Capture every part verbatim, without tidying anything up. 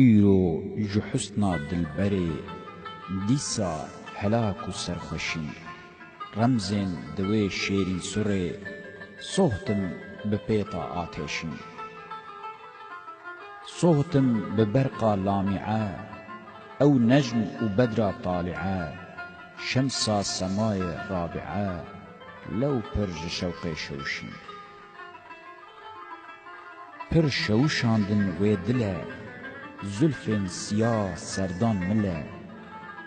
Îro ji husna dilberê, dîsa helak û serxweşî. Remzên di wê şêrîn surê, sohtim bi pêta atêşî. Sohtim bi berqa lamîe, ew necm û bedra talîe, şemsa semayê rabîe, lew pir ji şewqê şewşî. Pir şewşandin wê dile, zulfên siya serdan mile,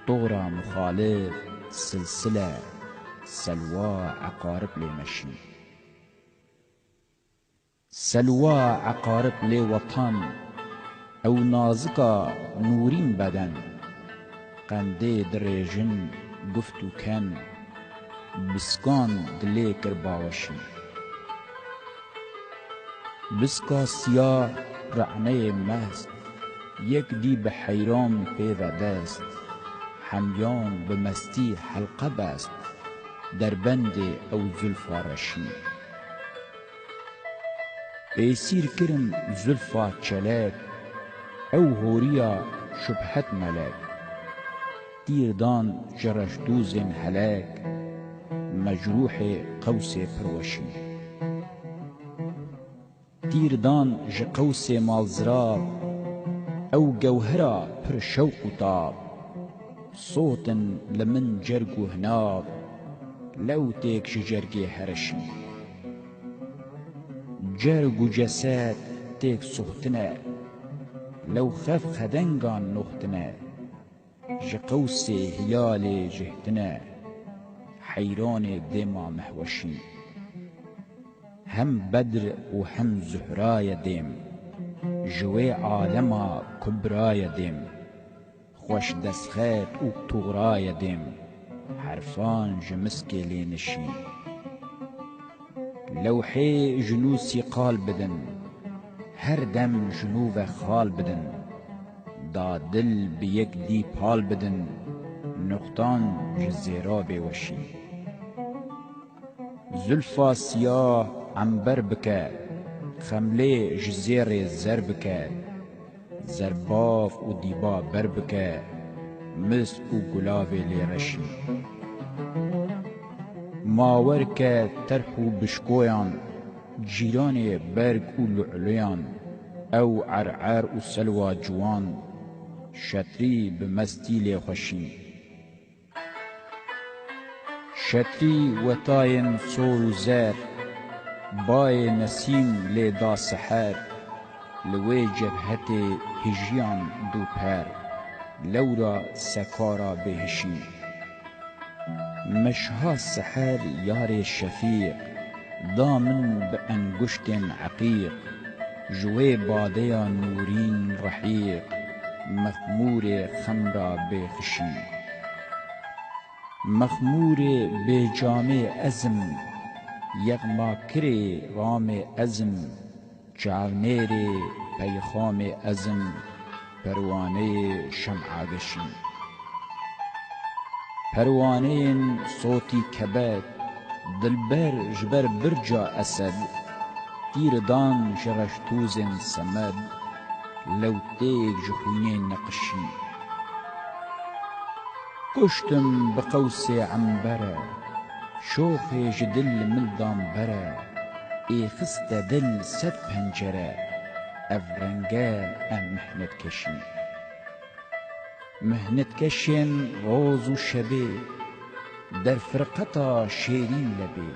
tora muxalif silsile, selwa eqarib lê meşî. Selwa eqarib lê wetan, ew nazika nûrîn beden, qendê dirêjin guft û ken, biskan dilê kir baweşî. Biska siya re'neyê mest, yek dî bi heyran pê ve dest, hemyan bi mestî helqe best, derbendê ew zulfa reşî. Êsîr kirin zulfa çelek, ew horiya şubhet melek. Tîr dan ji reşdûzên helek, mecrûhê qewsê pirweşî. Tîr dan ji qewsê malzirav, ew gewhera pir şewq û tav. Sotin li min cerg û hinav, lew têk ji cergê hereşî. Cerg û cesed têk sohtine, lew xef xedengan noxtine. Ji qewsê hiyalê jihtine, heyranê dêma mehweşî. Hem Bedr û hem Zuhra ye dêm, ji wê alema kubra ye dêm. Xweş destxet û tuğra ye dêm, herfan ji miskê lê nişî. Lewhê ji nû sîqal bidin, her dem ji nû ve xal bidin. Da dil bi yek dî pal bidin, nuqtan ji zêrabê weşî. Zulfa siyah ember bike, xemlê ji zêrê zer bike. Zerbav û dîba ber bike, misk û gulavê lê reşî. Mawer ke terh û bişkoyan, cîranê berg û lu'luyan, ew er'er û selwa ciwan, şetrî bi mestî lê xweşî. Şetrî wetayên sor û zer, bayê nesîm lê da seher, li wê cebhetê hijiyan dû per, lewra sekara bêhişî. Meşha seher yarê şefîq, da min bi enguştên eqîq, ji wê badeya nûrîn rehîq, mexmûrê xemra bêxişî. Mexmûrê bêcamê ez im, yexmakirê ramê ez im, çavnêrê peyxamê ez im, perwaneyê şem'ageşî. Perwaneyên sotî kebed, dilber ji ber birca esed, tîr dan ji reştûzên semed, lewtêk ji xwînê neqişî. Kuştim bi qewsê embere, şoxê ji dil li min dan bere, êxiste dil sed pencere, ev renge em mihnetkeşî. Mihnetkeşên roz û şebê, derfirqeta şêrîn lebê,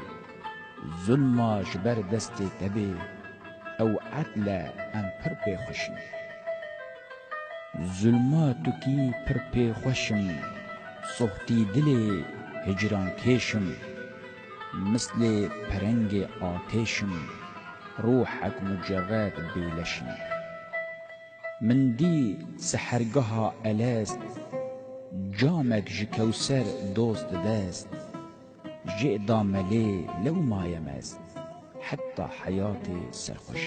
zulma ji ber destê te bê, ew edl e em pir pê xweş in. Zulma tukî pir pê xweş im, sohtî dilê hicrankêş im, mislê perengê atêş im, rûhek mucerred bêleş im. Min dî sehergeha elest, camek ji kewser doz di dest. Jê da melê lew maye mest, heta heyatê serxweş.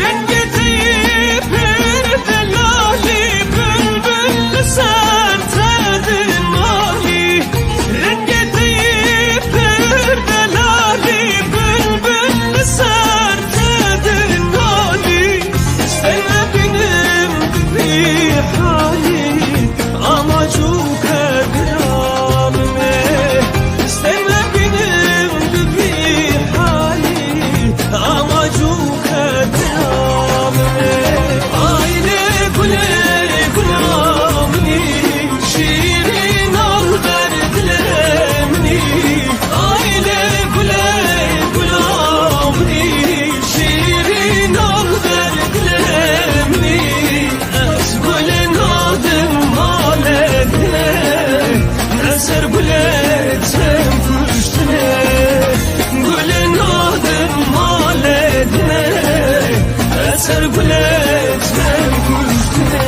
Rengê te yê pir delalî, bilbil li ser te dimalî. Rengê te yê pir delalî, bilbil li ser te dimalî. Stêrê bînim bi vî halî, ama çûke dira min e. Stêrê bînim bi vî halî, ama çûke dira min e. Ay lê gulê gula min î, şîrîn al ber dilê min î. Ay lê gulê gula min î, şîrîn al ber dilê min î. Ez gulê nadim malê dilê, ez ser gulê çem kuştine. Gulê nadim malê dilê, ez ser gulê çem kuştine.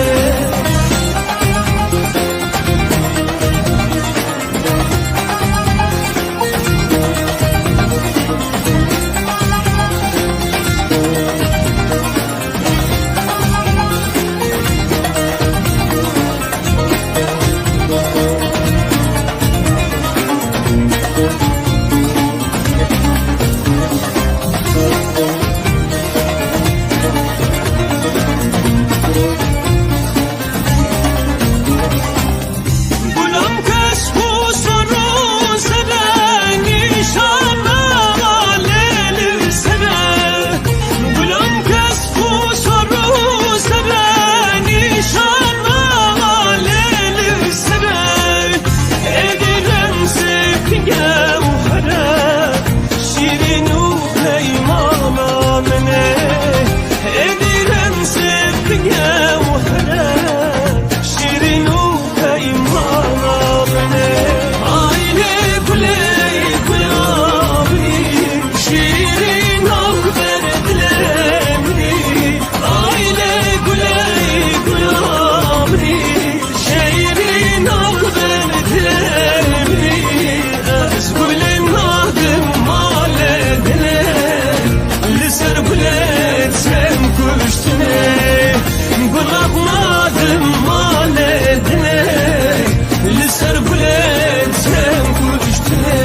Gulam kesk û sor û sere nîşan nalê li sere. Gulam kesk û sor û sere nîşan nalê li sere. Êdî rem sê pingewhere. Şîrîn û peymana min e, êdî rem sê pingewhere. Şîrîn û peymana min e. Ay lê gulê gula min î, şîrîn al ber dilê min î. Ay lê gulê gula min î, şîrîn al ber dilê min î. Ez gulê nadim malê dilê, li ser gulê çem kuştine. Gulak nadim malê dilê, li ser gulê çem kuştine.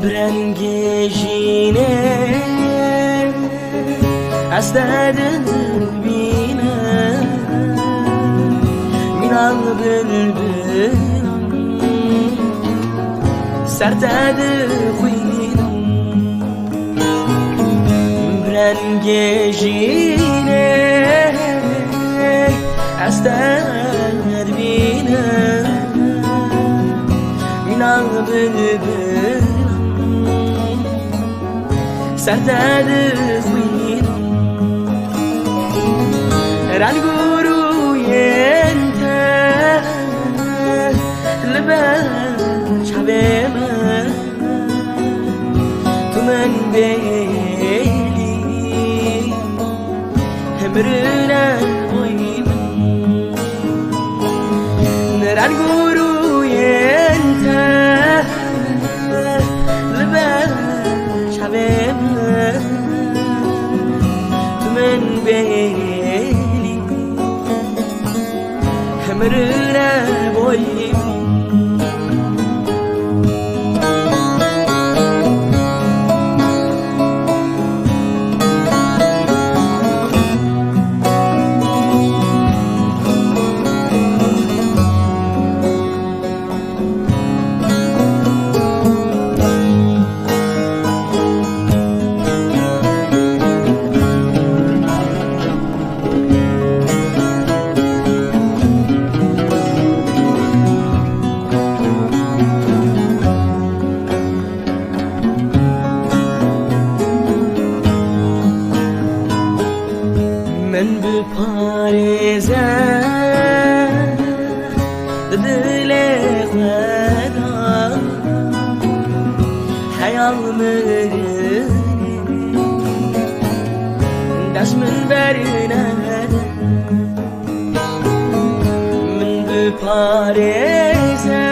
Bi rengê jînê ez te dibînim, mîna bilbilan ser te dixwînim. Bi rengê jînê ez te dibînim, Nav bilbilan ser te dixwînim, reng û rûyên te li ber çavê min. Tu min bêlî, hemrîne boyî min. Reng û rûyên te li ber çavê min. Tu min bêlî, hemrîne boyî min. Min biparêze di dilê xwe de, heyal mirinê dest min bernede. Min biparêze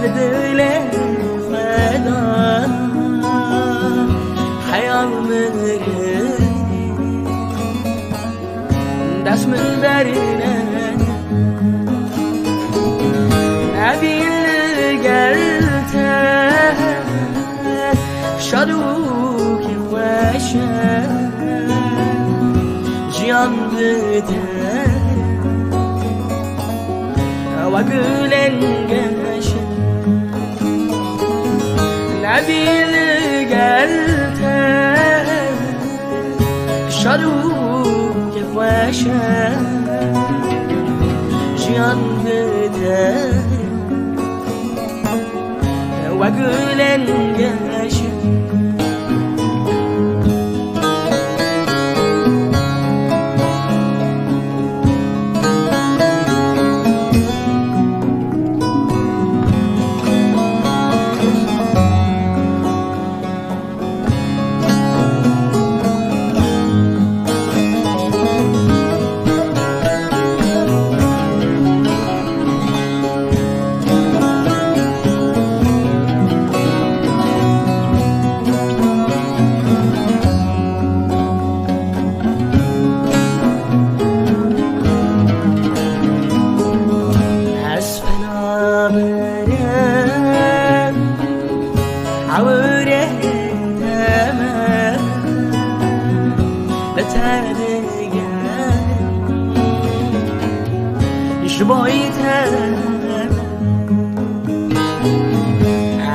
li dilê xwe de, heyal mirinê dest min bernede. Evîn li gel te şad û kêfxweş e, jiyan bi te we gulên geş e. Evîn li gel te şad û kêfxweş e, jiyan bi te we gulên geş e. Ez penaberim, ewrê te me li te digerim, ji bo te me.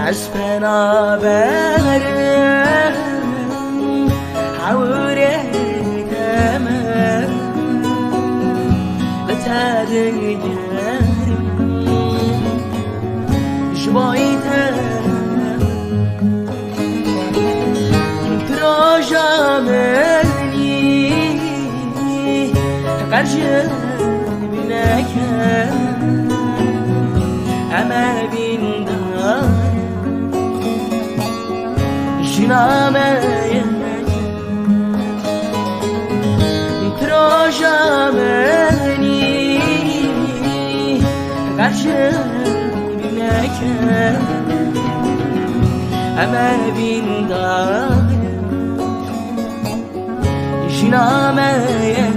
Ez penaberim, ewrê te me li te digerim, ji bo te me. Tu roja min î, qet ji bîr neke, em ê bîndar jina me yek. Tu roja min î, qet ji bîr neke, em ê bîndar jina me yek.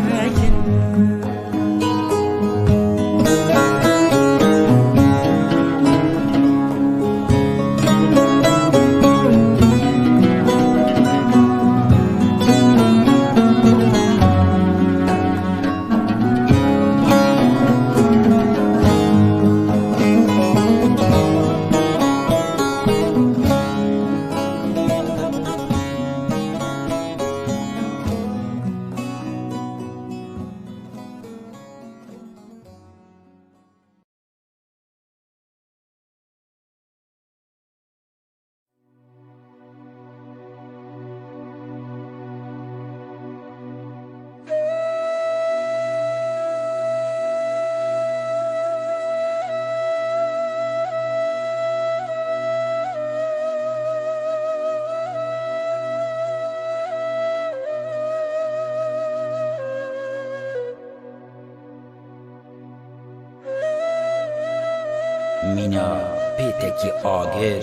Mîna pêtekî agir,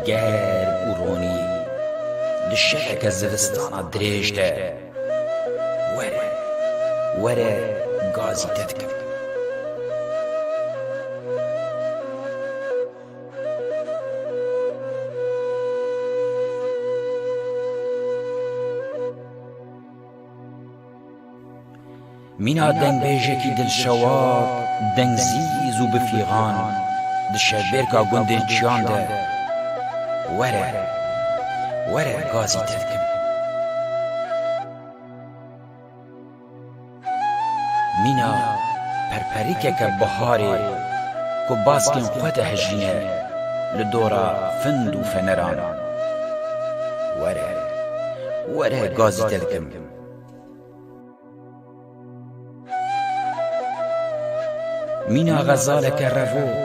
germ û ronî, di şeveke zivistana dirêj de, were, were gazî te dikim. Mîna dengbêjekî dilşewat, dengzîz û bi fîxan, di şevbêrka gundên çiyan de, were, were gazî te dikim. Mîna perperîkeke biharê ku baskên xwe dihejîne li dora find û feneran. Were, were gazî te dikim. Mîna xezaleke revok,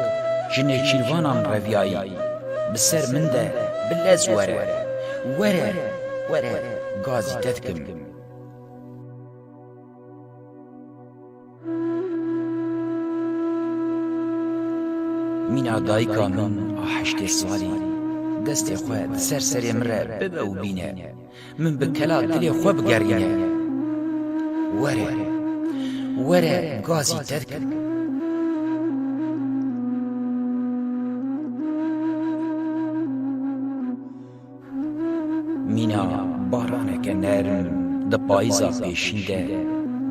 ji nêçîrvanan reviyayî, bi ser min de bi lez were. Were, were gazî te dikim. Mîna dayika min a heştê salî, destê xwe di ser serê min re bibe û bîne. Min bi kela dilê xwe bigerîne. Were, were gazî te dikim. Mîna baraneke nerm di payîza pêşîn de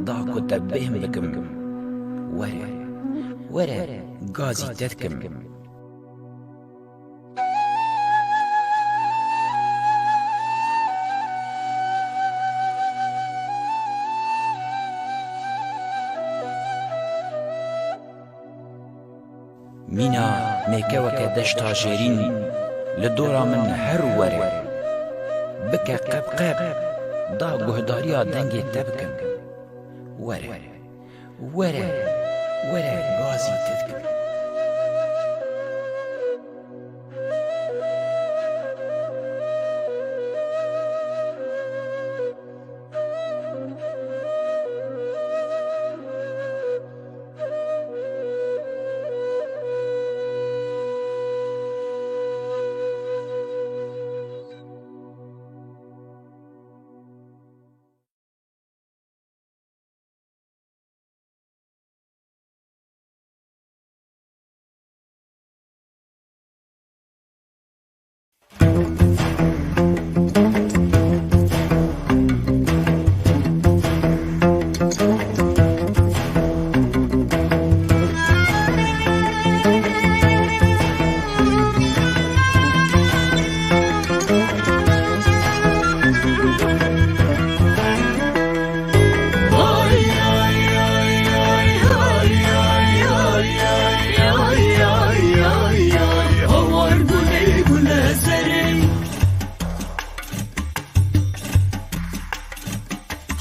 da ku te bêhn bikim. Were, were gazî te dikim. Mîna nêkeweke deşta jêrîn li dora min her were. Bike qebqeb, da guhdariya dengê te bikim. Were, were, were gazî te dikim.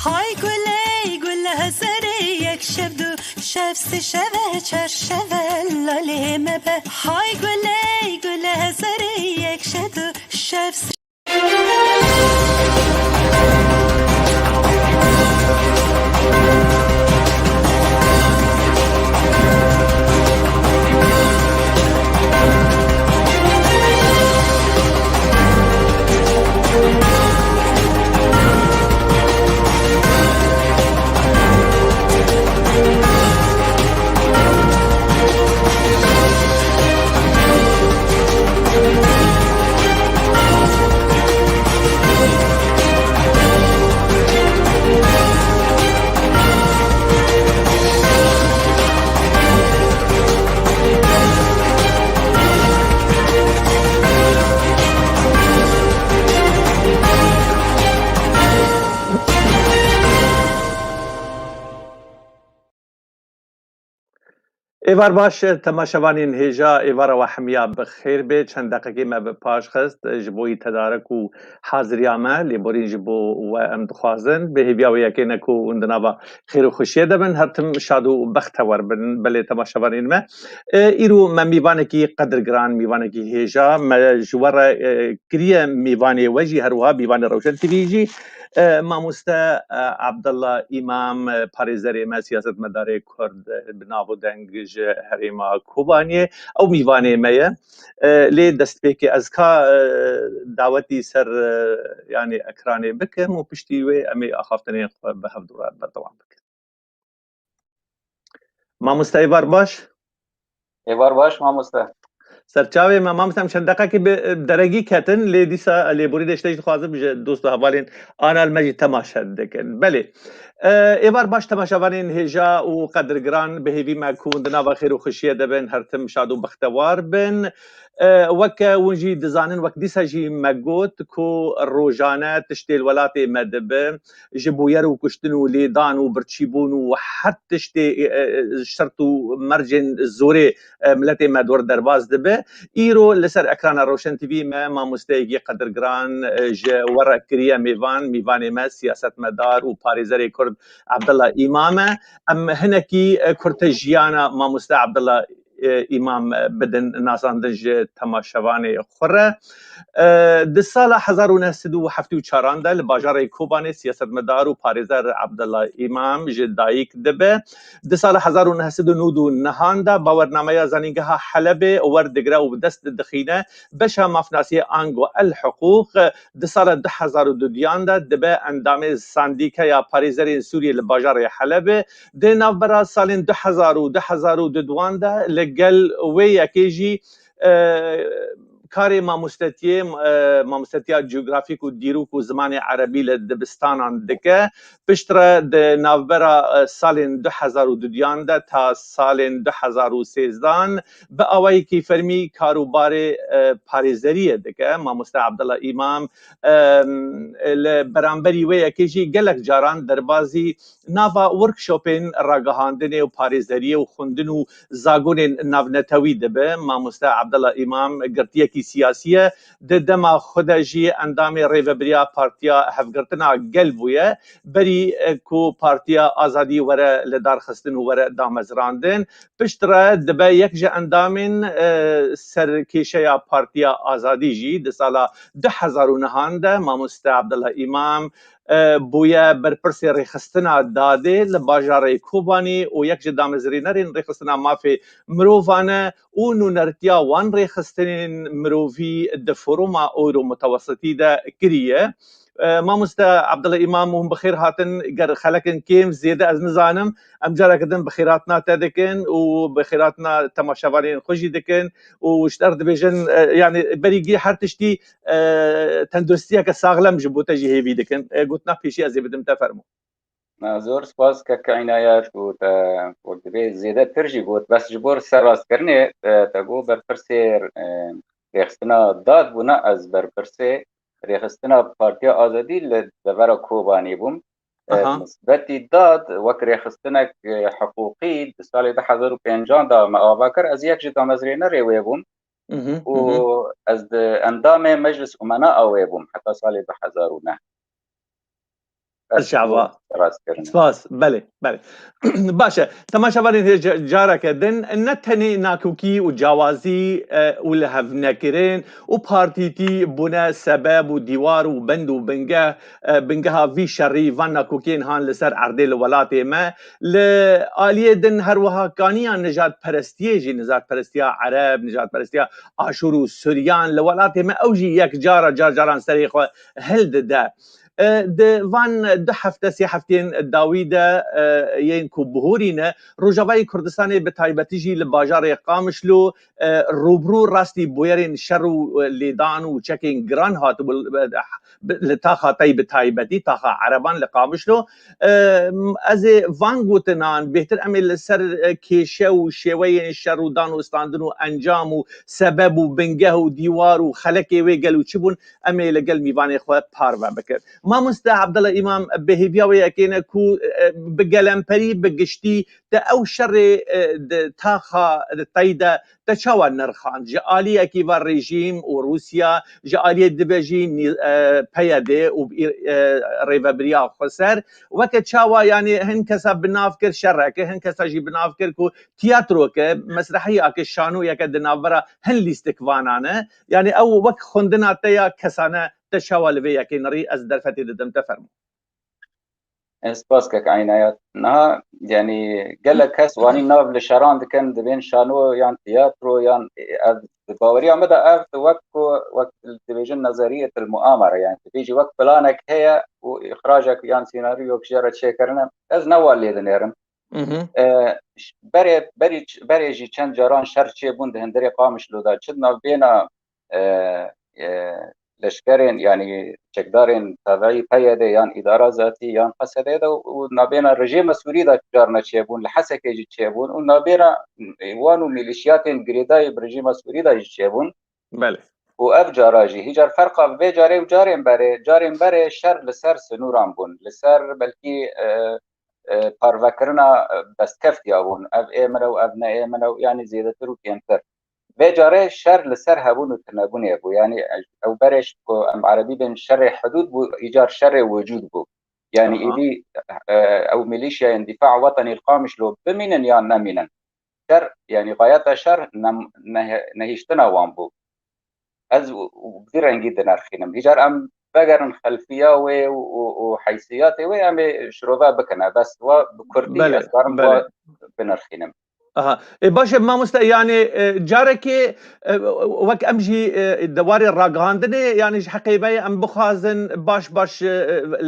Hay guley gul hezerê, yek şev du şev sê şeve çar şeve lalê me be. Hay guley gul hezerê, yek şev du şev sê Êvar baş, temaşevanên hêja, êvara we hemiya bi xêr bê. Çend deqekê me bi paş xist ji bo yî tedarik û haziriya me, lêborîn ji bo we em dixwazin. Bi hêviya wê yekê ne ku hûn di nava xêr û xweşiyê de bin, her tim şad û bextewer bin. Belê temaşevanên me, e, îro me mîvanekî qedirgiran, mîvanekî hêja me ji we re, e, kiriye mîvanê we jî, her wiha mîvanê Rewşen T V jî. E, mamoste, e, Abdullah Îmam, e, parêzerê me, siyasetmedarê Kurd, e, bi nav û deng ji herêma Kobaniyê, ew mîvanê me ye. E, lê destpêkê ez ka, e, dawetî ser, e, yanî ekranê bikim û piştî wê em ê axaftinên xwe bi hevdû re berdewam bikin. Mamoste, êvar baş? Êvar baş, mamoste. Serçavê me, mamoste, em çend deqekê bi, bi deregî ketin, lê dîsa lêborînê ji te jî dixwazim ji dost û hevalên anal me jî temaşe dikin. Belê. E, êvar baş temaşevanên hêja û qedirgiran, bi hêvî me ku hûn di nava xêr û xweşiyê de bin, her tim şad û bextewar bin. E, weke hûn jî dizanin, wek dîsa jî me got ku rojane tiştê li welatê me dibe, ji bûyer û kuştin û lêdan û birçîbûn û her tiştê, e, e, şert û mercên zorê, e, miletê me dor derbas dibe. Îro li ser ekrana Roşen T V me mamosteyekî qedirgiran, e, ji we re kiriye mêvan, mîvanê me siyasetmedar û parêzerê Kurd Abdullah Îmam e. Em hinekî, e, kurte jiyana mamoste Abdullah, e, Îmam, e, bidin nasandin ji temaşevanê xwe re. E, di sala hezar û neh sed û heftê û çaran de li bajarê Kobanê siyasetmedar û parêzer Abdullah Îmam ji dayik dibe. Di sala hezar û neh sed û nod û nehan de bawernameya Zanîngeha Helebê werdigire û bi dest dixîne beşa mafnasiyê ango El Hiqûq. Di sala du hezar û duduyan de dibe endamê Sandîkeya Parêzerên Sûriyê li bajarê Helebê. Di navbera salên du hezar û du hezar û duduyan de li gel wê yekê jî, e, karê mamostetiyê, e, mamostetiya cografîk û dîrok û zimanê erebî li dibistanan dike. Piştre di navbera, e, salên du hezar û duduyan de ta salên du hezar û sêzdan bi awayekî fermî karûbarê, e, parêzeriyê dike. Mamoste Abdullah Îmam, e, li beramberî wê yekê jî gelek caran derbazî nava workshopên ragihandinê û parêzeriyê û xwendin û zagonên navnetewî dibe. Mamoste Abdullah Îmam girtiyekî siyasî ye. Di dema xwe de jî endamê Rêvebiriya Partiya Hevgirtina Gel bûye. Berî, e, ku Partiya Azadî were lidarxistin û were damezrandin, piştre dibe yek ji endamên, e, serkêşeya Partiya Azadî jî. Di sala du hezar û nehan de mamoste Abdullah Îmam, e, bûye berpirsê rêxistina dadê li bajarê Kobanî û yek ji damezrênerên rêxistina mafê mirovan e û nûnertiya wan rêxistinên mirovî di foruma Ewro Mutewesitî de kiriye. E, mamoste Abdullah Îmam, hûn bi xêr hatin. Ger xelekin kêm zêde ez nizanim, em careke din bi xêrhatina te dikin û bi xêrhatina temaşevanên xwe jî dikin û ji te re dibêjin, e, yanî berî gî her tiştî, e, tenduristiyeke saxlem ji bo te jî hêvî dikin. E, gotina pêşî ez ê bidim te, fermo. Na, zor spas kek Înayet û te, û divê zêdetir jî got, bes ji bo serrastkirinê, e, te got berpirsê, e, rêxistina dad bûna, ez berpirsê rêxistina Partiya Azadî li devera Kobanê bûm. E, Aha. Nisbetî dad wek rêxistinek, e, hiqûqî di salê du hezar û pêncan de me ava kir, ez yek ji damezrênerê wê bûm Mhm, û mhm. ez di endamê Meclis Umena a wê bûm heta salê du hezar û neh. Ez Çava. Rast kirin. Spas, belê, belê. Baş e, temaşevanên hêja, careke din, ne tenê nakokî û cawazî, e, û lihevnekirin û partîtî bûne sebeb û dîwar û bend û bingeh, e, bingeha vî şerî, van nakokiyên han li ser erdê li welatê me. Li aliyê din her wiha kaniya nijadperestiyê jî, nijadperestiya Ereb, nijadperestiya Aşûr û Suryan li welatê me, ew jî yek cara car caran serê xwe hildide. E, di van du hefte, sê hefteyên dawî de, e, yên ku bihorî ne, Rojavayê Kurdistanê bi taybetî jî li bajarê Qamişlo, e, rûbirû rastî bûyerên şer û, e, lêdan û çekên giran hatibû, e, li taxa te yî bi taybetî, taxa Ereban li Qamişlo. E, ez ê van gotinan bêhtir em ê li ser, e, kêşe û şêweyên şer û dan û standin û encam û sebeb û bingeh û dîwar û xelekê wê gel û çi bûn, em ê li gel mîvanê xwe parve bikin. Mamoste Abdullah Îmam, bi hêviya wê yekê ne ku, e, bi gelemperî, bi giştî te ew şerê, e, di taxa, di tey de te çawa nirxand? Ji aliyekî ve rejîm û Rûsya, ji aliyê dibe jî nî-, e, P Y D û, e, rêvebiriya xweser, weke çawa, yanî hin kesa bi nav kir şereke, hin kesa jî bi nav kir ku tiyatroke, mesrehiyake, şanoyeke di navbera hin lîstikvanan e. Yanî ew wek xwendina te ya kesane Te çawa li vê yekê nerî? Ez derfetê didim, te fermo. Ez spas kek Eynayat. Niha, yanî, gelek kes wanî nav li şeran dikin, dibên şano yan tiyatro yan, e, ev, di baweriya min de ev wek ku, wek dibêjin nezeriyetil muamere, yani dibêjî wek planek heye û îxracek yan sînaryoyek jê re çêkirine. Ez ne wan lê dinêrim. Mhm. E, ş-, berê, berî ç-, berê jî çend caran şer çêbûn di hundirê Qamişlo de, çi di navbêna, e, e, leşkerên, yanî çekdarên tabiî P Y D yan îdara zatî yan Q S D de û nabêna rejîma Sûrî de carna çêbûn, li Hesekê jî çêbûn û nabêna wan û milîşiyatên girêdayî bi rejîma Sûrî de jî çêbûn. Belê. Û ev cara jî, hîcar ferqa vê carê û carên berê, carên berê şer li ser sinûran bûn, li ser belkî, e, e, parvekirina, e, destkeftî ya bûn. Ev ê min e û ev ne ê min e û, yanî zêdetir û kêmtir. Vê carê şer li ser hebûn û tunebûnê bû. Yanî ew berê ji ku em erebî bên şerê hudûd bû, îcar şerê wicûd bû. Yanî Aha. êdî, e, ew milîşyayên Dîfa Wetenî li Qamişlo bimînin yan nemînin. Şer, yanî xayeta şer ne-, ne-, nehiştina wan bû. Ez û, û bi vî rengî dinirxînim. Hîcar em vegerin xelfiya wê û, û, û heysiyatê wê em ê şirove bikine. Bes wa bi kurtî Belê, ez karim belê. wa binirxînim. Aha. E, baş e, mamoste, yani, e, carekê, e, wek em jî, e, di warê ragihandinê, yani ji heqê me em bixwazin baş baş, e,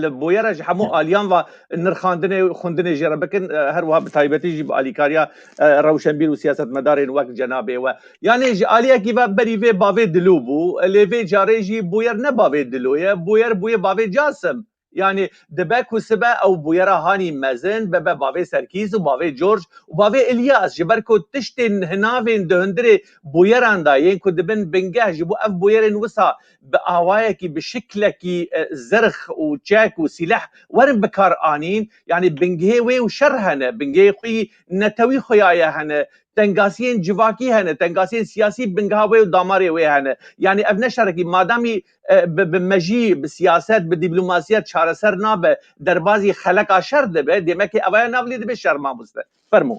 li bûyere ji hemû aliyan ve nirxandinê û xwendinê jê re bikin, e, her wiha bi taybetî jî bi alîkariya, e, rewşenbîr û siyasetmedarên wek cenabê we. Yani ji aliyekî ve berî vê bavê Dilo bû, lê vê carê jî bûyer ne bavê Dilo ye, bûyer bûye bavê Casim. Yani dibe ku sibe ew bûyera hanî mezin bibe bavê Serkîs û bavê George û bavê Îlyas, ji ber ku tiştên hinavên di hundirê bûyeran de yên ku dibin bingeh ji bo ev bûyerên wisa bi awayekî, bi şiklekî, e, zirx û çek û sîleh werin bikar anîn, yani bingehê wê û şer hene, bingehê xwî netewî xuyaye hene, tengasiyên civakî hene, tengasiyên siyasî bingeha wê û damarê wê hene. Yani ev ne şerekî, madamî, e, bi, bi mejî, bi siyaset, bi dîplomasiyet çareser nabe, derbazî xeleka şer dibe, dêmekê evaya nav lê dibe şer, mamoste. Fermo.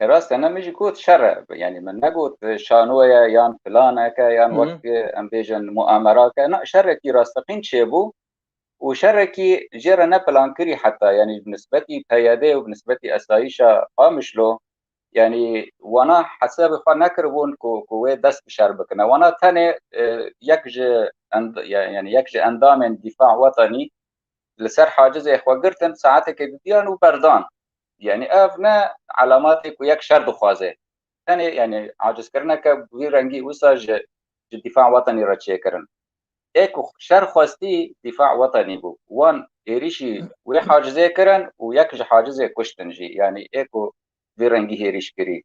E, rast e, ne min jî got şer e. Yani min negot, e, şanoye yan planeke yan Hı hı. wek, e, em bêjin muamerake. Na, şerekî rasteqîn çêbû û şerekî jê re ne plankirî heta, yani bi nisbetî P Y D û bi nisbetî esayîşa Qamişlo, yani wana hesabê xwe nekiribûn ku, ku wê dest bi şer bikine. Wana tenê, e, yek ji end-, yani yek ji endamên Dîfa Wetenî li ser hacizê xwe girtin, saetekê didiyan û berdan. Yani ev ne elametê ku yek şer dixwaze. Tenê, yani, acizkirineke bi vî rengî wisa ji, ji Dîfa Wetenî re çêkirin. Ê ku şer xwestî Dîfa Wetenî bû. Wan êrîşî wê hacizê kirin û yek ji hacizê kuştin jî. Yani ê ku vî rengî hêrîş kirî.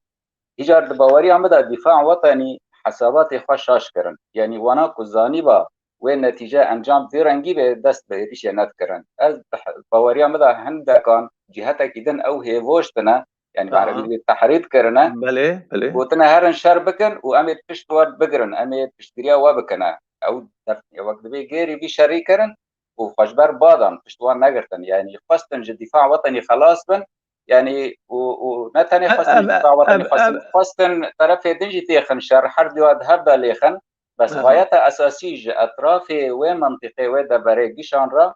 Hîcar di baweriya min de Dîfa Wetenî hesabatê xwe şaş kirin. Yanî wana ku zanîba wê netîce encam vî rengî bê, dest bi êrîşê nedikirin. Ez bi he-, baweriya min de hindekan cîhetekî din ew hêvoştine, yanî Aha. erebî dibê tehrît kirine, Belê, belê. gotine herin şer bikin û em ê pişt we bigirin, em ê piştgiriya we bikine. Ew def-, wek dibê gêrî vî şerî kirin û xwe ji ber badan pişt wan negirtin. Yanî xwestin ji Dîfa Wetenî xelas bin, yanî û, û ne tenê Ev, xwestin ev, ji Dîfa Wetenî ev, xwestin, ev. xwestin terefê din jî têxin şer, her diwa di hev de lêxin. Bes Aha. xayeta esasî ji etrafê wê mintîqê, wê deverê gişan re,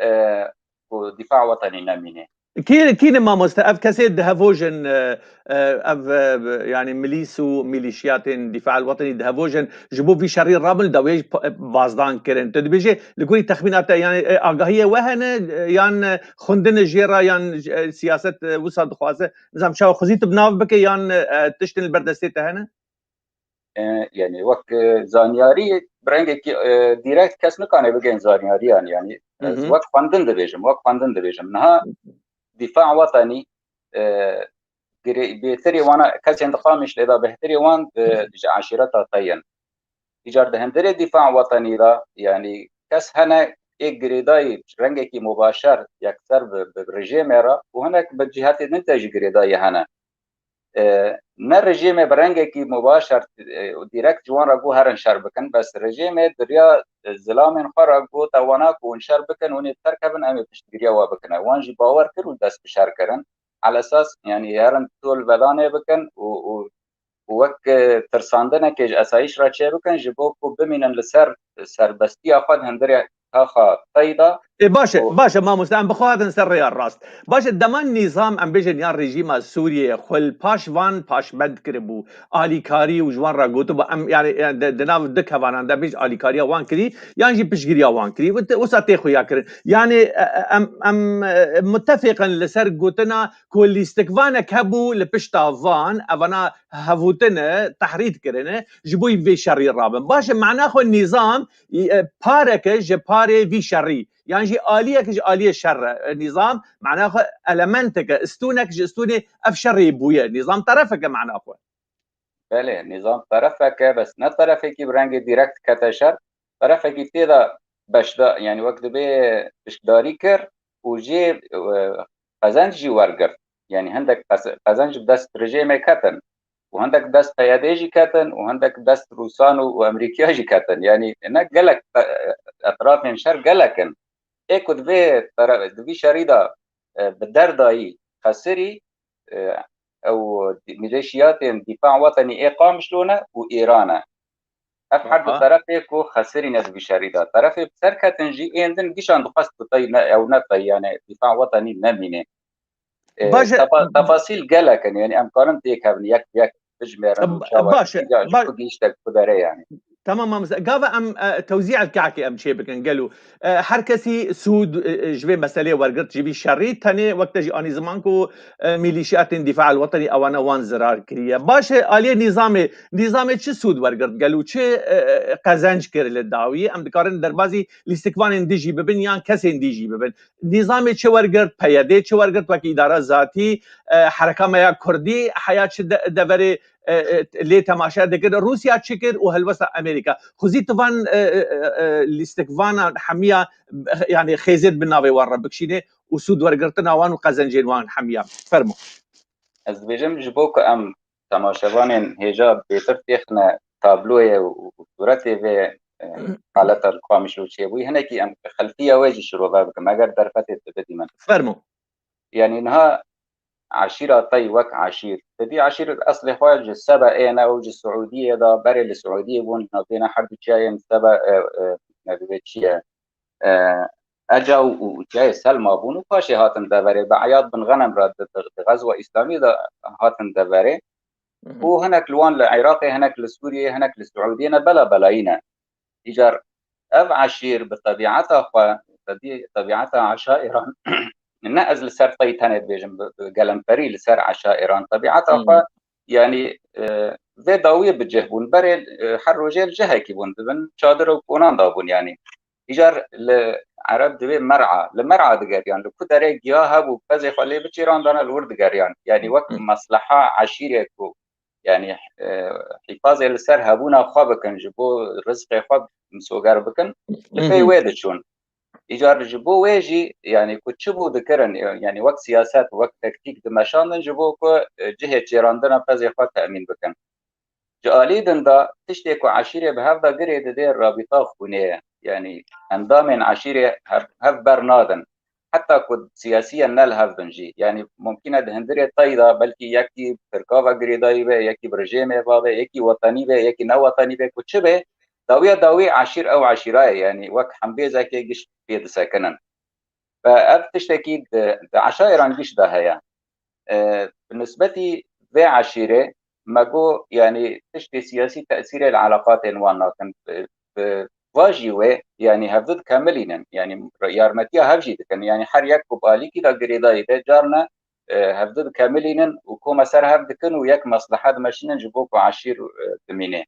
e, ku Dîfa Wetenî nemîne. Kî, kî ne mamoste? Ev kesê dihevojin, e, e, ev, e, yani milîs û milîşiyatên Dîfa el Wetenî dihevojin ji bo vî şerî rabin, da wê p-, bazdan kirin. Tu dibêjê li gorî texmîna te, yani, e, agahiyê we hene, e, yan, e, xwendine jê re, yan, e, siyaset, e, wisa dixwaze? Nizam çawa xwezî tu bi nav bike, yan, e, tiştin li ber destê te hene? E, yani wek, e, zanyarî bi rengekî, e, direkt kes nikane bigên zanyariyan, yani ez Hı hı. wek xwendin dibêjim, wek xwendin dibêjim. Niha Dîfa Wetenî, e, girê-, bêhtirê wana kesên di Qamişlê de bêhtirê wan di, ji eşîreta te yên. Îcar di hundirê Dîfa Wetenî de, yani kes hene ê girêdayî rengekî mubaşer yekser bi, bi rejîmê re û hinek bi cîhetê din te jî girêdayî hene. E, ne rejîmê bi rengekî mubaşer, e, direkt ji wan re got herin şer bikin, bes rejîmê di riya, e, zilamên xwe re got te wana ku hûn şer bikin, hûn ê terk hebin, em ê piştgiriya we bikine. Wan jî bawer kir û dest bi şer kirin. Elesas, yani herin tol vedanê bikin û, û û wek, e, tirsandinekê ji esayîş re çêbikin, ji bo ku bimînin li ser serbestiya xwe di hundirê taxa tey de. Ê, baş e, û baş e, mamoste, em bi xwe hatin ser rêya rast. Baş e, dema nîzam, em bêjin, ya rejîma Sûriyeyê xwe li paş van paşbend kiribû, alîkarî û ji wan re gotibû, em, yani, yani, di, di nav du kevanan de bêj alîkariya wan kirî, yan jî piştgiriya wan kirî. Wisa tê xuya kirin. Yani, e, e, em, em, e, mutefîq in li ser gotina ku lîstikvanek hebû li pişta van, evana hevûtine, tehrît kirine, ji bo vê şerî rabin. Baş e, mana xwe nîzam, e, pareke ji parê vî şerî, yan jî aliyeke ji aliyê şer re, e, nîzam, mana xwe elementeke, stûnek ji stûnê ev şerê bûye. Nîzam terefeke mana xwe. Belê, nîzam terefeke, bes ne terefekî bi rengê dîrekt kete şer, terefekî tê de beşda, yani wek dibê piştdarî kir û jê, e, qezenc jî wergirt. Yani hindek qez-, qezenc bi dest rejêmê ketin û hindek bi dest P Y D jî ketin û hindek bi dest Rûsan û, û Emerîkiya jî ketin. Yani ne gelek, e, etrafên şer gelek in. Ê ku di vê tere-, di vî şerî de, e, bi derdayî, xesirî, e, ew mîleşiyatên Dîfa Wetenî ê Qamişlo ne û Îran e. Ev her du Aha. terefê ku xesirîne di vî şerî de. Terefê bi ser ketin jî ên din gişan dixwest ku tey ne, ew ne tey, yani Dîfa Wetenî nemîne. E, Baş e. tefa-, tefasîl gelek in, yani em karin têkevin yek bi yek bijmêrin û Ba-, çawa baş e, ya ji baş. ku gihiştek ku dere yani. Tamam, mamoste. Gava em, e, tewzîa kehkê em çê bikin, gelo, e, her kesî sûd, e, e, ji vê meselê wergirt, ji vî şerî, tenê wek te jî anî ziman ku, e, mîlîşiyatên Dîfa el Wetenî ewana wan zirar kiriye. Baş e, aliyê nîzamê, nîzamê çi sûd wergirt, gelo çi, e, e, qezenc kir li dawî? Em dikarin derbazî lîstikvanên dijî bibin yan kesên dijî bibin. Nîzamê çi wergirt, P Y D çi wergirt wekî îdara zatî, e, hereka me ya Kurdî heya çi de-, deverê, e, e, lê temaşe dikir, Rûsya çi kir û helwesta Amerîka. Xwezî tu van, e, e, e, e, lîstikvana hemiya, yani xêzêt bi navê wan re bikişînê û sûdwergirtina wan û qezencên wan hemiya. Fermo. Ez dibêjim ji bo ku em temaşevanên hêja bêtir têxine tabloyê û, û sûretê vê, e, haleta li Qamişlo çêbûyî, hinekî em xelfiya wê jî şirove bikim, eger derfetê tu bidî min. Fermo. Yani niha eşîra tey wek eşîr, te dî eşîr eslê xwe ji Seba ê ne û ji Siûdiyê de, berê li Siûdiyê bûn, navbêne her du çiyayên Seba, e, e, ne divê çi ye, e, Eca û, û çiyayê Selma bûn û paşê hatin deverê. Bi Eyad bin Xenem re di, di, di Xezwa Îslamî de hatin deverê. Mhm. Û hinek li wan li Iraqê, hinek li Sûriyê, hinek li Siûdiyê ne bela belayî ne. Îcar ev eşîr bi tebîeta xwe, tebî-, tebîeta eşairan, ne ez li ser tey tenê dibêjim, bi, bi gelemperî li ser eşairan, tebîeta xwe, Hmm. yanî, e, vê dawiyê bi cih bûn. Berê, e, her rojê li cihekî bûn, dibin çadir û konan da bûn yanî. Îcar li Ereb divê mer'a, li mer'a digeriyan, li ku derê giya hebû, pezê xwe lê biçîrandana, li wir digeriyan. Yanî wek Hı. mesleha eşîrê ku, yanî, e, hîfazê li ser hebûna xwe bikin, ji bo rizqê xwe misoger bikin, li Hı pey hı. wê diçûn. Îcar ji bo wê jî, yanî ku çi bû dikirin, yanî wek siyaset, wek tektîk dimeşandin, ji bo ku, e, cihê çêrandina pezê xwe temîn bikin. Ji alî din de tiştê ku eşîrê bi hev de girê didê, rabîta xwînê ye. Yanî endamên eşîrê hev, hev bernadin. Heta ku siyasiyen ne li hev bin jî. Yanî mumkin e di hundirê tey de belkî yekî bi tirka ve girêdayî be, yekî bi rejêmê ve be, yekî wetenî be, yekî ne wetenî be, ku çi be, dawiya dawî eşîr ew eşîra ye. Yanî wek hembêzekê giş pê disekinin. Ve ev tiştekî di, di eşairan giş de heye. E, bi nisbetî vê eşîrê me got, yanî tiştê siyasî tesîrê li eleqatên wan nakin. Bi, bi vajî wê, yanî hevdu dikemilînin, yanî yarmetiya hev jî dikin. Yanî her yek ku bi alîkî de girêdayî be, carna, e, hevdu dikemilînin û koma ser hev dikin û yek meslehe dimeşînin ji bo ku eşîr, e, bimîne.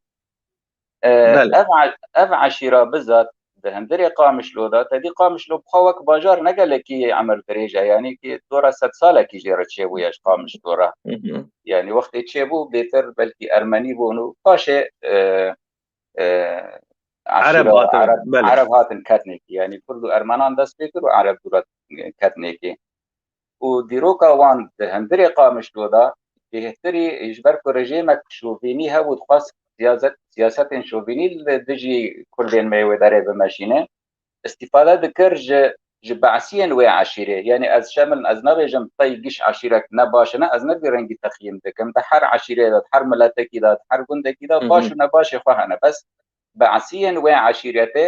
E, Belê. ev e-, ev eşîra bizat di hundirê Qamişlo de, te dî Qamişlo bi xwe wek bajar ne gelekî emir dirêj e, yanî ki dora sed salekî jê re çêbûye ji Qamişlo re. Hı hı. Yanî wextê çêbû bêtir belkî Ermenî bûn û paşê, e, e, Ereb eşîra hatin, Ereb, belê. Ereb hatin ketnêkî. Yanî Kurd û Ermenan dest pê kir û Ereb dû re ketnêkî. Û dîroka wan di hundirê Qamişlo de bêhtirî, ji ber ku rejêmek şovînî hebû, dixwest siyazet-, siyasetên şovînî li dijî Kurdên me yê wê derê bimeşîne, îstîfade dikir ji ji be'siyên wê eşîrê. Yanî ez şemil, ez nabêjim tey giş eşîrek ne baş e, ne, ez ne vî rengî texyîm dikim. Di her eşîrê de, di her miletekî de, di her gundekî de baş û nebaşê xwe hene. Bes be'siyên wê eşîretê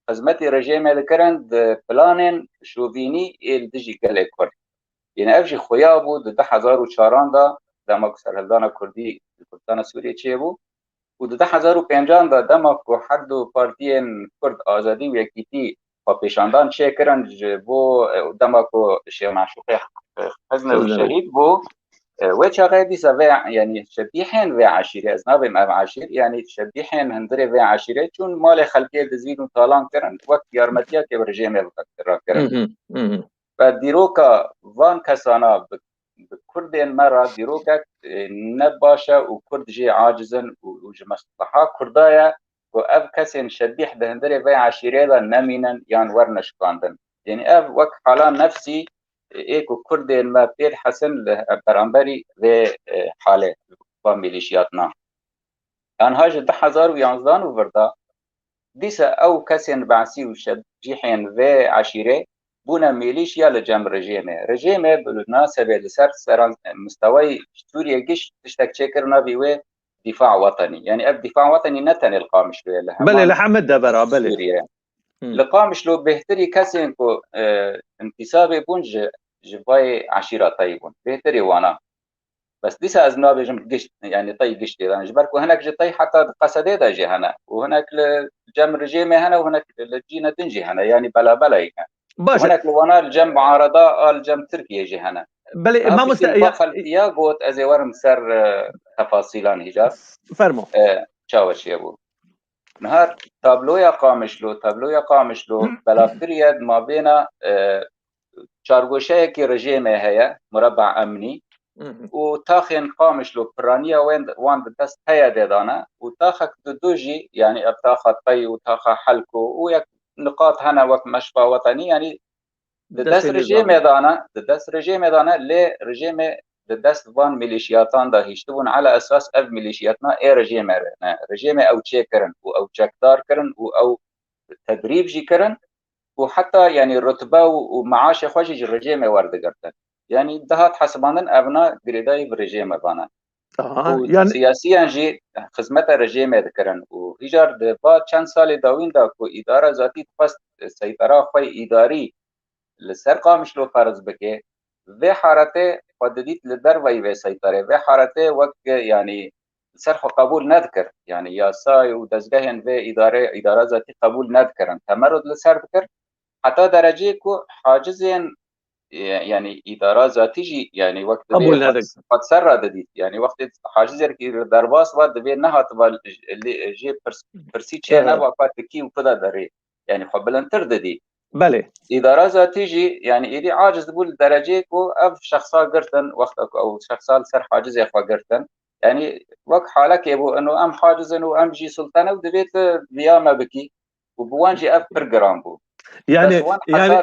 xizmetî rejêmê dikirin di planên şovînî ê li dijî gelê Kurd. Yanî ev jî xuya bû di du hezar û çaran de, dema ku serhildana Kurdî li Kurdistana Sûriyê çêbû. Û di du hezar û pêncan de, dema ku her du partiyên Kurd, Azadî û Yekîtî, xwepêşandan çêkirin ji bo, e, dema ku Şêx Meşûqê, e, xizne û şehîd bû, e, wê çaxê dîsa vê, yanî şebîhên vê eşîrê, ez nabêm ev eşîr, yanî şebîhên hundirê vê eşîrê çûn malê xelkê dizîn û talan kirin, wek yarmetiyekê bi rejêmê rakirin. Ve dîroka van kesana bi, bi Kurdên me re dîrokek, e, ne baş e û Kurd jê aciz in û, û ji mesleha Kurda ye ku ev kesên şebîh di hundirê vê eşîrê de nemînin yan werin şikandin. Yanî ev wek hala nefsî, e, ê ku Kurdên me pê dihesin li beramberî vê, e, halê, van milîşiyatna. Anha ji du hezar û yanzdan û vir de dîsa ew kesên be'sî û şebîhên vê eşîrê bûne milîşya li cem rejêmê. Rejêmê bi nasebê li ser seran, mistewayî Sûriyê giş tiştek çêkir, navê wê Dîfa Wetenî. Yanî ev Dîfa Wetenî ne tenê li Qamişloyê, li Belê, heman li hemî devera, belê. Sûriyê. Li Qamişlo bêhtirî kesên ku, e, intîsabê bûn ji, ji vayê eşîra tey bûn. Bêhtirî wana. Bes dîsa ez nabêjim gişt, yanî tey giştê de. Ji ber ku hinek ji tey heta di Qesedê de jî hene. Û hinek li cem rejêmê hene û hinek li cîne din jî hene. Yanî bela belayî ne. Baş e. Hinek li wana li cem muarada a li cem Tirkiyê jî hene. Belê, mamoste, ya, xelkiya got, ez ê werim ser, e, tefasîlan hîja. Fermo. E, çawa çêbû? Niha tabloya Qamişlo, tabloya Qamişlo belavkirî ye di mabêna, e, çargoşeyekî rejêmê heye, mureba emnî, û taxên Qamişlo piraniya wen, wan di dest P Y D'ê de ne, û taxek di du jî, yanî ev taxa Tey û taxa Helko û yek niqat hene wek Meşfa Wetenî, yanî di dest rejêmê de ne, di dest rejêmê de ne, lê rejêmê di dest van milîşiyatan de hiştibûn. Ala esas ev milîşiyatna ê rejêmê re ne. Rejêmê ew çêkirin û ew çekdar kirin û ew tedrîb jî kirin û heta, yanî, rutbe û, û meaşê xwe jî ji rejêmê werdigirtin. Yanî dihat hesibandin evna girêdayî bi rejêmê vane. Û yanî siyasiyan jî xizmeta rejêmê dikirin û hîjar di va çend salê dawîn de ku îdara zatî dixwest seytera xwe îdarî li ser Qamişlo ferz bike, vê haretê xwe didît li derveyî vê seyterê. Vê haretê wek, yanî, li ser xwe qebûl nedikir. Yanî yasayê û dezgehên vê îdare, îdara zatî qebûl nedikirin. Temerud li ser dikir. Heta dereceyê ku hacizên, e, yanî îdara zatî jî, yanî wek divê xwe, xwe ser re didît. Yanî wextê hacizekî li derbas ve divê nehatiba li, li, jê pirs-, pirsî çê neba ku tu kî û ku de derê. Yanî xwe bilindtir didî. Belê. Îdara zatî jî, yanî êdî aciz dibû li dereceyê ku ev şexsa girtin, wexta ku ew şexsa li ser hacizê xwe girtin. Yanî wek halekê bû, ino em haciz in û em jî sultan e û divê tu viya me bikî. Û bi wan jî ev pir giran bû. Yanî, yanî,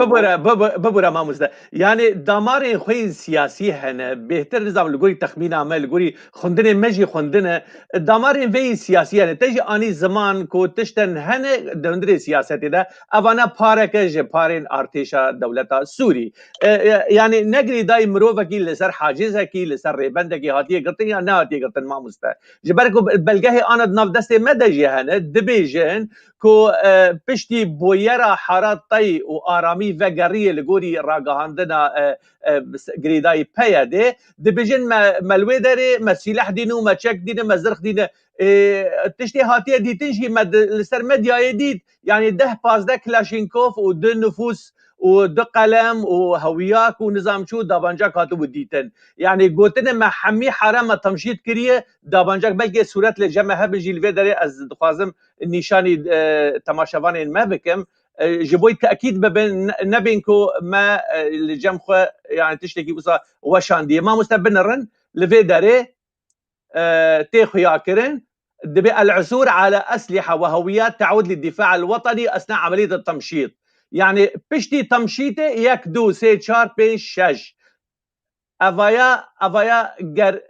bibûre, bibû-, bibûre mamoste. Yanî damarên xwe yên siyasî hene, bêhtir nizam li gorî texmîna me, li gorî xwendinê me jî xwendine. Damarên vê yî siyasî, yanî te jî anî ziman ku tiştin hene di hundirê siyasetê de, evana pareke ji parên artêşa dewleta Sûrî. E, e, yanî ne girêdayî mirovekî li ser hacizekî, li ser rêbendekî hatiye girtin ya nehatiye girtin mamoste. Ji ber ku belgehê ana di nav destê me de jî hene, dibêjin ku, e, piştî boyera Harat Tey û aramî vegeriye li gorî ragihandina, e, e, girêdayî P Y D'ê, dibêjin me, me li wê derê, me sîleh dîne û me çek dîne, me zirx dîne. Ê, tiştê hatiye dîtin jî me di, li ser medyayê dît. Yanî deh pazdeh Klaşînkov û du nifûs û du qelem û hewiyek û nizam çû dabancak hatibû dîtin. Yanî gotine me hemî here me temşît kiriye, dabancak belkê sûret lê cem me hebe jî li vê derê ez dixwazim nîşanî, e, temaşevanên me bikim. E, ji bo tekîd bibin, ne-, nebên ku me, e, li cem xwe, yanî tiştekî wisa weşandiye. Mamoste binirin, li vê derê, e, tê xuyakirin, dibê العثور على أسلحة وهويات تعود للدفاع الوطني أثناء عملية التمشيط. Yanî piştî temşîtê yek, du, sê, çar, pênc, şeş. Evaya, evaya ger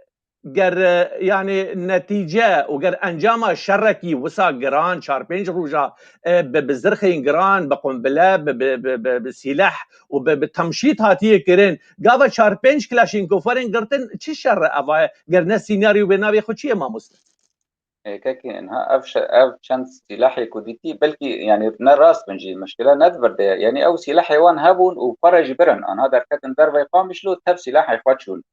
ger, e, yani netîce û ger encama şerekî wisa giran, çar pênc roja, e, bi, bi zirxên giran, bi qumbile, bi, bi, bi, bi, bi sîleh û bi, bi temşît hatiye kirin, gava çar pênc Klaşînkoferên girtin, çi şer e eva ye? Ger ne sînaryo bê navê xwe çi ye, mamoste? Ê, kekê, niha ev şe-, ev çend sîlehê ku dîtî, belkî, yani, ne rast bin jî, mişkile ne di vir de ye. Yani, ew sîlehê wan hebûn û xwe re jî birin. Anha derketin dervey Qamişlo, tev sîlehê xwe çûn.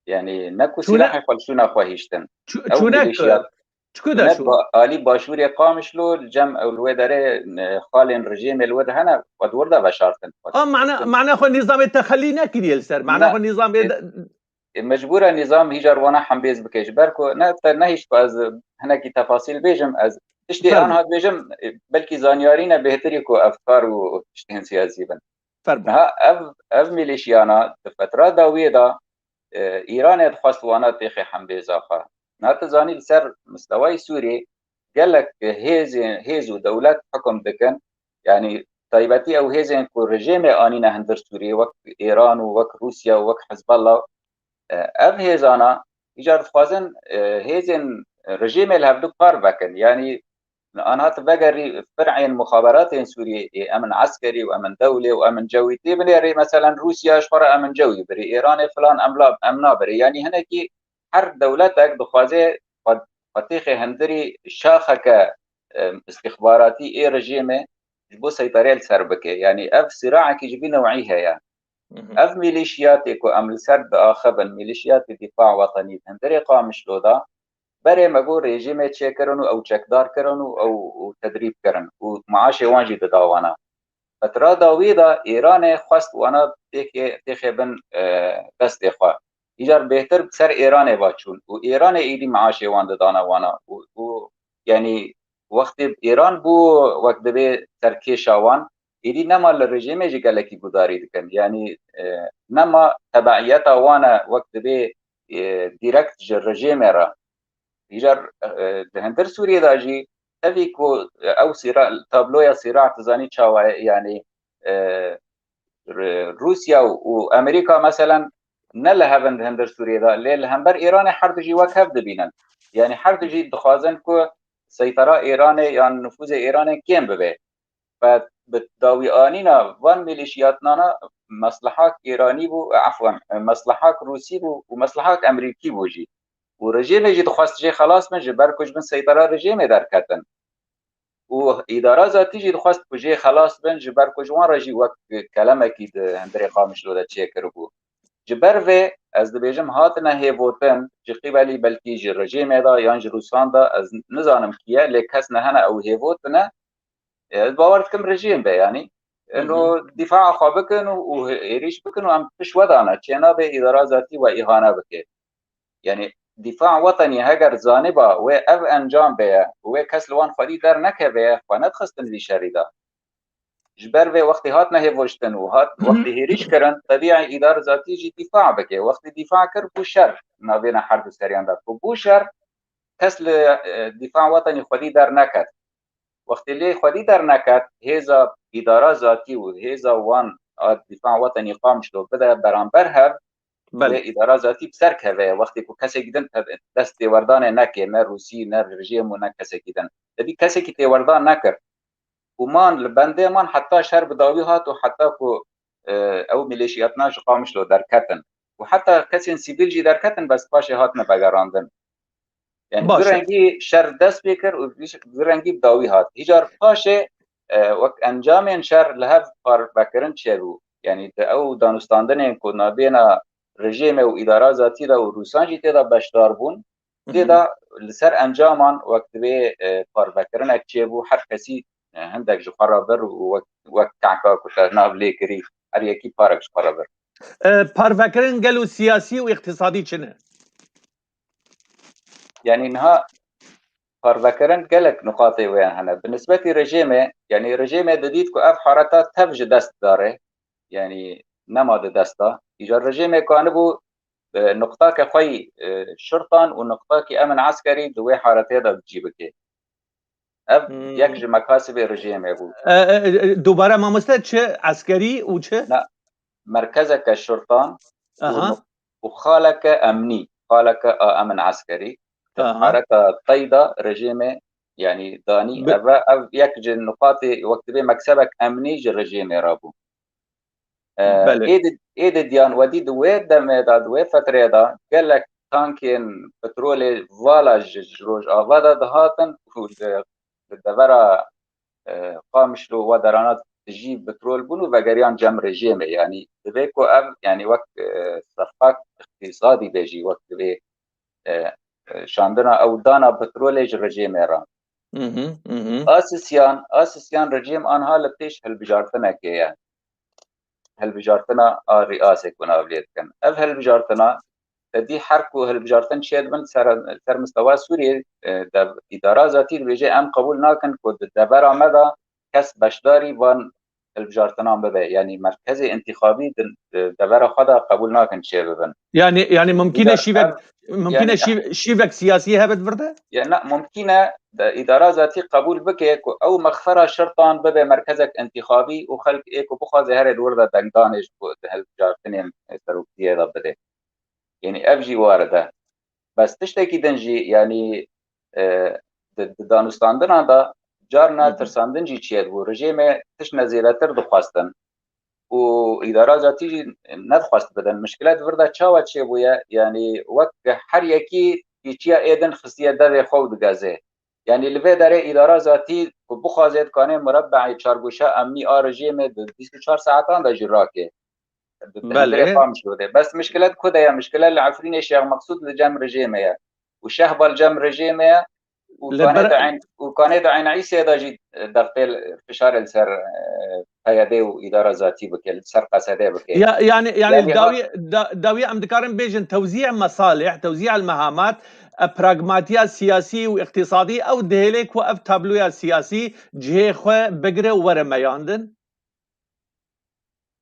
Yani, ne ku Çûne-, sîlehê xwe li şûna xwe hîştin. çû-, Ew çûne milîşiyat, ku, çiku de çûne çûn? Ba-, alî başûrê Qamişlo, li cem ew li wê derê, e, xalên rejîmê li wê de hene, xwe di wir de veşartin. A, mana, mana xwe nîzamê texelî nekiriye li ser. Mana Ne, xwe nîzamê e, de, e, mecbûr e nîzam hîcar wana hembêz bike. Ji ber ku ne te nehişt ku ez hinekî tefasîl bêjim, ez tiştê Fermo. Anha dibêjim, e, belkî zanyarî ne bêhtirî ku ev kar û tiştên siyasî bin. Fermo. Niha ev, ev milîşiyana di fetra dawiyê de, e, Îranê dixwest wana têxê hembêza xwe. Niha tu zanî li ser mistewayê Sûriyê gelek hêzên, hêz û dewlet hukum dikin. Yani taybetî ew hêzên ku rejîmê anîne hundir Sûriyê, wek Îran û wek Rûsya û wek Hizbullah, e, ev hêzana îcar dixwazin, e, hêzên rejîmê li hevdû par vekin. Yani anha tu vegerî fir'ên muxaberatên Sûriyê, ê em in eskerî û em in dewlê û em in cewî tê binêrê, meselen Rûsya ji xwe re em in cewî birê, Îranê filan em la, em nabirê. Yani hinekî her dewletek dixwaze xwe, xwe têxê hundirî şaxeke, e, istixbaratî ê rejîmê ji bo seyterê li ser bike. Yani ev sîraekî ji vî newî heye. Hı hı. Ev milîşiyatê ku em li ser diaxivin, milîşiyatê Dîfa Wetenî di hundirê Qamişlo de, berê me got rejîmê çêkirin û ew çekdar kirin û ew, û tedrîb kirin û maaşê wan jî dida wana. Fetra dawî de Îranê xwest wana têxê, têxê bin, e, destê xwe. Îcar bêhtir bi ser Îranê ve çûn û Îranê êdî maaşê wan didane wana û, û, yani wextê Îran bû wek dibê serkêşa wan, êdî nema li rejîmê jî gelekî gudarî dikin. Yani, e, nema tebeiyeta wan e wek dibê, e, direkt ji rejîmê re. Îcar, e, di hundir Sûriyê de jî tevî ku ew sîra, tabloya sîra tu zanî çawa ye, yani, e, Rû-, Rûsya û, û Amerîka meselen ne li hev in di hundir Sûriyê de, lê li hember Îranê her du jî wek hev dibînin. Yani her du jî dixwazin ku seytera Îranê yan nifûzê Îranê kêm bibe. Ve bi dawîanîna van milîşiyatnana meslehak Îranî bû, efwen, meslehak Rûsî bû û meslehak Emerîkî bû jî. Û rejîmê jî dixwest jê xelas bin, ji ber ku ji bin seytera rejîmê derketin. Û îdara zatî jî dixwest ku jê xelas bin, ji ber ku ji wan re jî wek kelemekî di hundirê Qamişlo de çêkiribû. Ji ber vê ez dibêjim hatine hêvotin ji qîbelî belkî ji rejîmê de yan ji Rûsan de, ez nizanim kî ye, lê kes nehene ew hêvotine. Ez bawer dikim rejîm be, yanî. Hı hı. Eno dîfaa xwe bikin û, û êrîş bikin û em pişt we dane. Çênabe îdara zatî we îhane bike. Yani dîfa wetenî heger zaniba wê ev encam beye û wê kes li wan xwedî dernekeve, xwe nedixistin vî şerî de. Ji ber vê wextê hatine hêvoştin û hat, wextê hêrîş kirin, tebî îdara zatî jî dîfa bike. Wextê dîfa kir, bû şer navêna her du seriyan de. Ku bû şer, kes li, e, dîfa wetenî xwedî derneket. Wextê lê xwedî derneket, hêza îdara zatî û hêza wan a dîfa wetenî Qamişlo bide beramber hev, Belê. Wê îdara zatî bi ser keve ye. Wextê ku kesekî din te-, dest têwerdanê neke, ne Rûsî, ne rejîm û ne kesekî din. Te dî kesekî têwerdan nekir. Û man li bendê man heta şer bi dawî hat û heta ku, e, ew milîşiyatna ji Qamişlo derketin. Û heta kesên sivîl jî derketin, bes paşê hatine vegerandin. Yani Baş e. Du rengî şer dest pê kir û du rengî bi dawî hat. Hîcar paşê, e, wek encamên şer li hev parvekirin çêbû. Yani di ew danûstandinên ku nabêna rejîmê û îdara zatî de û Rûsan jî tê de beşdar bûn, Hı hı. tê de li ser encaman wek divê, e, parvekirinek çêbû, her kesî, e, hindek ji xwe re vir û wek, wek kehka ku te nav lê kirî, her yekî parek ji xwe re vir. E, parvekirin gelo siyasî û îqtisadî çi ne? Yani niha parvekirin gelek nuqatê wê hene. Bi nisbetî rejîmê, yani rejîmê didît ku ev hareta tev ji dest dare. Yani nema di desta. Îcar rejîmê kanibû, e, nuqtake xwe yî, e, şirtan û nuqtakî emin eskerî di wê haretê de cî bike. Ev Hmm. yek ji mekasibê rejîmê bû. E, e, e, dubare mamoste çi eskerî û çi? Na, merkezeke şirtan û Aha. nu-, û xaleke emnî. xaleke a emin eskerî. Aha. Hareka teyda rejîmê, yanî danî, Bi- eve, ev yek ji nuqatê wek divê meksebek emnî ji rejîmê re bû. E, Belê. Ê di, ê di diyan wedî di wê demê de, di wê fetrê de gelek tankên petrolê vala ji, ji Rojava de dihatin û di, di devera, e, Qamişlo we derana dijî petrol bûn û vegeriyan cem rejîmê. Yanî divê ku ev, yanî wek, e, sefqak îqtîsadî bê jî, wek divê, e, e, şandina ew dana petrolê ji rejîmê re. Mhm, mhm. Asisyan, Asisyan rejîm anha li pêş hilbijartinekê ye. Hilbijartina a Rîasê ku nav lê dikin. Ev hilbijartina, te dî her ku hilbijartin çêdibin ser, ser mistewa Sûriyê, e, de îdara zatî dibêje, em qebûl nakin ku di devera me de kes beşdarî van hilbijartinan bibe. Yanî merkezê întîxabî di, di devera xwe de qebûl nakin çêbibin. Yani, yani mumkin e Îdara şîvek, ev, mumkin e yani şîv-, şîvek siyasî hebe di vir de? Ya ne, mumkin e de îdara zatî qebûl bike ku ew mexfera şirtan bibe merkezek întîxabî û xelk ê ku bixwaze here li wir de dengdanê ji bo di hilbijartinên seroktiyê de bide. Yanî ev jî warid e. Bes tiştekî din jî, yanî, e, di, di danûstandinan de carna Hı hı. tirsandin jî çêdibû. Rejîmê tiştine zêdetir dixwestin. Û îdara zatî jî nedixwest bidin. Mişkile di vir de çawa çêbûye? Yanî wek her yekî pîçiya êdin xistiye devê xwe û digeze. Yanî li vê derê îdara zatî ku bixwaze dikane murebe'ê çargoşa emnî a rejîmê di bîst û çar saetan de jî rake. Di Belê. Hundirê Qamişlo de. Bes mişkile di ku de ye? Mişkile li Efrînê Şêx Meqsûd li cem rejîmê ye. Û Şehba li cem rejîmê ye. Û Li kanê ber- de eyn-, û kanê de Eyn Îsê de jî, e, dertê fişarê li ser, e, P Y D û îdara zatî bike, li ser Qesedê bike. Ya, yani, yani Yani dawî, ha- da-, dawî em dikarin bêjin tewzî mesalih, tewzî el mehamat, e, pragmatiya siyasî û îqtîsadî ew dihêle ku ev tabloya siyasî cihê xwe bigire û were meyandin?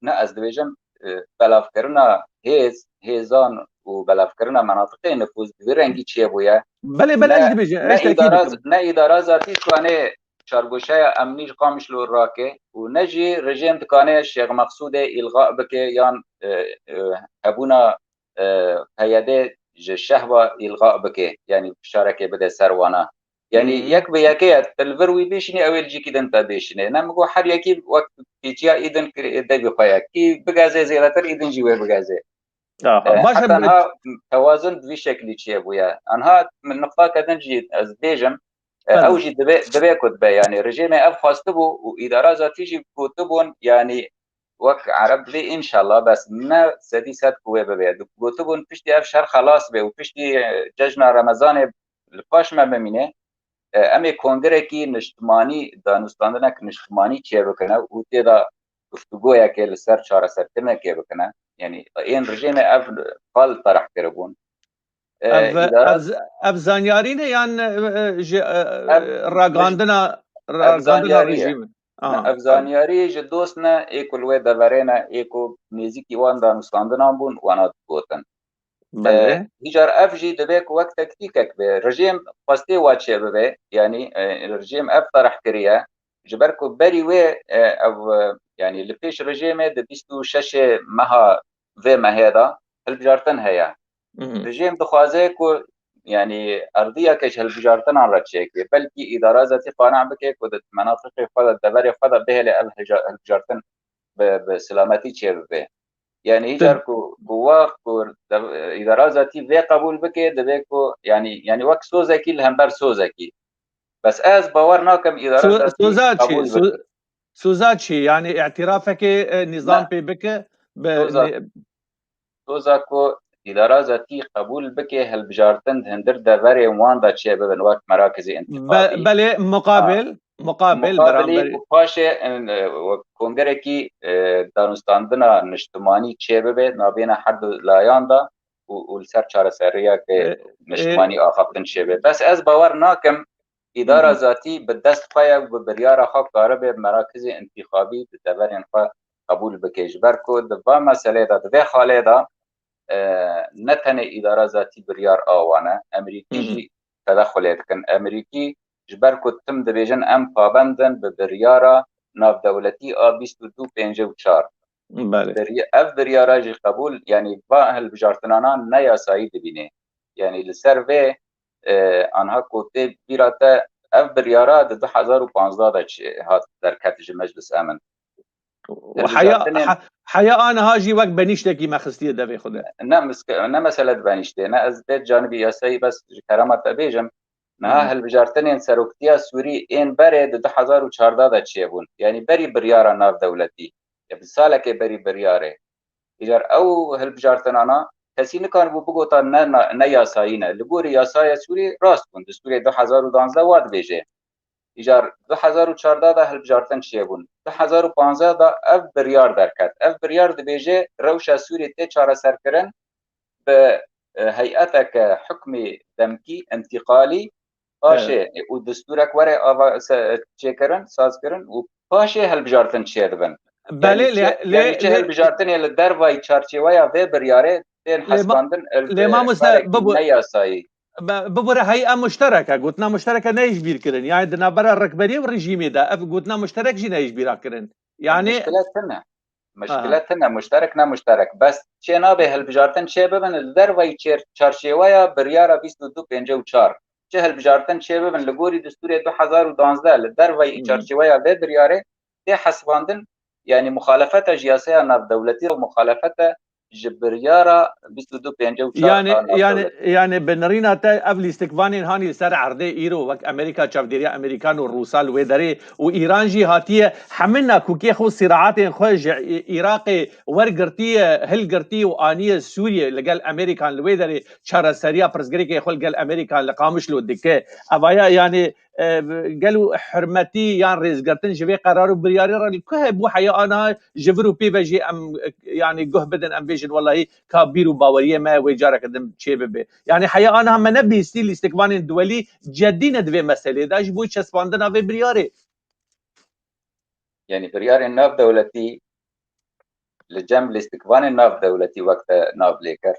Ne, ez dibêjim, e, belavkirina hêz, hêzan û belavkirina menatiqê nifûz bi vî rengî çêbûye. Belê, belê, Ne, ez dibêjim, ne ez tekî îdara, dikim. Ne îdara zatî dikane çargoşeya emnî ji Qamişlo rake û ne jî rejîm dikane Şêx Meqsûdê îlga bike yan, e, e, hebûna, e, P Y D ji Şehba îlga bike, yanî fişarekê bide ser wana. Yanî Hı hı. yek bi yekê ye, tu li vir wî bêşînî, ew ê li cîkî din te bêşînê. Ne, min got her yekî wek pêçiya îdin kir-, devî xwe ye. Kî bigeze zêdetir, îdin jî wê bigeze. Aha, E, baş e, heta niha tewazun bi vî şeklî çêbûye. Anha min nuqtake din jî ez bêjim, e, Belê. ew jî divê, divê ku dibe. Yanî rejîmê ev xwestibû û îdara zatî jî gotibûn, yanî wek Ereb divê înşallah, bes ne sedî sed ku wê bibe. Gotibûn piştî ev şer xelas be û piştî, e, cejna Remezanê li paş me bimîne, e, em ê kongirekî niştimanî, danûstandinek niştimanî çêbikine û tê de guftûgoyekê li ser çareserkirinekê bikine. Yanî ên rejîmê ev qal tereh kiribûn. E, Ev, îdara ev, ev zanyarî ne yan, e, e, ji, e, Ev, ragandina, ev ragandina zanyarî ye. Rejîmê? Ne, Aha, ev zanyarî ji dost ne, ê ku li wê deverê ne, ê ku nêzîkî wan danûstandinan bûn, wana digotin. Belê. E, hîcar ev jî divê ku wek tektîkek be. Rejîm xwestê wa çêbibe, yanî, e, rejîm ev tereh kiriye. Ji ber ku berî wê, e, ev, e, yanî li pêş rejîmê di bîst û şeş meha vê mehê de hilbijartin heye. Mhm. Rejîm dixwaze ku, yanî erdiyeke ji hilbijartinan re çêke. Belkî îdara zatî qane bike ku di menatiqê xwe de, deverê xwe de bihêle ev hija-, hilbijartin bi, bi silametî çêbibe. Yanî Te- hîcar ku, ku wa ku de-, îdara zatî vê qebûl bike, divê ku, yanî, yanî wek sozekî li hember sozekî. Bes ez bawer nakim îdara So-, zatî soza çi? qebûl So-, bike. Soza çi? Yani îtirafekê, e, nîzam Ne. pê bike? Be-, Soza, ne- soza ku îdara zatî qebûl bike, hilbijartin di hundir deverên wan de çêbibin, wek merakizê Be-, întîxabî. belê, muqabil, Ha. muqabil, Muqabilî beramberî. Ku paşê, e, wek kongerekî, e, danûstandina niştimanî çêbibe, nabêna her du layan de û, û li ser çareseriyeke E, e, niştimanî axaftin çêbe. Bes ez bawer nakim îdara Hı hı. zatî bi dest xwe ye û bi biryara xwe karibe merakizê întîxabî di deverên xwe qebûl bike. Ji ber ku di va meselê de, di vê xalê de, e, ne tenê îdara zatî biryar a wan e, Emerîkî Hı hı. jî tedexulê dikin. Emerîkî ji ber ku tim dibêjin em pabend in bi biryara navdewletî a bîst û du pêncî û çar. Belê. Birya-, ev biryara jî qebûl, yanî va hilbijartinana ne yasayî dibîne. Yanî li ser vê, e, anha ku tê bîra te, ev biryara di du hezar û panzdeh de çi hat derket ji Meclis Emin. Û heya, Hilbijartinên he-, heya aniha jî wek benîştekî me xistiye devê xwe de. Ne miske-, ne mesele di benîştê, ne ez dê canibî yasayî bes ji kerema te bêjim. Niha Hı hı. hilbijartinên seroktiya Sûrî ên berê di du hezar û çardeh de çêbûn. Yanî berî biryara navdewletî. Ya bi salekê berî biryarê. Îcar ew hilbijartinana kesî nikanibû bigota ne, ne, ne yasayî ne. Li gorî yasaya Sûrî rast bûn. Destûrê du hezar û danzdeh wa dibêje. Îcar du hezar û çardeh de hilbijartin çêbûn. Du hezar û panzdeh de ev biryar derket. Ev biryar dibêje rewşa Sûrî tê çareserkirin bi, e, heyeteke hukmî demkî, intîqalî, paşê, Evet. û destûrek were ava se-, çêkirin, sazkirin û paşê hilbijartin çêdibin. Belê, Yanî lê, çi, lê, yanî çi lê, hilbijartinê li dervayî çarçêweya vê biryarê tên lê ma-, hesibandin, lê mamoste, bibo-, ne yasayî. Be-, bibore hey'a muştereke, gotina muştereke neyê ji bîr kirin. Yani di navbera rikberiyê û rejîmê de ev gotina muşterek jî neyê ji bîra kirin. Yani Mişkile tune. Mişkile Aha. tune, muşterek ne muşterek. Bes çê nabe hilbijartin çê bibin li dervayî çêr-, çarçêweya biryara bîst û du pêncî û çar. Çi hilbijartin çê bibin li gorî destûrê du hezar û danzdeh li dervayî Hı hı. çarçêweya vê biryarê tê hesibandin, yani muxalefete ji yasaya navdewletî û muxalefete ji biryara bîst û du pêncî û çar Yani, a yani, navdewletî. Yani bi nirîna te ev lîstikvanên hanî li ser erdê îro wek Amerîka, çavdêriya Amerîkan û Rûsa li wê derê û Îran jî hatiye hemî nakokê xwe, sîraatên xwe ji Î-, Îraqê wergirtiye, hilgirtiye û aniye Sûriye li gel Amerîkan li wê derê çareseriya pirsgirêkê xwe li gel Amerîkan li Qamişlo dike. Evaya yani e, gel û hurmetî yan rêzgirtin ji vê qerar û biryarê re li ku hebû heya ana ji vir û pê ve jî em, e, yani guh bidin, em bêjin wellahî ka bîr û baweriyê me wê careke din çê bibe. Yani heya ana me nebîstî lîstikvanên duwelî cedî ne di vê meselê de ji bo çespandina vê biryarê. Yani biryarên navdewletî li cem lîstikvanên navdewletî wek te nav lê kir.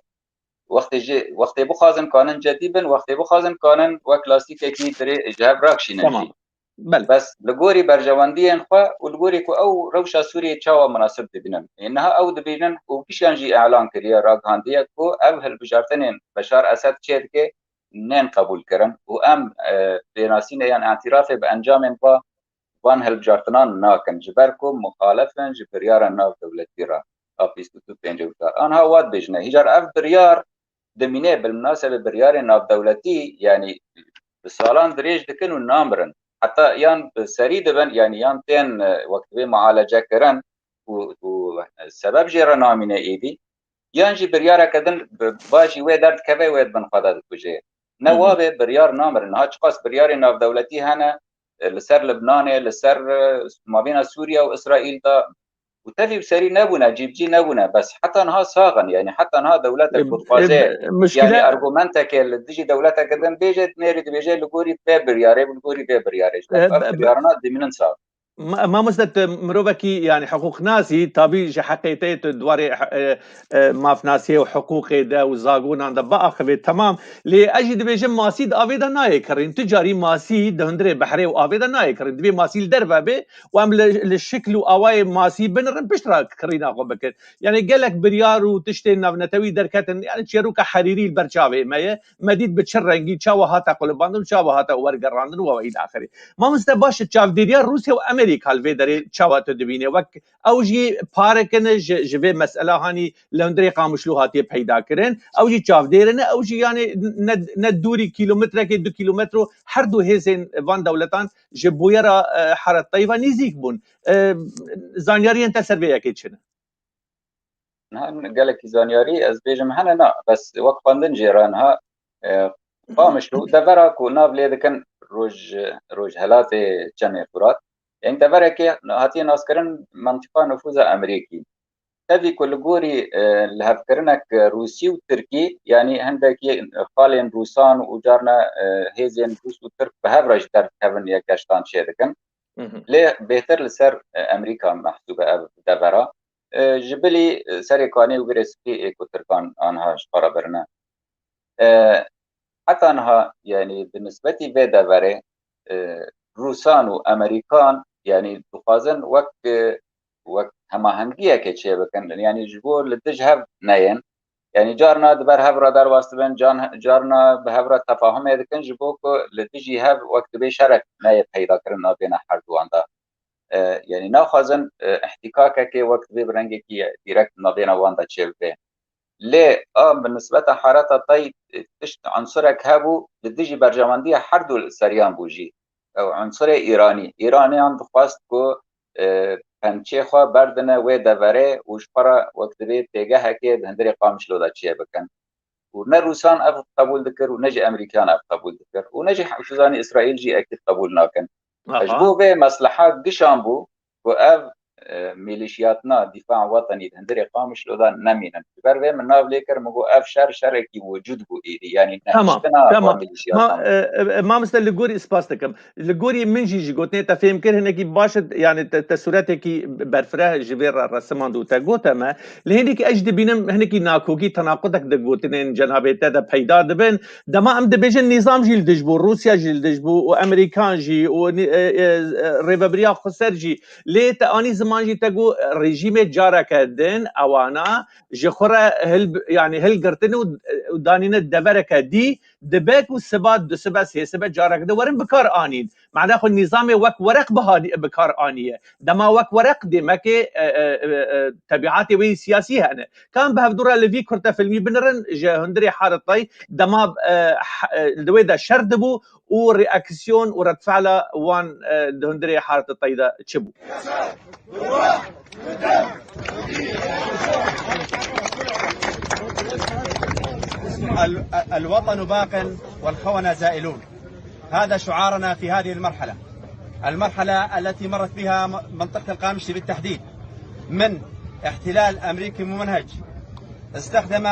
Wextê jî, wextê bixwazin kanin cedî bin, wextê bixwazin kanin wek lastîkekî dirê ji hev rakşînin Tamam. jî. Belê. Bes li gorî berjewendiyên xwe û li gorî ku ew rewşa Sûriyê çawa munasib dibînin. Ê, niha ew dibînin û pişiyan jî elan kiriye, ragihandiye ku ev hilbijartinên Beşar Esed çê dike, nên qebûl kirin û em, e, pênasîne yan îtirafê bi encamên va van hilbijartinan nakin, ji ber ku muxalif in ji biryara navdewletî re a bîst û du pêncî û çar. Anha wa dibêjine, hîcar ev biryar dimîne, bilminasebe biryarên navdewletî, yanî bi salan dirêj dikin û namirin. Heta yan bi serî dibin, yanî yan tên, e, wek divê mualece kirin û, û sebeb jê re namîne êdî. Yan jî biryareke din bi, va jî wê derdikeve, wê di bin xwe de dikuje. Ne Hı hı. wa be, biryar namirin. Niha çiqas biryarên navdewletî hene, e, li ser Libnanê, li ser, e, mabêna Sûriye û Îsraîl de û tevî bi serî nebûne, cîbicî nebûne. Bes heta niha sax in. Yanî heta niha dewletek E, ku dixwaze, e, muşkile yanî argumenteke li dijî dewleteke din bêje, nêrî dibêje li gorî vê biryarê, li gorî vê biryarê. Ji ber E, ev be-, be- biryarana dimînin sax. Ma-, mamoste, tu mirovekî, yani hiqûqnasî, tabî ji heqê te tu di warê, e, e, mafnasiyê û hiqûqê de û zagonan de biaxivê, temam. Lê ez jî dibêjim, masî di avê de nayê kirîn. Tu carî masî di hundirê behrê û avê de nayê kirîn. Divê masî li derve bê û em li, li şikl û awayê masî binirin, pişt re kirîna xwe bikin. Yani gelek biryar û tiştên navnetewî derketin. Yani çêroka Herîrî li ber çavê me ye. Me dît bi çi rengî, çawa hate qulibandin û çawa hate wergerandin û we îlaxirî. Mamoste, baş e, çavdêriya Rûsya û Amerîka li vê derê çawa tu dibînî? Wek ew jî parek in ji, ji vê mesela hanî li hundirê Qamişlo hatiye peyda kirin. Ew jî çavdêr in, ew jî yani ne, ne dûrî kîlometrekê, du kîlometro her du hêzên van dewletan ji bûyera, e, Heret Teyva nêzîk bûn. E, zanyariyên te ser vê yekê çi ne? Niha gelekî zanyarî ez bêjim hene na, bes wek xwendin jê re niha, e, Qamişlo, devera ku nav lê dikin roj, rojhelatê Çemê Furat. Yanî deverekê hatiye naskirin mentiqa nufûza Amerîkî. Tevî ku li gorî, e, lihevkirinek Rûsî û Tirkî, yanî hindekî xalên Rûsan û carna, e, hêzên Rûs û Tirk bi hev re jî derdikevin, yek geştan çêdikin. Hı hı. Lê bêhtir li ser, e, Amerîka mehsûb e ev devera. E, ji bilî, e, serê kanê û virê spî ê ku Tirkan aniha ji xwe re birine. E, heta niha, yanî bi nisbetî vê deverê, e, Rûsan û Amerîkan, yanî dixwazin wek, e, wek hemahengiyekê çêbikin, yanî ji bo li dij hev neyên. Yanî carna di ber hev re derbas dibin, can-, carna bi hev re tefahumê dikin, ji bo ku li dijî hev wek dibê şerek neyê peydakirin nabêna herduwan de. E, yanî naxwazin, e, îhtîkakekê wek dibê bi rengekî dîrekt nabêna wan de çêbibe. Lê a bi nisbeta hareta tey, e, tişt unsurek hebû, li dijî berjewendiya her du seriyan bû jî. Ew unsurê Îranî. Îraniyan dixwest ku, e, pençê xwe berdine wê deverê û ji xwe re wek dibê têgehekê di hundirê Qamişlo de çêbikin. Û ne Rûsan ev qebûl dikir û ne jî Amerîkan ev qebûl dikir û ne jî, tu zanî, Îsraîl jî ekîd qebûl nakin. Ji Aha. bo vê mesleha gişan bû ku ev, e, mîlîşiyatna Dîfa Wetenî di hundirê Qamişlo de nemînin. Ji ber vê min nav lê kir, min got ev şer şerekî wicûd bû êdî. Yanî Tamam, nehiştina tamam. mîlîşiyatan. Ma, e, e, mamoste, li gorî spas dikim. Li gorî min jî ji gotinê te fêm kir, hinekî baş e, yani te, te sûretekî berfireh ji vê re resimand û te gote me. Li hindekî ez jî dibînim hinekî nakokî, tenaqudek di gotinên cenabê te de peyda dibin. Dema em dibêjin nîzam jî li dij bû, Rûsya jî li dij bû û Amerîkan jî û ni-, e, e, e, rêvebiriya xweser jî. Lê te anî ziman jî te got rejîmê careke din ewana ji xwe re hil, yani hilgirtin û, û danîne devereke dî. Dibe ku siba, du sibe, sê sibe carek di werin bi kar anîn. Mana xwe nîzamê wek wereq bihani-, bi kar aniye. Dema wek wereq dê mekê, e, e, e, e, tebîatê wê siyasî hene. Ka em bi hevdû re li vî kurtefilmî binirin, ji hundirê Haretay dema, e, h-, e, li wê de şer dibû û reaksiyon û redfe'la wan, e, di hundirê Haretay de çi bû? ال-، الوطن باق والخونة زائلون. هذا شعارنا في هذه المرحلة، المرحلة التي مرت بها م-، منطقة القامشلي بالتحديد من احتلال أمريكي ممنهج استخدم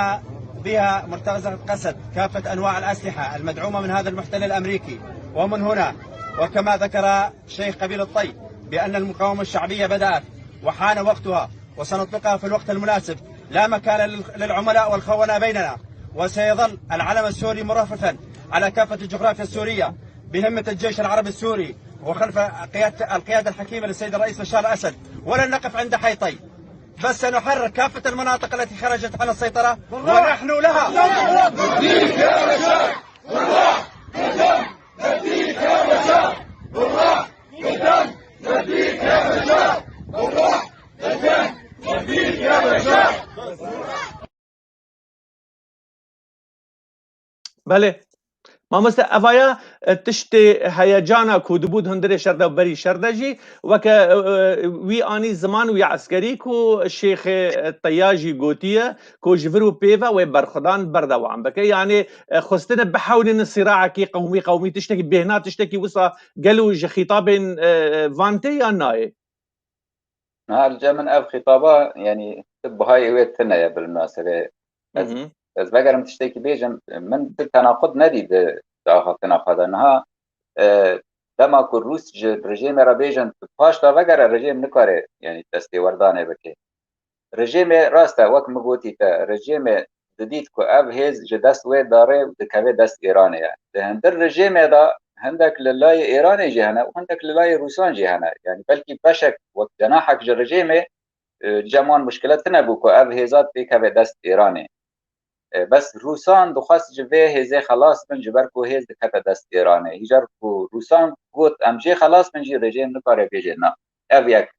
بها مرتزقة قسد كافة أنواع الأسلحة المدعومة من هذا المحتل الأمريكي. ومن هنا، وكما ذكر شيخ قبيل الطي، بأن المقاومة الشعبية بدأت وحان وقتها، وسنطلقها في الوقت المناسب. لا مكان لل-، للعملاء والخونة بيننا، وسيظل العلم السوري مرفرفا على كافة الجغرافيا السورية بهمة الجيش العربي السوري وخلف قيادة، القيادة الحكيمة للسيد الرئيس بشار الأسد. ولن نقف عند حيطي، بس سنحرر كافة المناطق التي خرجت عن السيطرة، ونحن لها. Belê. Mamoste, evaya, e, tiştê heyecana ku dibû di hundirê şer de û berî şer de jî, weke, e, e, wî anî ziman wî eskerî ku Şêxê, e, Teya jî gotiye ku ji vir û pê ve wê berxwedan berdewam bike. Yanî, e, xwestine bihewlînin sîraekî qewmî qewmî, tiştekî bêhna, tiştekî wisa gelo ji xîtabên, e, e, van tê ya nayê? Niha li cem min ev xîtaba, yanî, tu bihayê wê tune ye, bilmnasebê. Hı Ez, hı. ez vegerim tiştekî bêjim, min tu tenaqud nedî di, di axaftina xwe de. Niha, e, dema ku Rûs ji rejêmê re bêjin, tu paş de vegere, rejêm nikare, yanî, destêwerdanê bike. Rejêmê, rast e, wek min gotî te, rejêmê didît ku ev hêz ji dest wê dare û dikeve dest Îranê ye. Di hundir rejêmê de hindek li layê Îranê jî hene û hindek li layê Rûsan jî hene. Yanî belkî beşek wek cenahek ji rejêmê, e, cem wan muşkile tune bû ku ev hêza pêkeve dest Îranê. E, bes Rûsan dixwest ji vê hêzê xelas bin, ji ber ku hêz dikete dest Îranê. Hîcar ku Rûsan got, em jê xelas bin jî, rejêm nikare bêje na. Ev yek.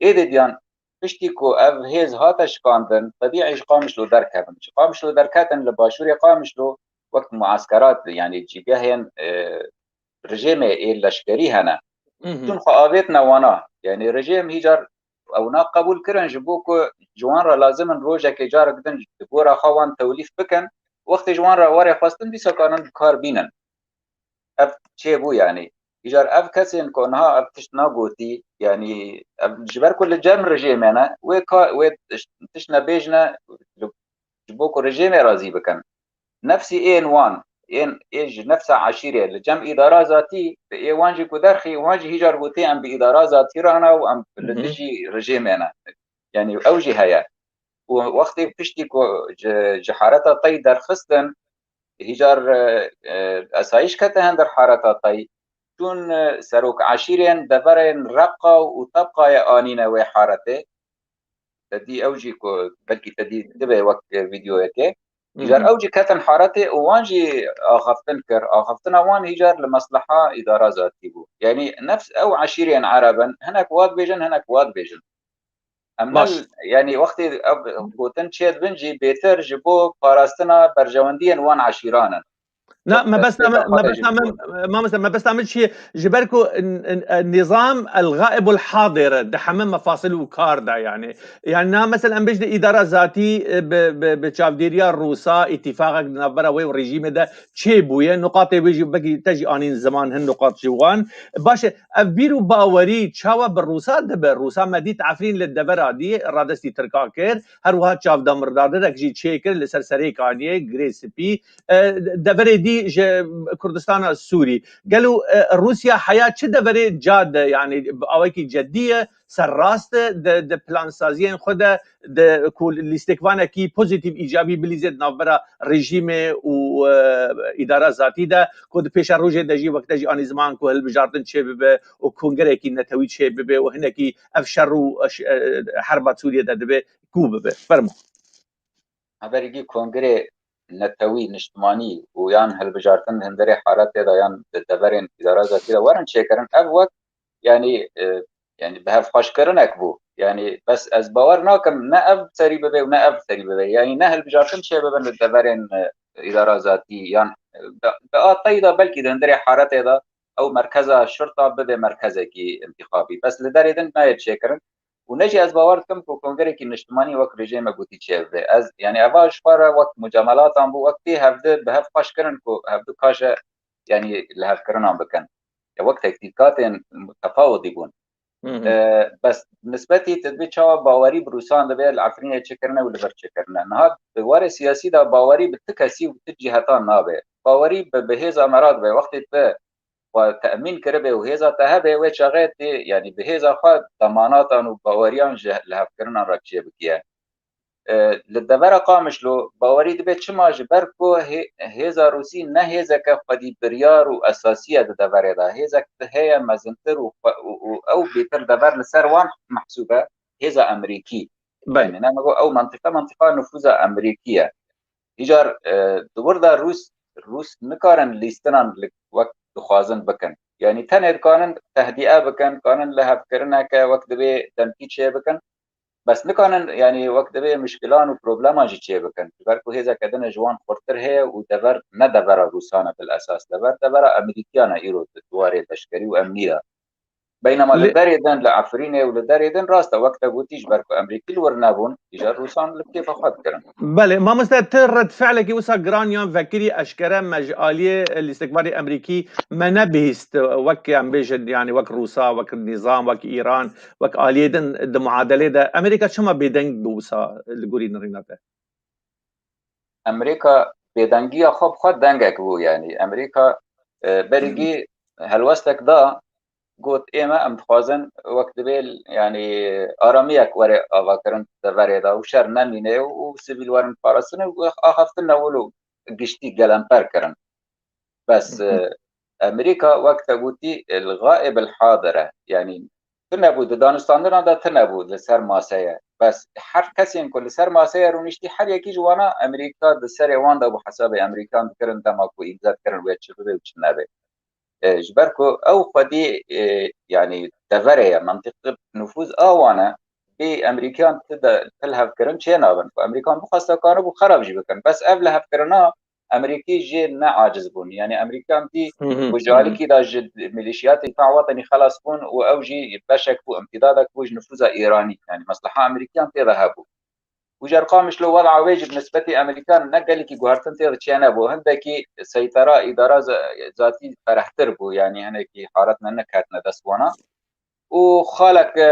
Êdî diyan, piştî ku ev hêz hate şikandin, tebîî ji Qamişlo derkevin. Ji Qamişlo derketin, li başûrê Qamişlo wek mueskerat, yanî cîgehên, e, rejêmê ê leşkerî hene. Hı hı. Çûn xwe avêtine wana. Yanî rejêm hîcar ew na qebûl kirin, ji bo ku ji wan re lazim in rojekê carek din di gora xwe wan tewlîf bikin. Wextê ji wan re were xwestin, dîsa kanin bi kar bînin. Ev çêbû, yanî. Îcar ev kesên ku niha ev tişt nagotî, yanî ev ji ber ku li cem rejêmê ne, wê ka, wê tişt, tişt nebêjne, ji bo ku rejêmê razî bikin. Nefsî ên wan, ên ê ji nefsa eşîrê li cem îdara zatî, bi ê wan jî ku derxî, wan jî hîcar gotê em bi îdara zatî re ne û em li Hı hı. dijî rejêmê ne. Yanî ew jî heye. Û wextê piştî ku ji, ji hareta tey derxistin, hîcar, e, e, esayîş kete hundir hareta tey. Çûn, e, serok eşîrên deverên Reqa û Tebqayê anîne wê haretê. Te dî ew jî ku belkî te dî dibe wek, e, vîdeoyekê. Îcar ew jî ketin haretê û wan jî axaftin kir. Axaftina wan hîcar li mesleha îdara zatî bû. Yanî nefs ew eşîrên Ereb in, hinek wa dibêjin, hinek wa dibêjin. Em ne, yanî wextê ev gotin çêdibin jî bêtir ji bo parastina berjewendiyên wan eşîran in. Na, mebesta min, mebesta min, mamoste, mebesta min çi ye? Ji ber ku n-, n-, e, nizam el-gaibul hadir e, di heme mefasil û kar de, yani. Yani, na, mesela, em bêjin îdara zatî, e, bi, bi, bi çavdêriya Rûsa, îtîfaqek di navbera wê û rejîmê de çêbûye, nuqatê wê jî wekî te jî anîn ziman hin nuqat ji wan. Baş e, ev bîr û bawerî çawa bi Rûsa dibe? Rûsa me dît Efrîn li devera dî radestî Tirka kir, her wiha çavdamirdadinek jî çêkir li ser Serêkaniyê, Girê Spî, e, deverê dî ji Kurdistana Sûrî. Gelo, e, Rûsya heya çi deverê ca de, yani bi awekî cedî ye, serrast e, di, di plansaziyên xwe de, di ku lîstikvanekî pozîtîf, îcabî bilîzê di navbera rejîmê û, e, îdara zatî de, ku di pêşerojê de jî wekî te jî anî ziman ku hilbijartin çêbibe û kongerekî netewî çêbibe û hinekî ev şer û, e, ş-, e, herba Sûriyê de dibe ku bibe. Fermo. Heverî kongirê netewî, niştimanî û yan hilbijartin li hundirê haretê de yan di deverên îdara zatî de werin çêkirin, ev wek, yanî, e, yanî bi hev xweşkirinek bû. Yanî bes ez bawer nakim ne ev serî bibe û ne ev serî bibe. Yanî ne hilbijartin çêbibin li deverên, e, îdara zatî yan, e, bi, bi ateyî de belkî di hundirê haretê de ew merkeza şirta bibe merkezekî intixabî. Bes li derê din nayê çêkirin. Û ne jî ez bawer dikim ku kongerekî niştimanî wek rejê me gotî çêbibe. Ez, yanî eva ji xwe re wek mucamelatan bû, wek tê hevdi bi hev xweş kirin ku hevdu kaşe, yanî lihevkirinan bikin. Ya wek tektîkatên tefawidî bûn. E, bes nisbetî tu dibê çawa bawerî bi Rûsan dibe li Efrînê çi kirine û li vir çi kirine. Niha di warê siyasî de bawerî bi ti kesî û ti cîhetan nabe. Bawerî bi, bi hêza me re dibe. Wextê tu xwe temîn kiribe û hêza te hebe, wê çaxê tê, yanî bi hêza xwe demanatan û baweriyan ji lihevkirinan re çêbikiye. E, li devera Qamişlo bawerî dibe çima? Ji ber ku hê-, hêza Rûsî ne hêzeke xwedî biryar û esasî ye di deverê de. Hêzek di heye mezintir û xwe-, û, û ew bêtir dever li ser wan mehsûb e, hêza Emerîkî. Belê. Yanî, ne, ew mentiqe, mentiqa nifûza Emerîkî ye. Îcar, e, di wir de Rûs, Rûs nikarin lîstinan li wek dixwazin bikin. Yanî tenê dikanin tehdîe bikin, dikanin lihevkirineke wek divê demkî çê bikin. Bes nikanin, yanî wek divê mişkilan û probleman jî çê bikin. Ji ber ku hêzeke din ji wan xurtir heye û dever ne devera Rûsan e bil esas. Dever, devera Emerîkiyan e îro di warê leşkerî û emnî de. Beynema li derê din, li Efrînê û li derê din rast e, wek te gotî, ji ber ku Emerîkî li wir nebûn, îcar Rûsan li kêfa xwe dikirin. Belê, mamoste, ti redfe'lekî wisa giran yan vekirî eşkere me ji aliyê lîstikvanê Emerîkî me nebihîst, wek em bêjin, yanî wek Rûsa, wek nîzam, wek Îran, wek aliyê din di muadelê de Emerîka çima bêdeng bû wisa li gorî nirîna te? Emerîka bêdengiya xwe bi xwe dengek bû, yanî Emerîka, e, berî gî helwestek da, got, ême em dixwazin wek divê, yanî aramiyek were avakirin deverê de û şer nemîne û, û sivîl werin parastin û axaftin newil û giştî gelemper kirin. Bes, e, Emerîka wek te gotî, e, li gaib el hadir e. Yanî tune bû, di danûstandina de tune bû, li ser maseye. Bes her kesên ku li ser maseye rûniştî, her yekî ji wana Emerîka di serê wan de bû, hesabê Emerîkan dikirin dema ku îmze dikirin wê çi bibe û çi nebe. E, ji ber ku ew xwedî, e, yanî deverê ye, mentiqê nifûz a wan e, bê Emerîkan ti de, ti lihevkirin çê nabin. Ku Emerîkan bixwesta kanibû xerab jî bikin. Bes ev lihevkirina Emerîkî jê ne aciz bûn. Yanî Emerîkan dî ku ji alikî de ji milîşiyatê Difa Wetenî xelas bûn û ew jî beşek bû, îmtîdadek bû ji nifûza Îranî. Yanî mesleha Emerîkiyan tê de hebû. Û ji Qamişlo weda wê jî bi nisbetî Emerîkan ne gelekî guhertin tê de çênebû. Hindekî seytera îdara za-, zatî ferehtir bû. Yanî hinekî haretine neketine dest wana. û xalek, e,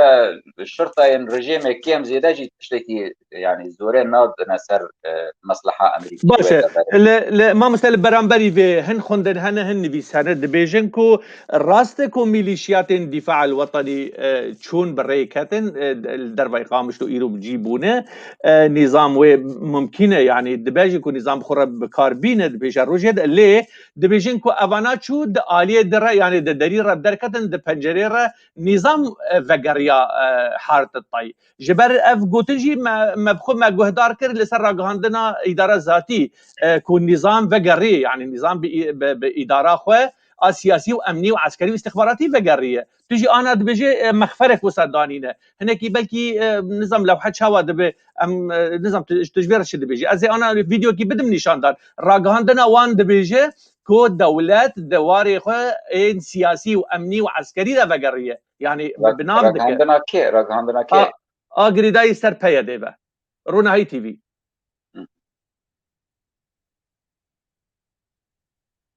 şirtayên rejîmê kêm zêde jî tiştekî, yanî zorê nadine ser, e, mesleha Emerîkî. Baş e. Li, li, mamoste, li beramberî vê hin xwendin hene, hin nivîs hene, dibêjin ku rast e ku milîşiyatên Dîfa el Wetenî, e, çûn bi rê ketin, e, li dervayî Qamişlo îro bi cî bûne, e, nîzam wê mimkîn e, yanî dibe jî ku nîzam bi xwe re bi kar bîne di pêşerojê de, lê dibêjin ku evana çû di aliyê di re, yanî di derî re derketin, di pencerê re nîzam nizam, e, vegeriya, e, Haret Tay. Ji ber ev gotin jî me, me bi xwe me guhdar kir li ser ragihandina îdara zatî, e, ku nizam vegerî, yani nizam bi, bi, bi îdara xwe a siyasî û emnî û eskerî û istixbaratî vegeriye. Tu jî ana dibêje, e, mexferek wisa danîne. Hinekî belkî, e, nizam lewhe çawa dibe, em, e, nizam tu, tu ji vê re çi dibêjî? Ez ê ana vîdeokî bidim nîşandan. Ragihandina wan dibêje ku dewlet di warê xwe ên siyasî û emnî û eskerî de vegeriye. Yani bi, bi nav dike. Ragihandina kê? Ragihandina kê? A, a girêdayî ser P Y D ve. Ronahî T V. Hı.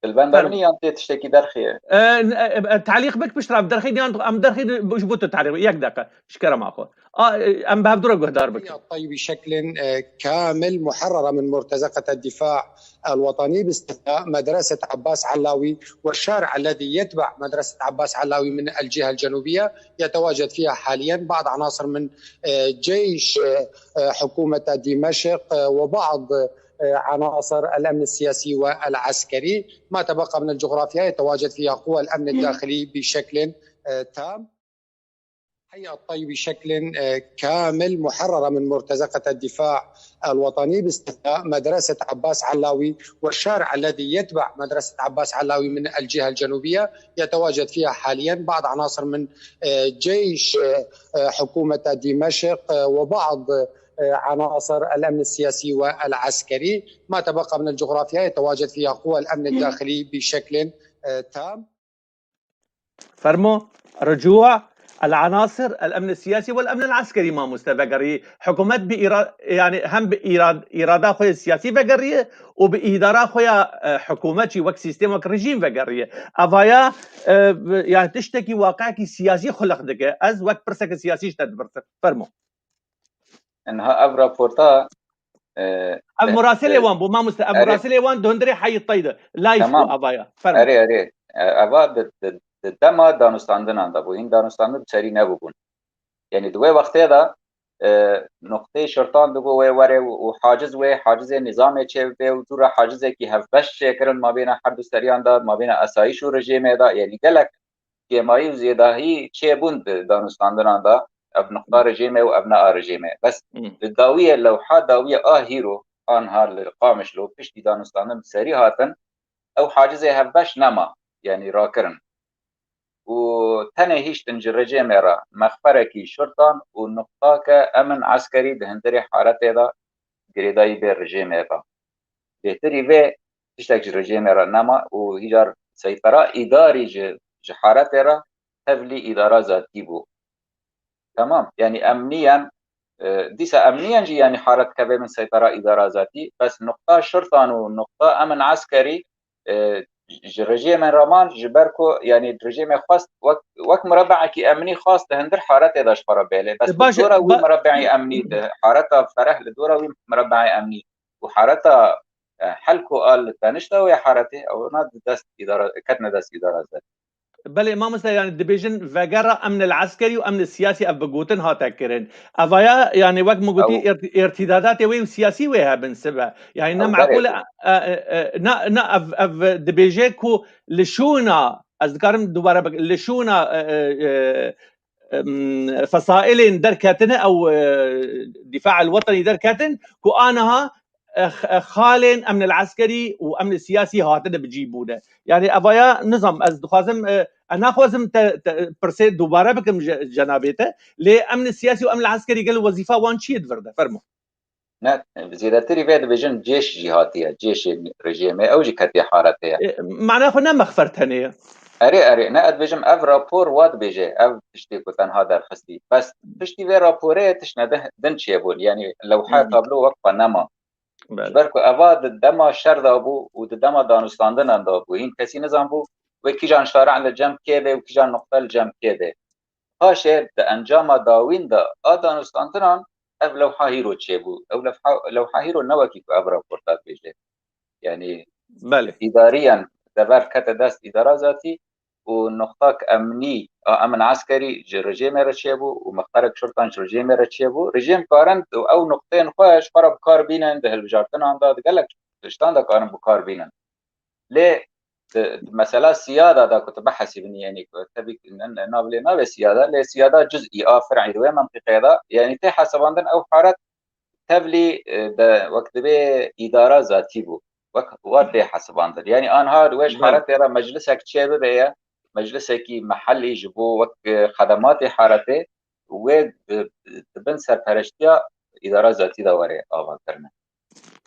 Li benda min yan tê tiştekî derxê? E, n-, e, e, telîq bik piştre, em derxê yan, em derxê ji bo tu telîq, yek deqe, ji kerema xwe. A, e, em bi hevdû re guhdar bikin. الطي بشكل، آه، كامل، محررة من مرتزقة الدفاع الوطني، باستثناء مدرسة عباس علاوي والشارع الذي يتبع مدرسة عباس علاوي من الجهة الجنوبية، يتواجد فيها حاليا بعض عناصر من، آه، جيش، آه، آه، حكومة دمشق، آه، وبعض، آه، عناصر الأمن السياسي والعسكري. ما تبقى من الجغرافيا يتواجد فيها قوى الأمن الداخلي بشكل، آه، تام. حي الطي بشكل، آه، كامل، محررة من مرتزقة الدفاع الوطني، باستثناء مدرسة عباس علاوي والشارع الذي يتبع مدرسة عباس علاوي من الجهة الجنوبية، يتواجد فيها حاليا بعض عناصر من، آه، جيش، آه، آه، حكومة دمشق، آه، وبعض، آه، عناصر الأمن السياسي والعسكري. ما تبقى من الجغرافيا يتواجد فيها قوى الأمن الداخلي بشكل، آه، تام. Fermo, رجوع العناصر الأمن السياسي والأمن العسكري mamoste vegerî. Hikûmet bi îra-, yani hem bi îra-, îrada xwe ya siyasî vegeriye û bi îdara xwe ya, e, hikûmet jî wek sîstem, wek rejîm vegeriye. Evaya, e, yani tiştekî waqiekî siyasî xuliq dike. Ez wek pirseke siyasî ji te dipirsim. Fermo. Niha ev raporta, e, Ev e, murasilê e, wan bû, mamoste. Ev erê. Murasilê wan di hundirê Heyî Tey de. Live bû, tamam. Avaya. Fermo. Erê, erê. E, eva di, di, di dema danûstandinan de bû. Hîn danûstandin bi serî nebûbûn. Yani di wê wextê de, e, noqteyê şirtan digo wê were û, û haciz wê, hacizê nizamê çê bibe û dû re hacizekî hevbeş çêkirin mabêna her du seriyan de, mabêna esayîş û rejîmê de. Yani gelek kêmayî û zêdahî çêbûn di danûstandinan de, ev nuqta rejîm e û ev ne a rejîm e. Bes Hmm. li dawiyê lewha, dawiyê a hîro, anha li Qamişlo, piştî danûstandin bi serî hatin, ew hacizê hevbeş nema, yanî rakirin. Û tenê hiştin ji rejîmê re mexferekî şurtan û nuqtake emin eskerî di hundirê haretê de girêdayî bê rejîmê re. Bêhtirî vê tiştek ji rejîmê re nema û hîcar seytera îdarî ji, ji haretê re tevlî îdara zatî bû. Tamam, yanî emniyen, e, dîsa emniyen jî yanî haret keve bin seytera îdara zatî, bes nuqta şirtan û nuqta emin eskerî, e, ji rejîmên re man, ji ber ku yanî rejîmê xwest wek, wek murebeekî emnî xwest di hundir haretê de ji xwe re bêle. Bes li Baş e, dora wî ba- murebeî emnî de, hareta fereh li dora wî murebeî emnî û hareta, e, hel ku a li tenişta wê haretê, ew na di dest îdara, ketine dest îdara zatî. Belê, mamoste, yani dibêjin vegera emn el eskerî û emn el siyasî ev bi gotin hate kirin. Evaya, yani wek min gotî, Ew- îrt-, îrtîdadatê wê û siyasî wê hebin sibe. Yani ne Ew meqûl e, berê. e, e, e, ne, ne ev, ev dibêje ku li şûna, ez dikarim dubare bik-, li şûna, e, e, e, em, fesailên derketine ew, e, Dîfa el Wetenî derketin ku aniha, e, x-, e, xalên emn el eskerî û emn el siyasî hatine bi cî bûne. Yani evaya nizam, ez dixwazim, e, ez naxwazim te, te pirsê dubare bikim je-, cenabê te. Lê emn el siyasî û emn el eskerî gel wezîfa wan çi ye di vir de? Fermo. Ne, zêdetirî vê dibêjin cêş jî hatiye, cêşê rejîmê, ew jî ketiye haretê ye. E, mana xwe ne mexfer tenê ye. Erê, erê, ne, ez dibêjim ev rapor wa dibêje, ev tiştê ku tenha derxistî. Bes piştî vê raporê tiştine de-, din çêbûn, yanî lewha Hmm. tablo wek xwe nema. Belê. Ji ber ku eva di dema şer de bû û di dema danûstandinan de bû, hîn kesî nizanbû wê kîjan şare li cem kê be û kîjan nuqte li cem kê be. Paşê di encama dawîn de a danûstandinan ev lewha hîro çêbû. Ew lewha, lewha hîro ne wekî ku ev raporta dibêje. Yanî Belê. îdariyan dever kete dest îdara zatî û nuqtak emnî a emin eskerî ji rejîmê re çêbû û mexberek şurtan ji rejîmê re çêbû. Rejîm karin ew nuqteyên xwe ji xwe re bi kar bînin, di hilbijartinan de, di gelek tiştan de karin bi kar bînin. Lê di, di mesela siyada da ku tu bihesibînî, yanî ku tebî ne, ne, nav lê navê siyada, lê siyada cuz'î a fir'î di wê mentiqê de, yanî tê hesabandin ew haret tevlî, e, de wek divê îdara zatî bû. Wek war tê hesibandin. Yanî anha di wê ji Belê. haretê re meclisek çê bibe ye, meclisekî mehellî ji bo wek, e, xedematê haretê wê di, di bin serpereştiya îdara zatî de were avakirin.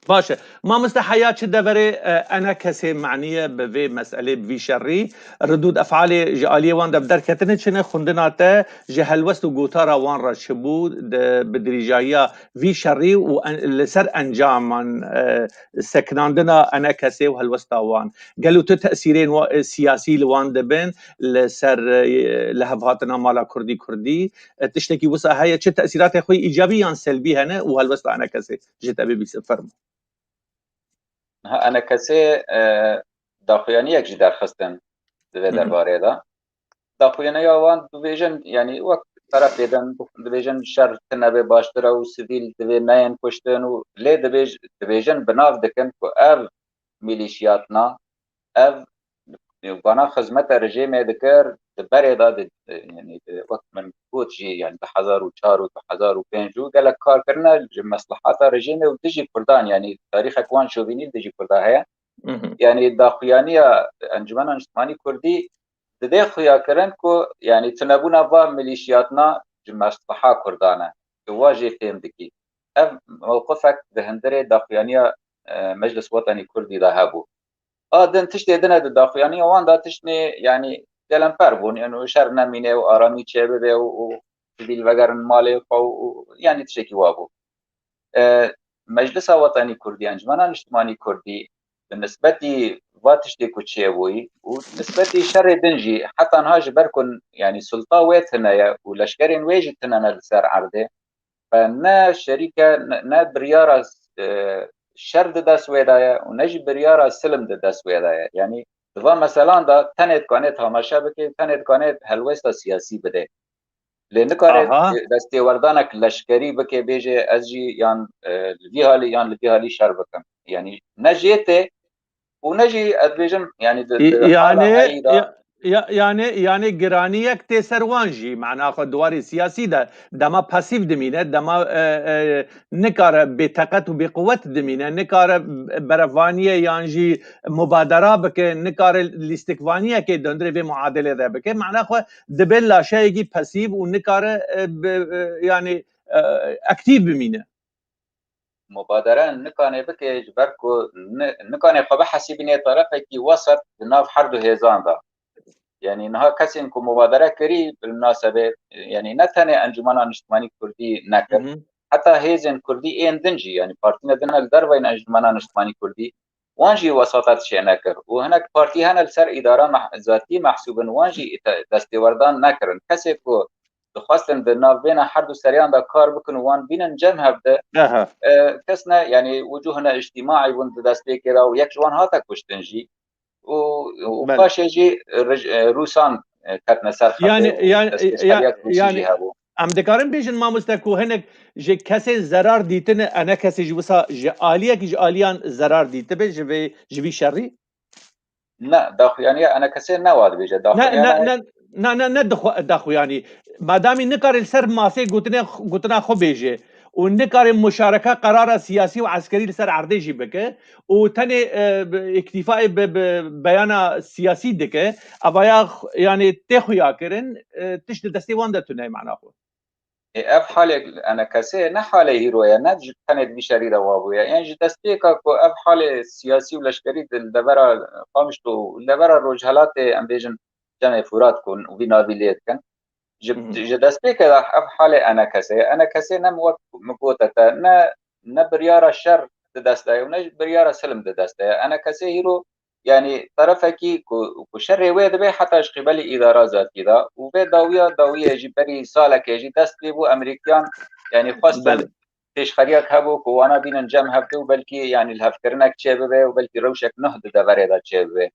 Baş e. Mamoste heya çi deverê, e, enekesê maniye bi vê meselê, bi vî şerî, ridûd efalê ji aliyê wan de bi derketine çi ne, xwendina te ji helwest û gotara wan re çi bû, di, bi dirîjayiya vî şerî û en-, li ser encaman, e, sekinandina enekesê û helwesta wan. Gelo tu tesîrên wa-, e, siyasî li wan dibin, li ser, e, li hevhatina mala Kurdî Kurdî, e, tiştekî wisa heye, çi tesîratê xwe îcabî yan selbî hene û helwesta enekesê ji te bibîse, fermo. Ha, enekesê, e, daxuyaniyek jî derxistin di vê Hı hı. derbarê de. Daxuyaniya wan dibêjin, yanî wek terefê din dibêjin şer tine bê baştir e û sivîl divê neyên kuştin û lê dibêj-, dibêjin bi nav dikin ku ev milîşiyatna, ev vana xizmete rejîmê dikir, di berê de di, yanî di, wek min got jî, yanî du hezar û çar û du hezar û pênc û gelek kar kirine ji meslehata rejîmê û dijî Kurdan, yanî tarîxek wan şovînî dijî Kurda heye. Hı hı. Yanî daxuyaniya Encumena Niştimanî Kurdî didê xuyakirin ku, yanî tunebûna va milîşiyatna ji mesleha Kurdan e. Tu wa jê fêm dikî. Ev mewqifek di hundirê daxuyaniya, e, Meclis Wetenî Kurdî de hebû. A din tiştê din e di daxuyaniya wan de tiştê, yanî gelemper bûn. Yanî şer nemîne û aramî çêbibe û, û sivîl vegerin malê xwe û, û, yanî tiştekî wa bû. E, Meclisa Wetenî Kurdî, Encumena Niştimanî Kurdî, bi nisbetî va tiştê ku çêbûyî û nisbetî şerê din jî, heta niha ji ber ku, yanî sulta wê tune ye û leşkerên wê jî tune ne li ser erdê, e, ne şerîke, ne, ne biryara, e, şer di dest wê de ye û ne jî biryara silim di dest wê de ye. Yanî di van meselan de tenê dikane tamaşe bike, tenê dikane helwesta siyasî bide. Lê nikare Aha. destêwerdanek leşkerî bike, bêje ez jî yan, e, li vî halî yan li vî halî şer bikim. Yanî ne jê tê û ne jî ez dibêjim, yanî di, di hala heyî de ya, ya, yanî, yanî giraniyek tê ser wan jî, mana xwe di warê siyasî de dema pasîf dimîne, dema, e, e, nikare bêteqet û bêquwet dimîne, nikare berevaniyê yan jî mubadera bike, nikare lîstikvaniyekê di hundirê vê muadelê de bike. Mana xwe dibe laşeyekî pasîf û nikare, e, bi, e, yanî, e, aktîf bimîne. Mubadere nikane bike, ji ber ku ni-, nikane xwe bihesibîne terefekî wesat di nav her du hêzan de. Yanî niha kesên ku mubadere kirî, bilmnasebê, yanî ne tenê Encumena Niştimanî Kurdî nekir, Hı hı. heta hêzên Kurdî ên din jî, yanî partîne din li derveyên Encumena Niştimanî Kurdî, wan jî wesata tişê nekir. Û hinek partî hene li ser îdara meh-, zatî mehsûb in, wan jî îte-, destêwerdan nekirin. Kesê ku dixwestin di nav vêna her du seriyan de kar bikin û wan bînin cem hev de, Aha. e, kes ne, yanî wucuhine îctîmaî bûn di destpêkê de û yek ji wan hate kuştin jî. Û, û Belê. paşê jî rij-, e, Rûsan, e, ketine ser xetê Yanî, û yanî, destpêşxeriya ya-, Rûsî yanî, jî hebû. Em dikarin bêjin mamoste ku hinek ji kesên zerar dîtine, enekesê ji wisa ji aliyekî ji aliyan zerar dîtibe ji vê, ji vî şerî? Ne, daxuyaniya enekesê ne wa dibêje. Ne, Daxuyaniya ne, ne, ne, ne, ne dixwe-, daxuyanî. Madamî nikare li ser masê gotine, gotina xwe bêje û nikare muşareka qerara siyasî û eskerî li ser erdê jî bike û tenê, e, bi, îktîfayê bi, bi beyana siyasî dike, evaya x-, yanî tê xuyakirin, e, tişt di destê wan de tune, mana xwe. Ê, ev halê enekesê ne halê hîro ye, ne ji tenê di vî şerî de wa bûye. Yên ji destpêka ku ev halê siyasî û leşkerî di li devera Qamişlo û li devera Rojhelatê, em bêjin, Çemê Furat ku vî navî lê dikin, ji, Hı hı. ji destpêkê de ev halê enekesê ye. Enekesê ne wek min gote te, ne, ne biryara şer di dest de ye û ne jî biryara silim di dest de ye. Enekesê hîro, yanî terefekî ku, ku şerê wê dibe heta ji qîbelî îdara zatî de û vê dawiya dawiyê jî berî salekê jî dest pê bû, Amerîkiyan, yanî xwestin Belê. pêşxeriyek hebû ku wana bînin cem hev de û belkî, yanî lihevkirinek çêbibe û belkî rewşek nuh di deverê de çêbibe.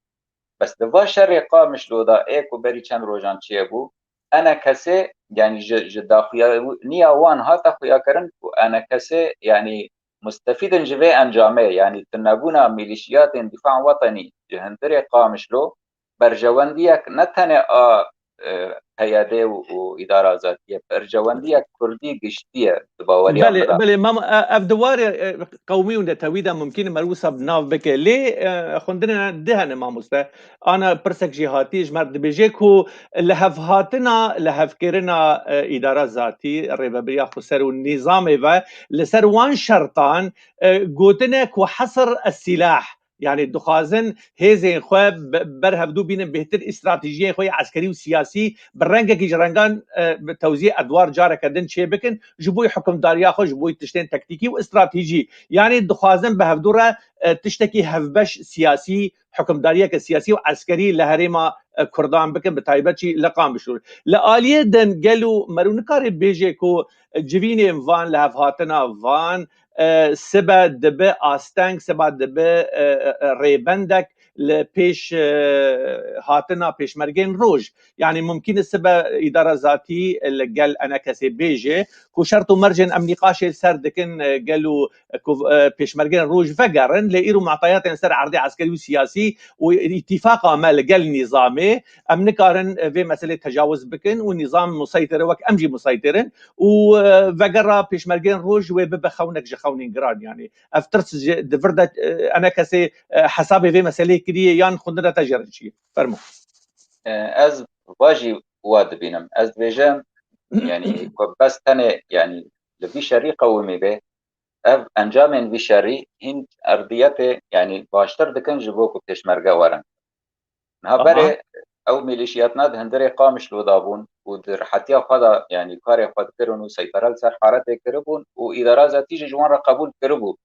Bes di va şerê Qamişlo de ê ku berî çend rojan çêbû, enekesê, yanî ji, ji daxuyaniya wan hate xuyakirin ku enekesê, yanî mustefîd in ji vê encamê, yanî tunebûna mîlîşiyatên Dîfa Wetenî ji hundirê Qamişlo, berjewendiyek ne tenê a, e, P Y D û, û Îdara Azadiyê, berjewendiyek kurdî giştî ye di baweriya Belê, min de. Belê, mam, e, ev di warê, e, qewmî û netewî de mumkîn e meriv wisa bi nav bike. Lê, e, xwendinê di hene mamoste. Ana pirsek jî hatî ji me re dibêje ku lihevhatina, lihevkirina, e, Îdara Zatî, Rêvebiriya Xweser û nîzamê ve li ser wan şertan, e, gotine ku hesr es-sîlah, yanî dixwazin hêzên xwe be-, ber hevdû bînin, bêhtir stratejiyên xwe yê eskerî û siyasî bi rengekî ji rengan, e, bi tewzî edwar careke din çê bikin, ji bo hukimdariya xwe, ji bo tiştên tektîkî û stratejî. Yanî dixwazin bi hevdû re, e, tiştekî hevbeş siyasî, hukimdariyeke siyasî û eskerî li herêma, e, Kurdan bikin, bi taybet jî li Qamişlo. Li aliyê din gelo meriv nikare bêje ku, e, civînên van, lihevhatina van, e, sibe dibe asteng, sibe dibe, e, e, e, rêbendek li pêş, e, hatina pêşmergên roj. Yanî mumkîn e sibe Îdara Zatî li gel enekesê bêje ku şert û mercên em nîqaşê li ser dikin, e, gelo ku, e, pêşmergên roj vegerin, lê îro mu'tayatên ser erdê eskerî û siyasî û îtîfaqa me li gel nîzamê, em nikarin, e, vê meselê tecawuz bikin û nîzam museytir e, wek em jî museytir in û, e, vegera pêşmergên roj wê bibe xewnek ji xewnên giran. Yanî ev tirs ji, di vir de, e, enekesê, e, hesabê vê meselê kiriye yan xwendina te jê re çi ye? Fermo. E, ez va jî wa dibînim. Ez dibêjim, yanî ku bes tenê, yanî li vî şerî qewimî be, ev encamên vî şerî hîn erdiyetê, yanî baştir dikin ji bo ku pêşmerge werin. Niha Aha. berê ew mîlîşiyatna di hundirê Qamişlo de bûn û di rihetiya xwe de, yanî karê xwe dikirin û seytera li ser haretê kiribûn û Îdara Zatî jî ji wan re qebûl kiribû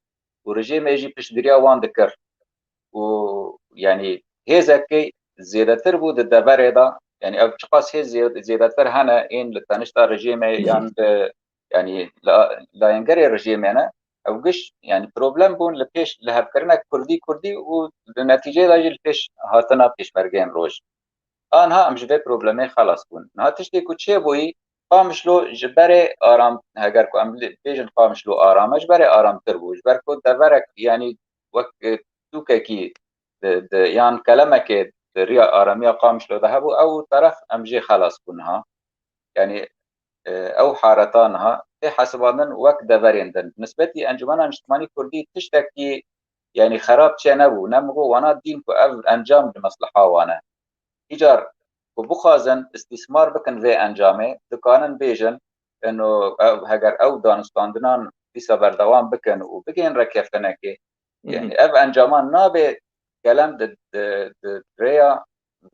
û rejîmê jî piştgiriya wan dikir. Û, yanî, hêzekê zêdetir bû di deverê de, yanî ev çiqas hêz zê-, zêdetir hene ên li tenişta rejîmê Hı. yan li, yanî li, layengerê rejîmê ne, ew giş, yanî problem bûn li pêş lihevkirina kurdî kurdî û di netîceyê de jî li pêş hatina pêşmergeyên roj. Anha em ji vê problemê xelas bûn. Niha tiştê ku çêbûyî, Qamişlo ji berê aram, heger ku em li, bêjin Qamişlo aram e, ji berê aramtir bû. Ji ber ku deverek, yanî wek, e, tûkekî di, di, yan kelemekê di riya aramiya Qamişlo de hebû, ew teref em jê xelas bûn niha. Yanî, e, ew hareta niha tê hesibandin wek deverên din. Nisbetî Encûmena Niştimanî Kurdî tiştekî, yanî xerab çênebû. Ne min got wana dîn ku ev encam li mesliha wan e. Îcar ku bixwazin îstîsmar bikin vê encamê, dikanin bêjin, ino, ev, heger ew danûstandinan dîsa berdewam bikin û bigihên rêkeftinekê, Hı hı. yanî ev encama nabe kelem di, di, di rêya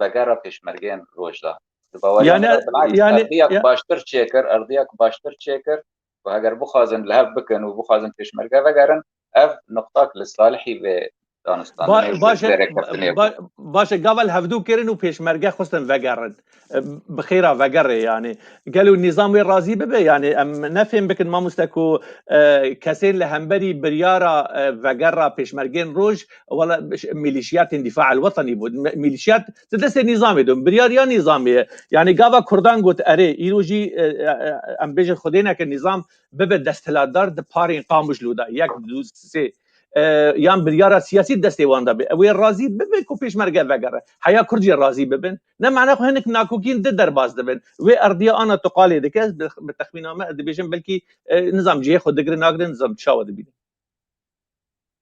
vegera pêşmergeyên roj de. Di baweriya Yanî, min de, bilaks, yanî, erdiyek ya- baştir çêkir, erdiyek baştir çêkir û heger bixwazin li hev bikin û bixwazin pêşmerge vegerin, ev nuqtak li salihî vê danûstandinan Ba-, baş e, vê rêkeftinê bû. ba-, baş e, gava li hevdû kirin û pêşmerge xwestin vegerin. E, bi xêra vegerê, yanî. Gelo nîzam wê razî bibe? Yanî em ne fêm bikin mamoste ku, e, kesên li hemberî biryara, e, vegera pêşmergên roj, wela ş-, mîlîşiyatên Dîfa el Wetenî bû. Me-, mîlîşiyat di destê nîzamê de, biryar ya nîzamê ye. Yanî gava Kurdan got, erê, îro jî, e, e, e, em bêjin xwedêneke nîzam bibe desthilatdar di parên Qamişlo de. Yek, du, sê. E, yan biryara siyasî destê wan de be. Ew ê razî bibe ku pêşmerge vegere. Heya Kurd jî razî bibin. Ne mena xwe hinek nakokîn di derbas dibin. Wê erdiya ana tu qalê dike, bi, bi texmîna me dibêjin belkî, e, nizam cihê xwe digrin nagrin, nizam çawa dibînin.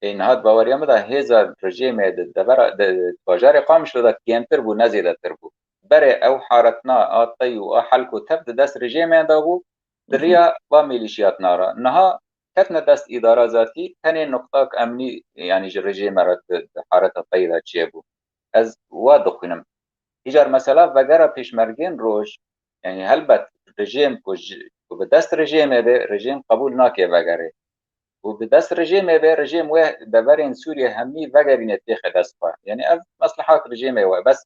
Ê, niha di baweriya min de hêza rejîmê di devera, di bajarê Qamişlo de kêmtir bû, ne zêdetir bû. Berê ew haretna a tey û a helk û tev di dest rejîmê de bû, di Hı hı. riya va mîlîşiyatna re. Niha ketine dest îdara zatî, tenê nuqtak emnî, yanî ji rejîme re di, di hareta tey de çêbû. Ez wa dixwînim. Îcar mesela vegera pêşmergên roj, yanî helbet rejîm ku ji, ku bi dest rejîmê be, rejîm qebûl nake vegerê. Û bi dest rejîmê be, rejîm wê deverên Sûriyê hemî vegerîne têxe dest xwe. Yanî ev meslehat rejîmê we. Bes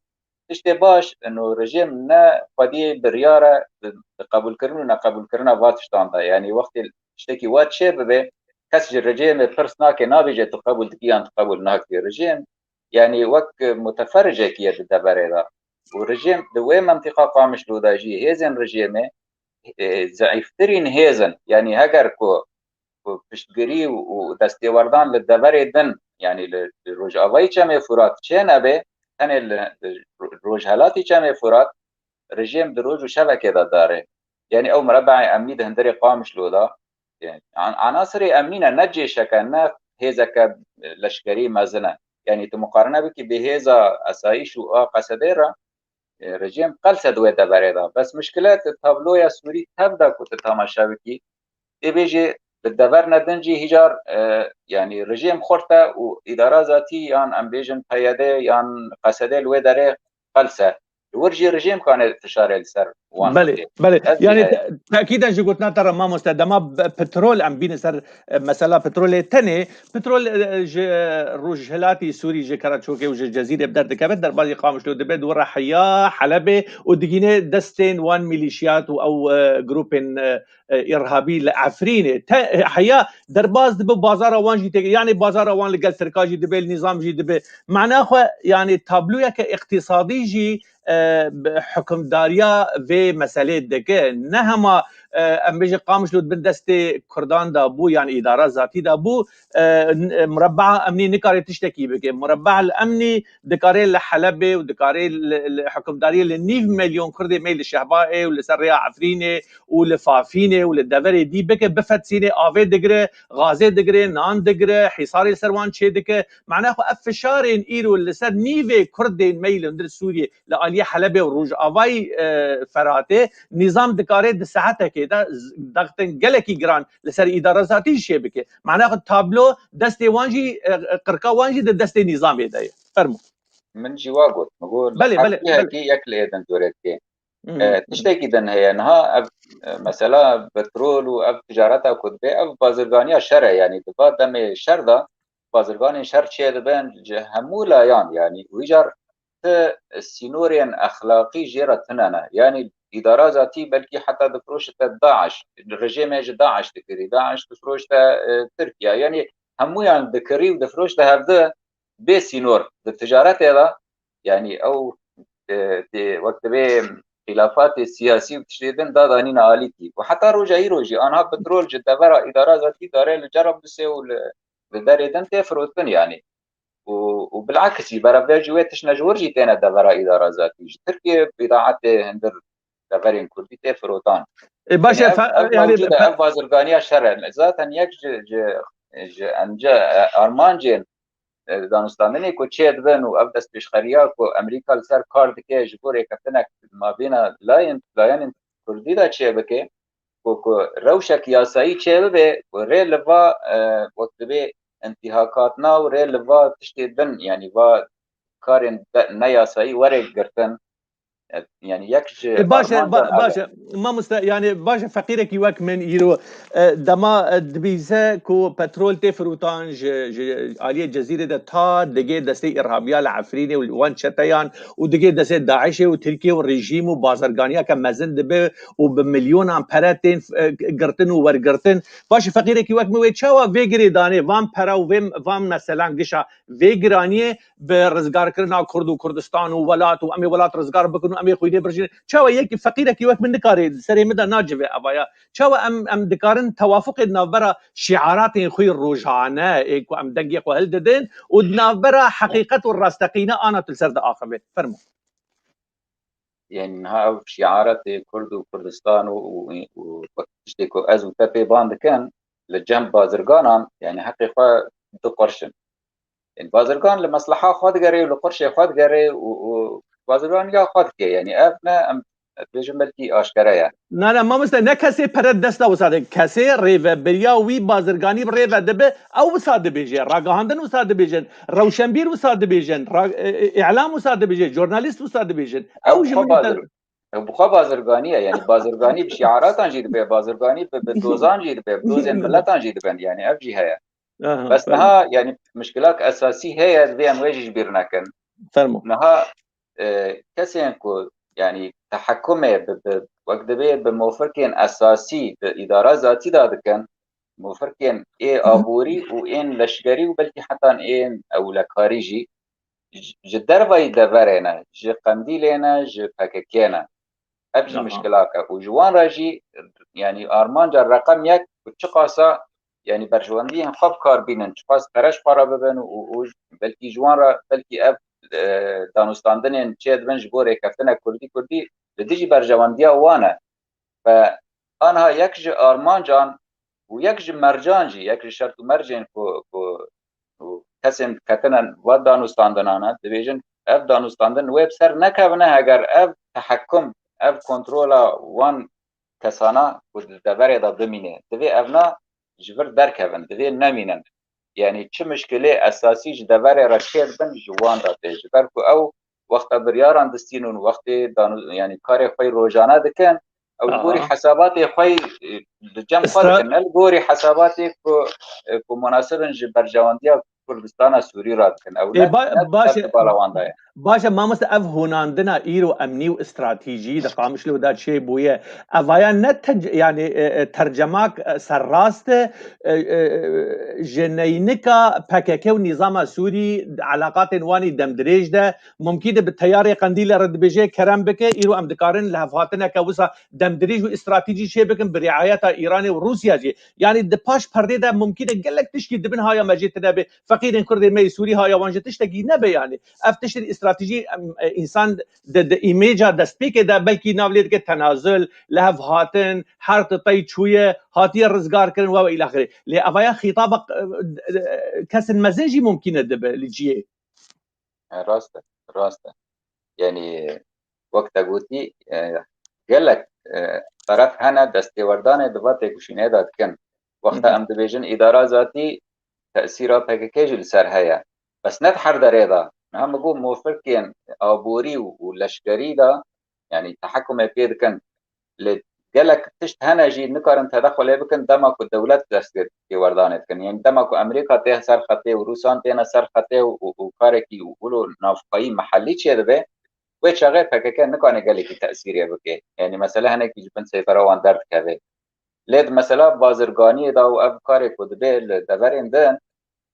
tiştê baş, ino rejîm ne xwediyê biryar e, bi, bi qebûlkirin û neqebûlkirina va tiştan de. Yanî wextê tiştekî wa çê bibe, kes ji rejîmê pirs nake, nabêje tu qebûl dikî yan tu qebûl nakî. Rejîm, yanî wek muteferricekî ye di deverê de. Û rejîm di wê mentiqa Qamişlo de jî hêzên rejîmê, e, zeîftirîn hêz in. Yanî heger ku ku piştgirî û, û destêwerdan li deverê din, yanî li, li rojavayî Çemê Furat çê nebe, tenê li, li ro-, rojhelatî Çemê Furat rejîm di roj û şevekê de dare. Yanî ew mirebeê emnî di hundirê Qamişlo de, yanî an-, anasirê emnî ne, ne cêşeke, ne hêzeke leşkerî mezin e. Yanî tu muqarene bikî bi hêza esayîş û a Qesedê re, e, rejîm qelse di wê deverê de. Bes mişkile di tabloya Sûrî tev de ku tu temaşe bikî, tê bêjê di deverine din jî hîcar, e, yanî rejîm xurt e û îdara zatî yan em bêjin P Y D yan Qesedê li wê derê qelse. Li wir jî rejîm kane fişarê li ser wan Belê, bike. Belê. Ev jî Yanî heye. te-, tekîden ji gotina te re mamoste, dema be-, petrol em bînin ser, e, mesela petrolê tenê, petrol, e, ji, e, rojhilatî Sûrî, ji Karaçokê û ji Cezîrê bi derdikeve, derbazî Qamişlo dibe, di wir re heya Helebê û digîne destên wan milîşiyat û ew, e, grûpên, e, e, îrhabî li Efrînê. Te-, heya derbaz dibe, bazara wan jî tê, yanî bazara wan li gel Tirka jî dibe, li nîzam jî dibe. Mana xwe, yanî tabloyeke îqtîsadî jî, e, bi hukimdariya vê meselê dike. Ne hema, e, em bêjin Qamişlo di bin destê Kurdan de bû, yan îdara zatî de bû, e, n-, e, murebbeha emnî nikare tiştekî bike. Murebbeha emnî dikare li Helebê û dikare li, li hukimdariyê li nîv milyon Kurdê me li Şehbayê û li ser rêya Efrînê û li Fafînê û li deverê dî bike, bifetsîne, avê digire, gazê digire, nan digire, hîsarê li ser wan çê dike. Mana xwe ev fişarên îro li ser nîvê Kurdên me li hundir Sûriyê, li aliyê Helebê û Rojavayî, e, Feratê, nîzam dikare di saetekê de z-, dextin gelekî giran li ser îdara zatî jî çê bike. Mana xwe tablo destê wan jî, e, qirka wan jî di destê nîzamê de ye. Fermo. Min jî wa got. Min got, li Belê, belê, heqîqetî belê. yek li êdin dûrê dikê. Hı hı. E, tiştekî din heye. Niha ev, e, mesela petrol û ev ticareta ku dibe, ev bazirganiya şer e. Yanî di va demê şer de bazirganên şer çê dibin ji hemû layan, yanî wî car ti sînorên exlaqî jê re tune ne. Yanî îdara zatî belkî heta difiroşite DAIŞ, rejîmê ji DAIŞ dikirî, DAIŞ difiroşite, e, Tirkiye. Yanî hemûyan dikirî û difiroşite hevdi bê sînor di ticaretê de. Yanî ew, e, tê, wek divê xîlafatê siyasî û tiştê din dadanîne alîkî. Û heta roja îro jî anha petrol ji devera îdara zatî dare li Cerablusê û li, li derê din tê firotin yanî. Û, û bilakis jî berevê jî wê tiştine ji wir jî têne devera îdara zatî. Ji Tirkiye bîdaetê hundir deverên Kurdî tê firotan. E, baş Yanî e, ev, fe-, ev yanî mewcûd e, fe- ev bazirganiya şer e. Zaten yek ji, ji, ji ence, e, armancên, e, danûstandinê ku çê dibin û ev destpêşxeriya ku Amerîka li ser kar dike ji bo rêkeftinek di mabêna layên, layanên Kurdî de çê bike, ku, ku rewşek yasayî çê bibe, ku rê li va, e, wek dibê intîhakatina û rê li va tiştê din, yanî va karên de, neyasayî were girtin. E, yanî yek ji E, baş e, armancan ba-, ev baş e. e. Mamoste, yanî baş e, feqîrekî wek min îro, e, dema, e, dibîze ku petrol tê firotan ji, ji aliyê Cezîrê de ta digê destê îrhabiya li Efrînê û li wan çeteyan û digê destê DAIŞê û Tirkiye û rejîm û bazirganiyeke mezin dibe û bi milyonan pere tên, e, girtin û wergirtin. Baş e, feqîrekî wek min wê çawa vê girêdanê, van pere û vê, van meselan gişa vê giraniyê bi rizgarkirina Kurd û Kurdistan û welat û em ê welat rizgar bikin û em ê xwînê birjînin. Çawa yekî feqîrekî wek min nikare serê min de nacive evaya. Çawa em, em dikarin tewafuqê di navbera şiaratên xwe rojane ê ku em dengê xwe hildidin û di navbera heqîqet û rasteqîne ana tu li ser diaxive? Fermo. Yanî niha ev şiaretê Kurd û Kurdistan û, û, û wek tiştê ku ez û te pê ban dikin, li cem bazirganan, yanî heqê xwe diqurşin. Yanî bazirgan li mesleha xwe digere û li qurşê xwe digere û, û bazirganiya xwe dike. Yanî ev ne em dibêjin belkî aşkere ye. Na, na, mamoste, ne kesê pere desta wisa de. Kesê rêvebiriya wî bazirganî bi rêve dibe, ew wisa dibêje. Ragihandin wisa dibêjin. Rewşenbîr wisa dibêjin. Ra-, e, e, îlam wisa dibêje. Jurnalîst wisa dibêjin. Ew Ew ji xwe min bazir-, ew bi xwe bazirganî ye. Yanî bazirganî bi şiaratan jî dibe, bazirganî bi, bi dozan jî dibe, bi dozên miletan jî dibin. Yanî ev jî heye. Aha, Bes fermo. niha, yanî, mişkilak esasî heye, divê em wê jî ji bîr nekin. Fermo. Niha, e, kesên ku, yanî, tehekkumê bi, bi, wek divê bi mofirkên esasî di îdara zatî de dikin, mofirkên ê Hı hı. aborî û ên leşkerî û belkî hetan ên ewlekarî jî, ji, ji dervayî deverê ne, ji Qendîlê ne, ji P K K ne. Ev jî Aha. mişkilak e. Û ji wan re jî, yanî armanca reqem yek ku çiqasa yanî berjewendiyên xwe bi kar bînin, çiqas pere ji xwe re bibin û, û belkî ji wan re, belkî ev, e, danûstandinên çê dibin ji bo rêkeftina Kurdî, Kurdî li dijî berjewendiya wan e. Ve anha yek ji armancan û yek ji mercan jî, yek ji şert û mercên ku, ku û kesên ketine va danûstandinane, dibêjin ev danûstandin wê bi ser nekevine heger ev tehekkum, ev kontrola wan kesana ku di deverê de bimîne. Divê evna ji vir derkevin, divê nemînin. Yanî çi mişkilê esasî ji deverê re çêdibin ji wan re tê. Ji ber ku ew wexta biryaran distînin, wextê danu-, yanî karê xwe yî rojane dikin, ew li gorî Aha. hesabatê xwe yî, e, li cem xwe Isra- dikin, ne li gorî hesabatê ku, e, ku munasib in ji berjewendiya Kurdistana Sûrî re dikin. Ew Ê, ne, ba-, ne baş e, ser bala wan de ye. Baş e, mamoste, ev honandina îro emnî û stratejî di Qamişlo de çêbûye. Evaya ne te-, yanî, e, e, tercemak, e, serrast e, e, e, ji neynika P K K û nîzama Sûrî di elaqatên wan î demdirêj de mumkîn e bi teyarê Qendîlê re dibêje kerem bike, îro em dikarin lihevhatineke wisa demdirêj û stratejî çê bikin bi riayeta Îranê û Rûsya jî. Yanî di paş perdê de mumkîn e gelek tiştî dibin haya me jê tune be. Feqîrên Kurdê me yê Sûrî haya wan jî tiştekî nebe yanî. Ev tiştên stratejî, em, e, însan di, di îmêca destpêkê de belkî nav lê dike tenazul, lihevhatin, her tu tey çûye, hatiye rizgarkirin we we îlaxirê. Lê evaya xîtaba, e, e, kesên mezin jî mumkîn e dibe li cihê. E, rast e, rast e. Yanî wek te gotî, e, gelek, e, teref hene destêwerdanê di va têkoşînê de dikin. Wexta Hı hı. em dibêjin îdara zatî, tesîra P K K jî li ser heye. Bes ne di her derê de. Niha min got mofirkên aborî û, û leşkerî de, yanî tehekkumê pê dikin. Lê gelek tişt hene jî nikarin tedexulê bikin dema ku dewlet dest pê têwerdanê dikin. Yanî dema ku Amerîka tê ser xetê û Rûsan têne ser xetê û, û, û karekî û wilo navxweyî mehellî çêdibe, wê çaxê P K K nikane gelekî tesîrê bike. Yanî mesele hinekî ji bin seytera wan derdikeve. Lê di mesela bazirganiyê de û ev karê ku dibe li deverên din,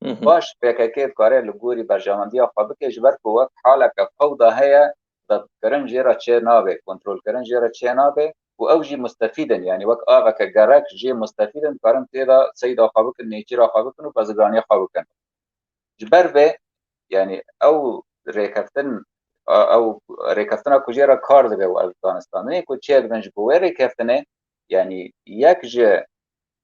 Hı hı. baş P K K dikare li gorî berjewendiya xwe bike, ji ber ku wek haleke fewda heye, dadkirin jê re çê nabe, kontrolkirin jê re çê nabe û ew jî mustefîd in, yanî wek aveke gerek jê mustefîd in, dikarin tê de seyda xwe bikin, nêçîra xwe bikin û bazirganiya xwe bikin. Ji ber vê, yanî ew rêkeftin, ew rêkeftina ku jê re kar dibe û ev danûstandinê ku çêdibin ji bo wê rêkeftinê, yanî yek ji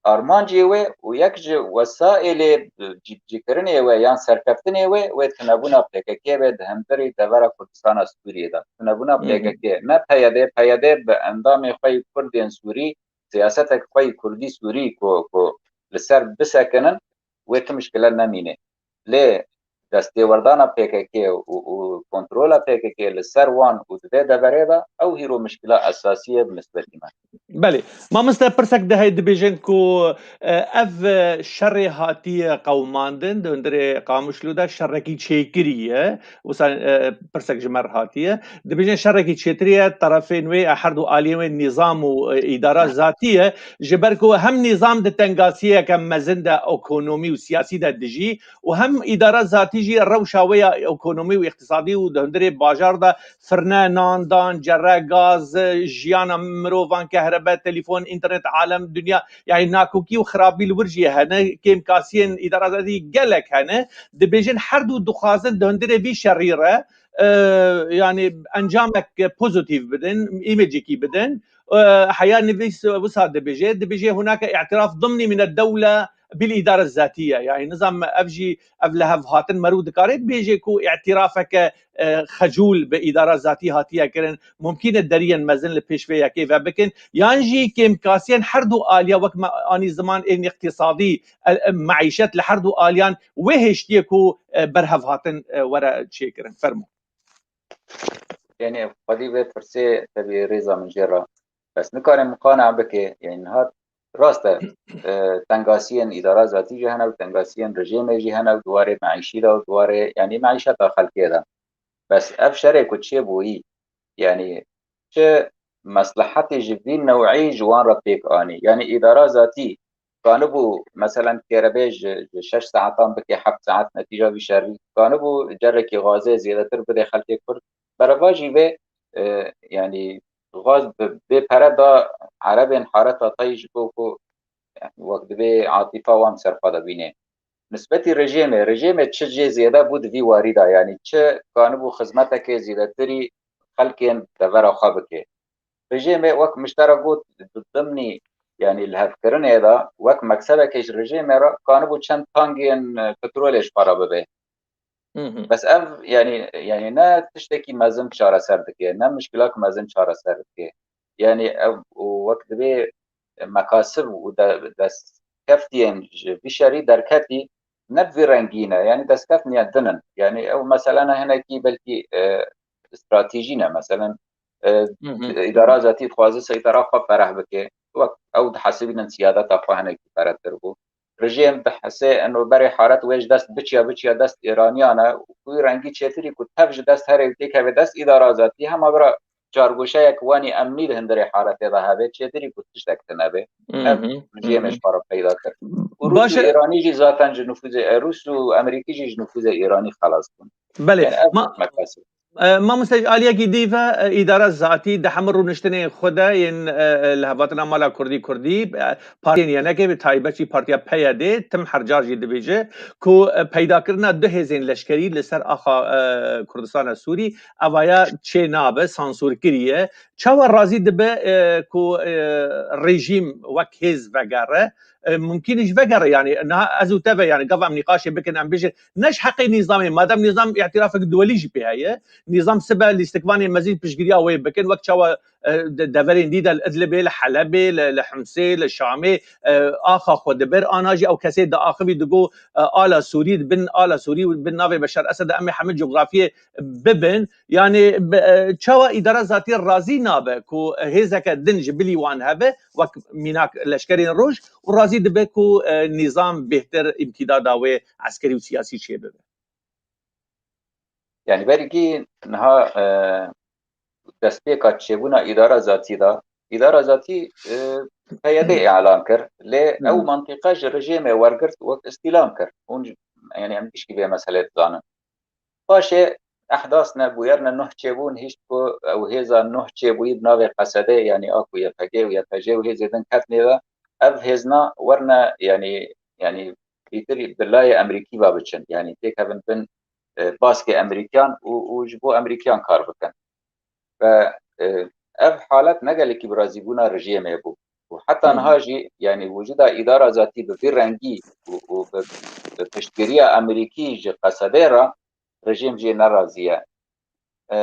armancê wê û yek ji wesaîlê cîbicîkirinê wê yan serkeftinê wê, wê tunebûna P K K be di hundirê devera Kurdistana Sûriyê de. Tunebûna Hı hı. P K K, ne P Y D, P Y D bi endamê xwe yî Kurdên Sûrî, siyasetek xwe yî Kurdî Sûrî ku, ku li ser bisekinin, wê tu mişkile nemîne. Lê destêwerdana P K K û, û kontrola P K K li ser wan û di vê deverê de ew hîro mişkila esasî ye bi nisbetî me. Belê. Mamoste, pirsek de heye dibêjin ku, e, ev, e, şerê hatiye qewimandin, di hundirê Qamişlo de şerekî çêkirî ye. Wisa, e, pirsek ji me re hatiye. Dibêjin şerekî çêtirî ye, terefên wê, e, her du aliyên wê nîzam û, e, îdara zatî ye. Ji ber ku hem nîzam di tengasiyeke mezin de ekonomî û siyasî de dijî û hem îdara zatî jî rewşa wê ya ekonomî û îqtisadî û di hundirê bajar de firne, nan, dan, cere, gaz, jiyana mirovan, kehrebe, telefon, înternet, alem, dinya, yanî nakokî û xirabî li wir jî hene, kêmkasiyên îdara zatî gelek hene. Dibêjin her du dixwazin di hundirê vî şerî re, e, yanî encamek pozîtîf bidin, îmecekî bidin. E, heya nivîs wisa dibêje, dibêje hunake îtiraf dimnî mine dewle bil îdare zatî ye. Yanî nizam ev jî, ev lihevhatin merû dikare bêje ku îtirafeke, e, xecûl bi îdara zatî hatiye kirin. Mumkîn e deriyên mezin li pêş vê yekê ve bikin. Yan jî kêmkasiyên her du aliya wek me anî ziman ên îqtîsadî, e, e, meîşet li her du aliyan wê hêştiyê ku, e, berhevhatin, e, were çêkirin. Fermo. Yanî xwedî vê pirsê tevî rêza min jê re. Bes nikare miqana bike, yanî niha rast e, e, tengasiyên îdara zatî jî hene û tengasiyên rejêmê jî hene û di warê meîşî de û di warê, yanî meîşeta xelkê de. Bes ev şerê ku çêbûyî, yanî çi meslehetê ji vî new'î ji wan re pêk anî. Yanî îdara zatî kanibû, meselen, kêrebê ji, ji şeş saetan bike heft saet netîca vî şerî. Kanibû cerekî gazê zêdetir bide xelkê Kurd. Berevajî vê, e, yanî gaz bi bê pere da erebên hareta tayî ji bo ku Yani wek divê atifa wan ser xwe de bîne. Nisbetî rejêmê, rejêmê çi jê zêde bû di vî warî de, yanî çi kanibû xizmetekê zêdetirî xelkên devera xwe bike. Rejêmê wek min ji te re got di dimnî, yanî lihevkirinê de wek meksebekê ji rejêmê re kanibû çend tangên, e, petrolê ji xwe re bibe. Hı hı. Bes ev, yanî, yanî ne tiştekî mezin çareser dike, ne mişkilak mezin çareser dike. Yanî ev û wek divê mekasib û de, destkeftiyên ji vî şerî derketî ne bi vî rengî ne. Yanî destkeftiyan din in. Yanî ew meselana hinekî belkî, e, stratejî ne. Meselen, e, Hı hı. îdara zatî dixwaze seytera xwe fereh bike. Wek ew dihesibînin siyadeta xwe hinekî ferehtir bû. Rejîm dihese eno berê haret wê ji dest biçiya, biçiya dest Îraniyan e. Wî rengî çêtirî ku tev ji dest herê û têkeve dest îdara zatî, hema bira çargoşeyek wanî emnî di hundirê haretê de hebe, çêtirî ku tiştek tune be. Ev Hı hı, rejîmê hı hı. ji xwe re peyda kir. Û Rûs Baş û e- Îranî jî zaten ji nifûzê, e, Rûs û Emerîkî jî ji nifûzê Îranî xelas bûn. Belê. Yani ev Ma- mekasib. E, mamoste, ji aliyekî dî ve, e, îdara zatî di hemû rûniştinên xwe de yên, e, e, li hevatina mala Kurdî Kurdî, e, partiyên yenekê, bi taybet jî partiya P Y D, tim her car jî dibêje ku, e, peydakirina du hêzên leşkerî li ser axa, e, Kurdistana Sûrî, evaya çê nabe, sansûr kiriye. Çawa razî dibe, e, ku, e, rejîm wek hêz vegere? E, mumkîn e jî vegere, yani niha ez û te ve, yani gava em nîqaşê bikin, em bêjin, ne ji heqê nîzamê, madem nîzam îtirafek duwelî jî pê heye, nîzam sibe lîstikvanê mezin piştgiriya wê bikin, wek çawa, e, de-, deverên dî de li Idlibê, li Helebê, li, li Himsê, li Şamê, e, axa xwe dibir, ana jî ew kesê diaxivî digo, e, ala Sûrî, bin ala Sûrî û bin navê Beşar Esed em ê hemû cografiyê bibin. Yani bi, e, çawa îdara zatî razî nabe ku hêzeke din ji bilî wan hebe, wek mînak leşkerên roj, û razî dibe ku, e, nîzam bêhtir îmtîdada wê eskerî û siyasî çêbibe? Yani berî niha, e, destpêka çêbûna îdara zatî de, îdara zatî, e, P Y D îlan kir, lê ew Hı. mantîqe ji rejêmê wergirt wek îstîlam kir. Hûn, yani em gişkî vê meselê dizanin. Paşê ehdas ne, bûyer ne nuh çêbûn, hişt ku ew hêza nuh çêbûyî bi navê Qesedê, yani a ku Y P G û Y P J û hêzê din ketnê de, ev hêzna werne, yani, yani îtir bi layê Emerîkî ve biçin, yani têkevin bin, e, baskê Emerîkiyan û, û ji bo Emerîkiyan kar bikin. Ve, e, ev halet ne gelekî bi razîbûna rejêmê bû. Û heta Hı. niha jî, yani wicida îdara zatî bi vî rengî û, û bi, bi piştgiriya Amerîkî ji Qesedê re rejîm jê nerazî ye. E,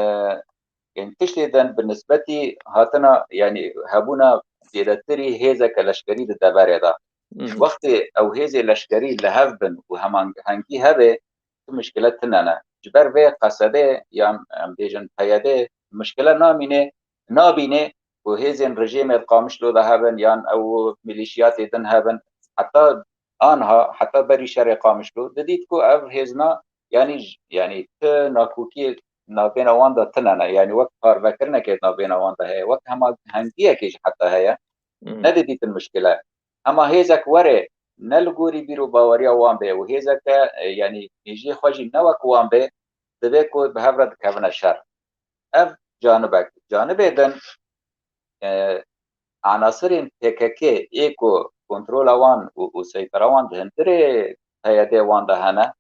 yani tiştê din bi nisbetî hatina, yani hebûna zêdetirî hêzeke leşkerî di deverê de. Hı hı. Wextê ew hêzê leşkerî li hev bin û hemahengî hebe, tu mişkile tune ne. Ji ber vê Qesedê yan em bêjin P Y D mişkile namîne, nabîne ku hêzên rejêmê di Qamişlo de hebin yan ew milîşiyatê din hebin. Heta anha, heta berî şerê Qamişlo, didît ku ev hêzna, yani, yani ti nakokiyê navbêna wan de tune ne. Yani wek parvekirinekê navbêna wan de heye, wek hemahengiyekê jî heta heye. Hmm. Nedidîtin mişkile. Ema hêzek were, ne li gorî bîr û baweriya wan be û hêzeke, e, yani nêjiyê xwe jî ne wek wan be, divê ku bi hev re dikevine şer. Ev canibek. Canibê din, e, anasirên P K K ê ku kontrola wan û, û seytera wan di hundirê P Y D wan de hene,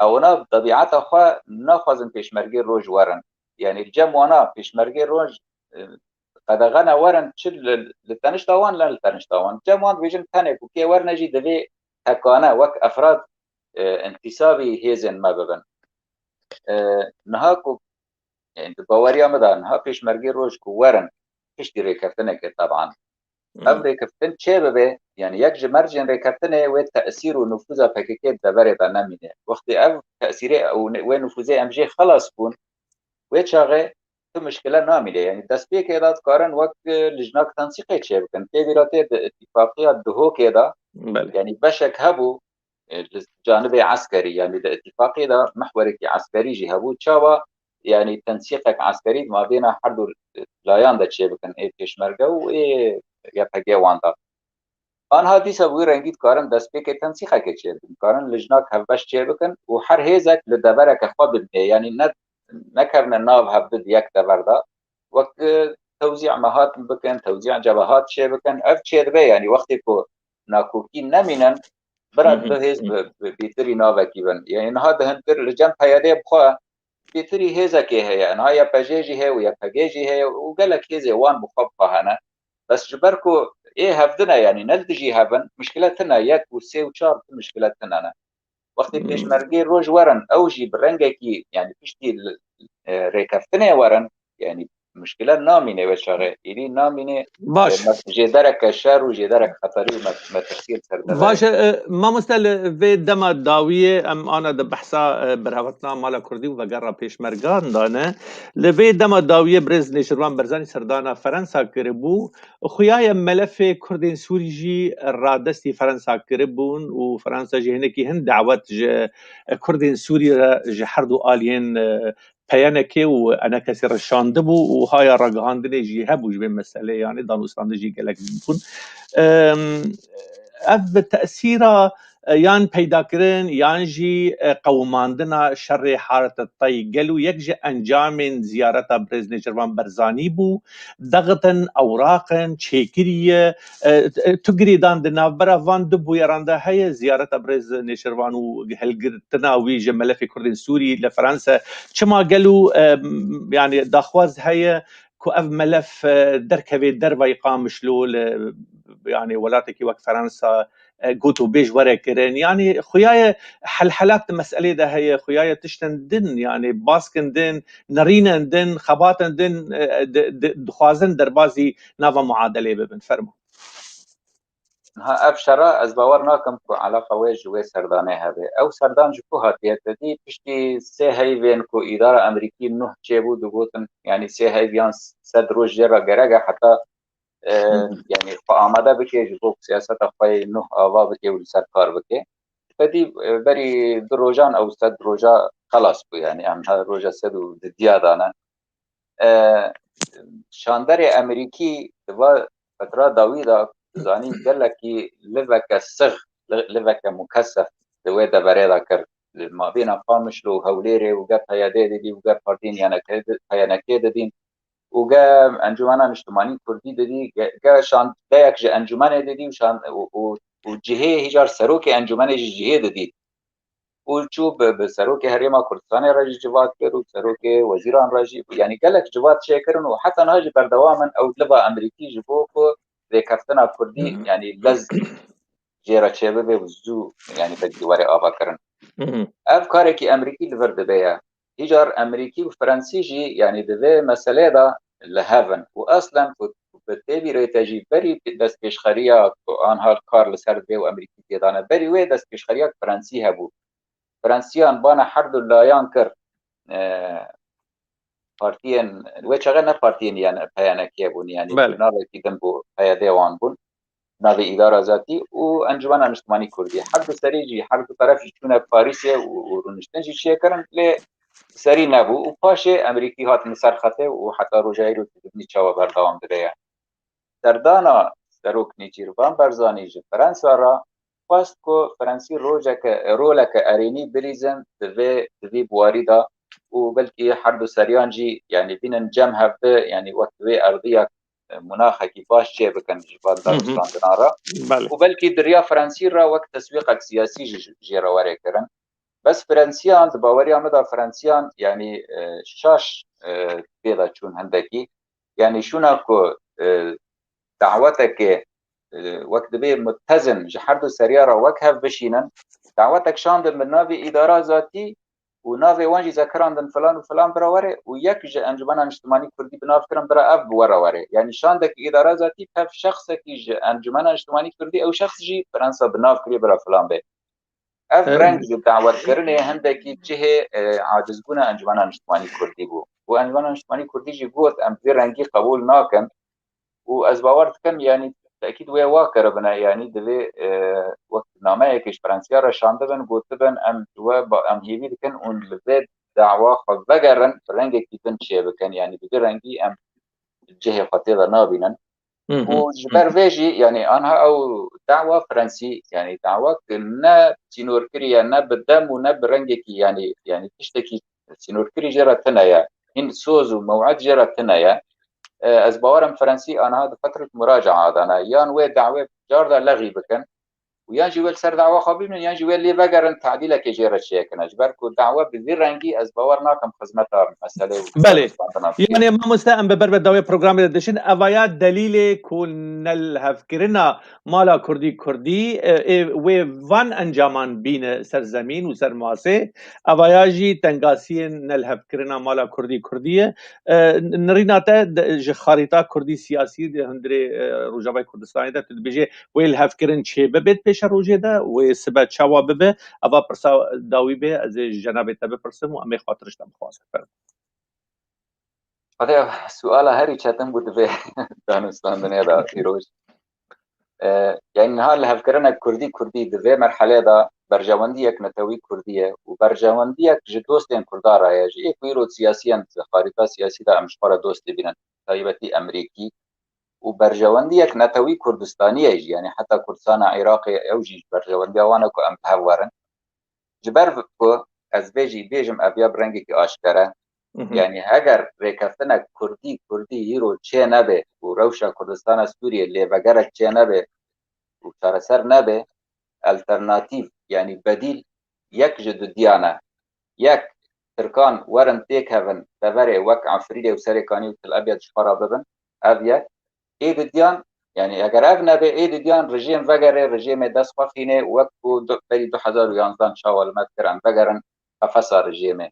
ewna bi tebiata xwe naxwazin pêşmergê roj werin. Yani li cem wana pêşmergê roj, e, qedexe ne werin, çi li, li tenişta wan, ne li tenişta wan. Cem wan dibêjin tenê ku kê werine jî divê hekane wek efrad, e, intîsabî hêzên me bibin. E, niha ku, yani di baweriya min de niha pêşmergê roj ku werin piştî rêkeftinekê teban. Ev Hmm. rêkeftin çê bibe, yani yek ji mercên rêkeftinê wê tesîr û nufûza P K K di deverê de nemîne. Wextê ev tesîrê û ne-, wê nufûzê em jê xelas bûn, wê çaxê tu mişkile namîne. Yani destpêkê de dikarin wek, e, lijnak tensîqê çêbikin. Tê bîra tê di îtîfaqiya Duhokê de, Belê. yani beşek hebû, e, li canibê eskerî, yani di îtîfaqê de mihwerekî eskerî jî hebû. Çawa, yani tensîqek eskerî di mabêna her du layan de çêbikin, ê pêşmerge û ê Y P G wan de. Anha dîsa bi wî rengî dikarin destpêkê tensîqekê çêbikin, dikarin lijnak hevbeş çêbikin û her hêzek li devereke xwe bibîne, yani ne, nekevine nav hevdu di yek dever de. Wek, e, tewzî mehat bikin, tewzî cebehat çêbikin, ev çêdibe, yani wextê ku nakokî nemînin, bira Hı hı. du hêz bi, bi, bîtirî navekî bin. Yani niha di hintir li cem P Y D bi xwe bîtirî hêzekê heye. Niha Y P J jî heye û Y P G jî heye û gelek hêzê wan bi xwe bi xwe hene. Bes ji ber ku ê hevdin e, yani ne li dijî hevin, mişkile tune, yek û sê û çar tu mişkile tune ne. Wextê Hmm. pêşmergê roj werin, ew jî bi rengekî, yani piştî li, e, rêkeftinê werin, yani mişkile namîne wê çaxê. Êdî namîne, Baş. e, me-, jêdereke şer û jêderek xeterî û me-, metirsiyê li ser de Baş, e, e, mamoste, li vê dema dawiyê em ana di behsa, e, berhevatina mala Kurdî û vegera pêşmergan de ne. Li vê dema dawiyê birêz Nêçirvan Berzanî serdana Ferensa kiribû. Xuyaye melefê Kurdên Sûrî jî radestî Ferensa kiribûn û Ferensa jî hinekî hin dawet ji Kurdên Sûrî re ji her du aliyên, e, P Y N K û E N K S re şandibû û haya ragihandinê jî hebû ji vê meselê, yani danûstandin jî gelek bûn. Em, ev bi tesîra, e, yan peydakirin yan jî, e, qewimandina şerê Haret Tey gelo yek ji encamên ziyareta birêz Nêçirvan Berzanî bû, dextin, ewraqin, çêkirî ye. E, e, tu girêdan di navbera van du bûyeran de heye, ziyareta birêz Nêçirvan û hilgirtina wî ji melefê Kurdên Sûrî li Fransa. Çima gelo, e, yani daxwaz heye ku ev melef, e, derkeve dervayî Qamişlo li, yani welatekî wek Fransa, e, gotûbêj were kirin. Yani xuyaye helhelat di meselê de heye, xuyaye tiştin din, yani baskin din, nerînên din, xebatên din, e, di, di, dixwazin derbazî nava muadelê bibin. Fermo. Ha, ev şera ez bawer nakim ku eleqa wê ji wê serdanê hebe. Ew serdan ji ku hatiye? Te dî piştî sê heyvên ku îdara Amerîkî nuh çêbû, digotin, yani sê heyv yan sed roj jê re gerek e heta, e, Hı hı. yani xwe amade bike ji bo ku siyaseta xwe yê nuh ava bike û li ser kar bike. Te dî, e, berî du rojan ew sed roja xelas bû, yani em ha roja sed û didiya dane. E, şanderê Amerîkî di va fetra dawî de, dizanî, gelekî liveke six, li-, liveke mukesef di wê deverê de kir. Li mabêna Qamişlo û Hewlêrê û ge P Y D didî û ge partiyên Y N K, P Y N K didîn û ge Encûmena Niştimanî Kurdî didî, ge, ge şandeyek ji encûmenê didî û şan-, û, û, û cihê hîcar serokê encûmenê jî cihê didî. Û çû bi, bi serokê Herêma Kurdistanê re jî civat kir û serokê wezîran re jî, yani gelek civat çêkirin û heta niha jî berdewam in ew liva Amerîkî ji bo ku rêkeftina Kurdî, Hı hı. yani lez jê re çêbibe û zû, yani belkî were avakirin. Hı hı. Ev karekî Amerîkî li vir dibe ye. Hîcar Amerîkî û Fransî jî, yani di vê meselê de li hev in. Û eslen ku bi tê bîrê te jî berî destpêşxeriya ku anha kar li ser dibe û Amerîkî tê de ne. Berî wê destpêşxeriya Fransî hebû. Fransiyan bana her du layan kir, e, partiyên, wê çaxê ne partiyên, yani P Y N K bûn, yani Belê. navekî din bû, P Y D wan bûn. Navê Îdara Zatî û Encûmena Niştimanî Kurdî. Her du serî jî, her du teref jî çûne Parîsê û, û rûniştin jî çêkirin, lê serî nebû û paşê Amerîkî hatin li ser xetê û heta roja îro tu dibînî çawa berdewam dibe ye. Serdana Serok Nêçîrvan Barzanî ji Fransa re xwest ku Fransî rojeke, roleke erênî bilîzin di vê, di vî buwarî de û belkî her du seriyan jî, yani bînin cem hev de, yani wek di vê erdî ya e, munaxekî baş çêbikin ji van Hı hı. danûstandinan re. Belê. Û belkî di riya Fransî re wek teswîqek siyasî jî jê re were kirin. Bes Fransiyan, di baweriya min de Fransiyan, yani, e, şaş, e, pê de çûn hindekî. Yani şûna ku, e, daweteke, e, wek dibê mutezin ji her du seriya re wek hev bişînin, dawetek şandin bi navê îdara zatî û navê wan jî zekirandin filan û filan bira were û yek ji Encûmena Niştimanî Kurdî bi nav kirin bira ev bi we re were. Yanî şandekî îdara zatî tev şexsekî ji Encûmena Niştimanî Kurdî, ew şexs jî Fransa bi nav kiriye bira filan bê. Ev Em. reng ji dawetkirinê hindekî cihê, e, acizbûna Encûmena Niştimanî Kurdî bû. Û Encûmena Niştimanî Kurdî jî got, em vê rengî qebûl nakin. Û ez bawer dikim, yanî tekîd wê wa kiribine, yanî divê, e, wek nameyekê ji Fransiya re şandibin, gotibin, em ji we ba-, em hêvî dikin û li vê dawa xwe vegerin, bi rengekî din çêbikin, yanî bi vî rengî em cihê xwe tê de nabînin. Hı hı, Û ji hı ber hı. vê jî, yanî anha ew dawa Fransî, yanî dawa ku ne sînorkirî ye, ne bi dem û ne bi rengekî, yanî, yanî tiştekî sînorkirî jê re tune ye. Hîn soz û mew'id jê re tune ye. E, ez bawer im Fransî anha di fetret muracaa de ne. Yan wê dawê car de lexî bikin, û yan jî wê li ser dawa xwe bimînin, yan jî wê lê vegerin, tadîlekê jê re çêkin. Ji ber ku dawa bi vî rengî, ez bawer nakim xizmeta meselê û Belê. Rûspandina bike. Yanî mamoste, em bi ber bi dawê programê de diçin. Evaya delîlê ku nelhevkirina mala kurdî kurdî, e, ê wê van encaman bîne ser zemîn û ser masê. Evaya jî tengasiyên nelhevkirina mala kurdî kurdî ye. E, nirîna te de, ji xarîta kurdî siyasî di hundirê, e, Rojavayê Kurdistanê de tu dibêjê wê lihevkirin çê bibe di pêşerojê de, wê sibe çawa bibe? Eva pirsa dawî bê, ez ê ji cenabê te bipirsim û em ê xatirij te bixwazin. Fermo. Xwedê, suala herî çetin bû di vê danûstandinê de îroj. E, yani niha lihevkirina kurdî kurdî di vê merhelê de berjewendiyek netewî kurdî ye û berjewendiyek ji dostên kurda re ye. Ji ê ku îro siyasiyan di xarîta siyasî de em ji xwe re dost dibînin, taybetî Emerîkî û berjewendiyek netewî Kurdistanî ye jî, yani heta Kurdistana Iraqê ew jî ji berjewendiya wan e ku em bi hev werin. Ji ber ku ez vê jî bêjim, ev ya bi rengekî aşkere, Mhm. yani heger rêkeftinek kurdî kurdî îro çê nebe û rewşa Kurdistana Sûriyê lêvegerek çê nebe û çareser nebe, alternatîf, yani bedîl yek ji dudiyan e. Yek, Tirkan werin têkevin deverê wek Efrînê û Serêkanî û Til Ebyed ji xwe re bibin. Ev yek. Ê dudiyan, yani eger ev nebe, ê dudiyan rejîm vegere, rejîmê dest xwe xîne, wek ku du, berî du hezar û yanzdan çawa li me dikir, em vegerin qefesa rejîmê.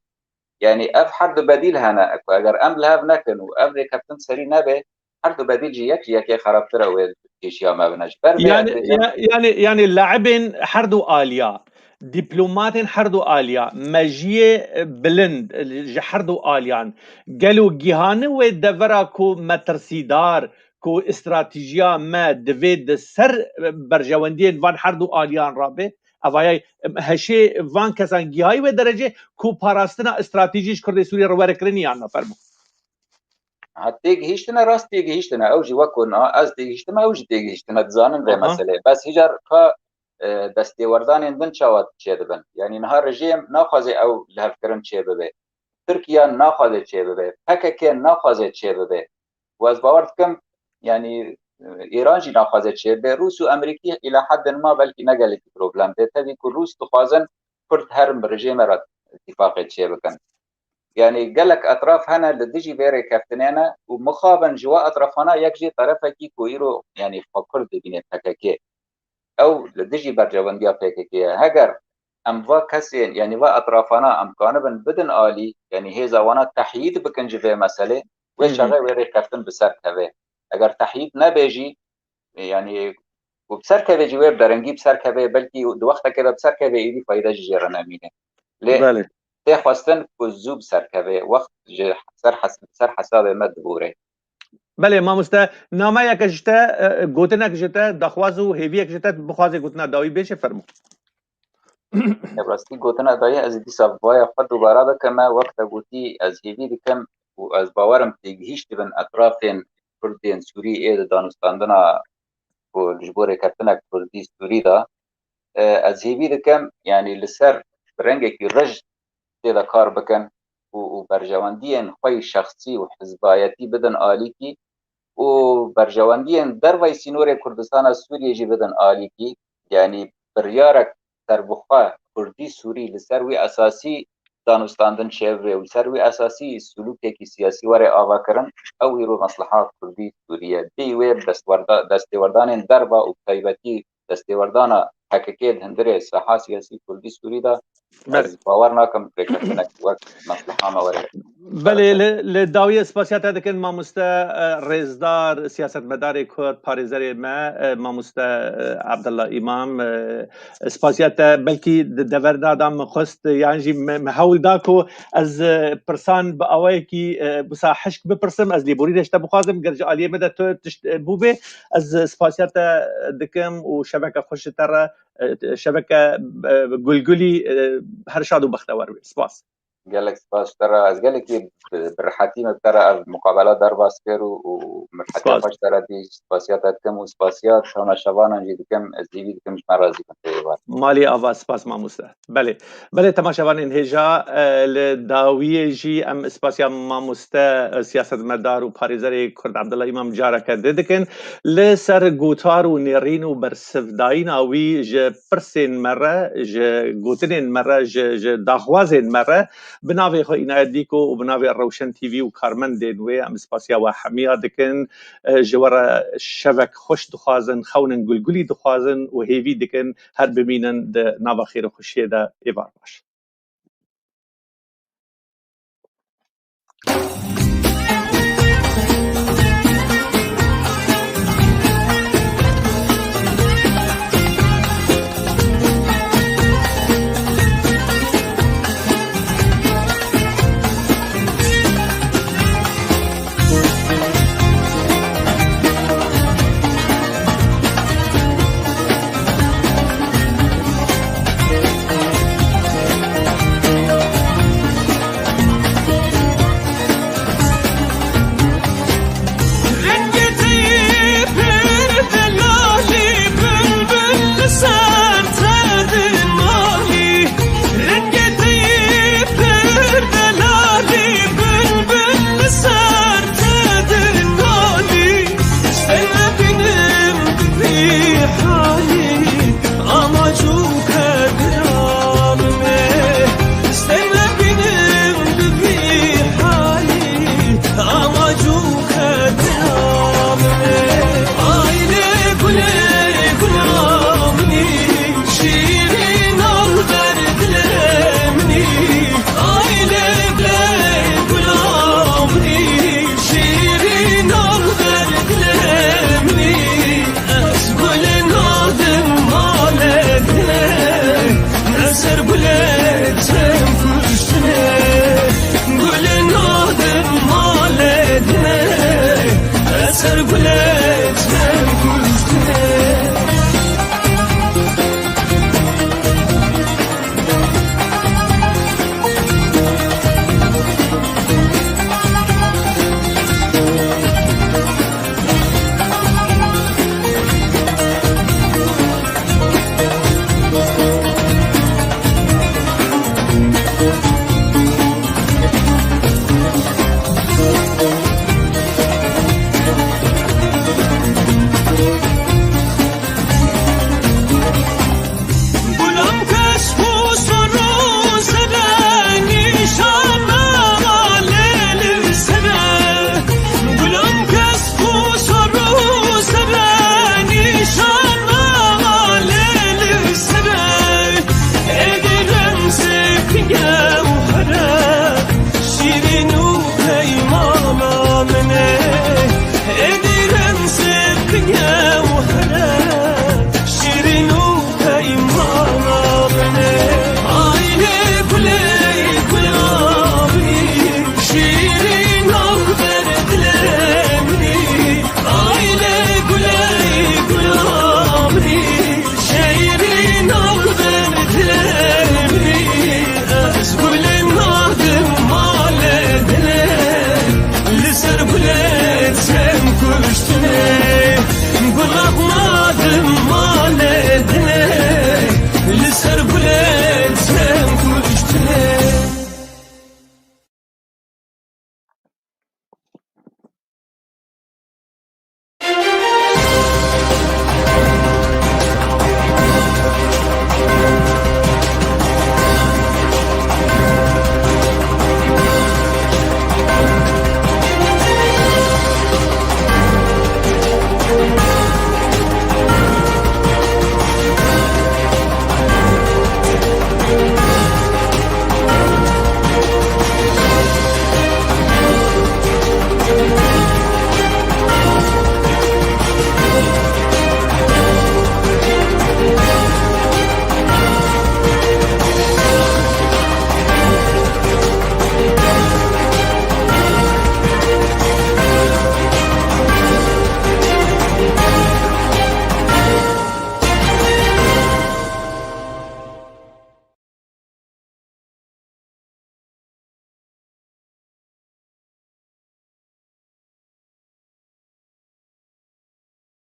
Yani ev her du bedîl hene ku eger em li hev nekin û ev rêkeftin serî nebe, her du bedîl jî yek ji yekê xerabtir e wê pêşiya me bine. Ji ber vê Yani, ez bêjim, ya- yani, yani laibên her du aliya, diplomatên her du aliya, mejiyê, e, bilind, e, ji her du aliyan, gelo gihani wê devera ku metirsîdar, ku stratejiya me divê di ser, e, berjewendiyên van her du aliyan rabe? Evaya, em, heşê van kesan gihayî wê derecê ku parastina stratejî ji Kurdê Sûriyê re were kirin yan ne? Fermo. Ha, têgihîştine, rast têgihîştine. Ew jî wek ku na, ez têgihîştime, ew jî têgihîştine, dizanin vê Aha. meseleyê. Bes hîcar ka, e, destêwerdanên din çawa çêdibin? Yani niha rejîm naxwaze ew lihevkirin çêbibe. Tirkiye naxwaze çêbibe. P K K naxwaze çêbibe. Û ez bawer dikim, yani, e, Îran jî naxwaze çêbibe. Rûs û Emerîkî îla heddin ma belkî ne gelekî problem be. Tevî ku Rûs dixwazin Kurd her bi rejîmê re îtîfaqê çêbikin. Yani gelek etraf hene li dijî vê rêkeftinê ne û mixabin ji we etrafana yek jî terefekî ku îro, yani, xwe Kurd dibîne, P K K. Ew li dijî berjewendiya P K K ye. Heger em va kesên, yani va etrafana em kanibin bidin alî, yani hêza wana tehyîd bikin ji vê meselê, wê Hı hı. çaxê wê rêkeftin bi ser keve. Eger tehyîd nebe jî, e, yani ku bi ser keve jî wê bi derengî bi ser keve, belkî di wextekê de bi ser keve, êdî fayde jî jê re nemîne. Lê Belê. tê xwestin ku zû bi ser keve, wext ji ser hes-, ser hesabê me dibûre. Belê mamoste, nameyek ji te, e, gotinek ji te, daxwaz û hêviyek ji te bixwaze gotina dawî bêje, fermo. Rastî gotina dayê, ez ê dîsa vaya xwe dubara bikim. Me wek te gotî, ez hêvî dikim û ez bawerim têgihîştibin etrafên Kurdên Sûrî ê di danûstandina ku ji bo rêkeftinek Kurdî Sûrî de, e, ez hêvî dikim, yani li ser bi rengekî rij tê de kar bikin û, û berjewendiyên xwe yî şexsî û hizbayetî bidin alîkî û berjewendiyên dervayî sînorê Kurdistana Sûriyê jî bidin alîkî. Yani biryarek serbixwe Kurdî Sûrî li ser wî esasî danûstandin çêbibe û li ser wî esasî sulûkekî siyasî were avakirin, ew îro mesleha Kurdî Sûrî ye. Bêyî wê destwerda-, destêwerdanên derva û bi taybetî destêwerdana P K K di hundirê saha siyasî Kurdî Sûrî de, Belê. ez bawer nakim rêkeftinek wek mesleha me were. Belê, li, li dawiyê spasiya te dikin mamoste, e, rêzdar, siyasetmedarê Kurd, parêzerê me, e, mamoste, e, Abdullah Îmam, e, spasiya te belkî di deverna de min xwest, yan jî me, me hewl da ku ez, e, pirsan bi awayekî, e, wisa hişk bipirsim, ez lêborînê ji te bixwazim, ger ji aliyê me de tu tişt, e, bûbê, ez spasiya te dikim û şeveke xweş ji te re, e, şeveke, e, gulgulî, e, her şad û bextewer be. Spas. Gelek spas ji te re. Ez gelekî bi, bi rihetî me bi te re ev muqabela derbas kir û, û min rihetiya Spas. xwe ji te re dît. Spasiya te dikim û spasiya temaşevanan jî dikim. Ez hêvî dikim ji me re zî bin tê êvar. Malî ava, spas mamoste. Belê. Belê, temaşevanên hêja, e, li dawiyê jî em spasiya mamoste, e, siyasetmedar û parêzerê Kurd Abdullah Îmam careke din dikin. Li ser gotar û nêrîn û bersivdayîna wî ji pirsên me re, ji gotinên me re, ji, ji daxwazên me re, bi navê xwe Înayet Dîko û bi navê Rewşen T V û karmendên wê em spasiya we hemiya dikin. E, ji we re şevek xweş dixwazin, xewnên gulgulî dixwazin û hêvî dikin her bimînin di nava xêr û xweşiyê de. Êvar baş.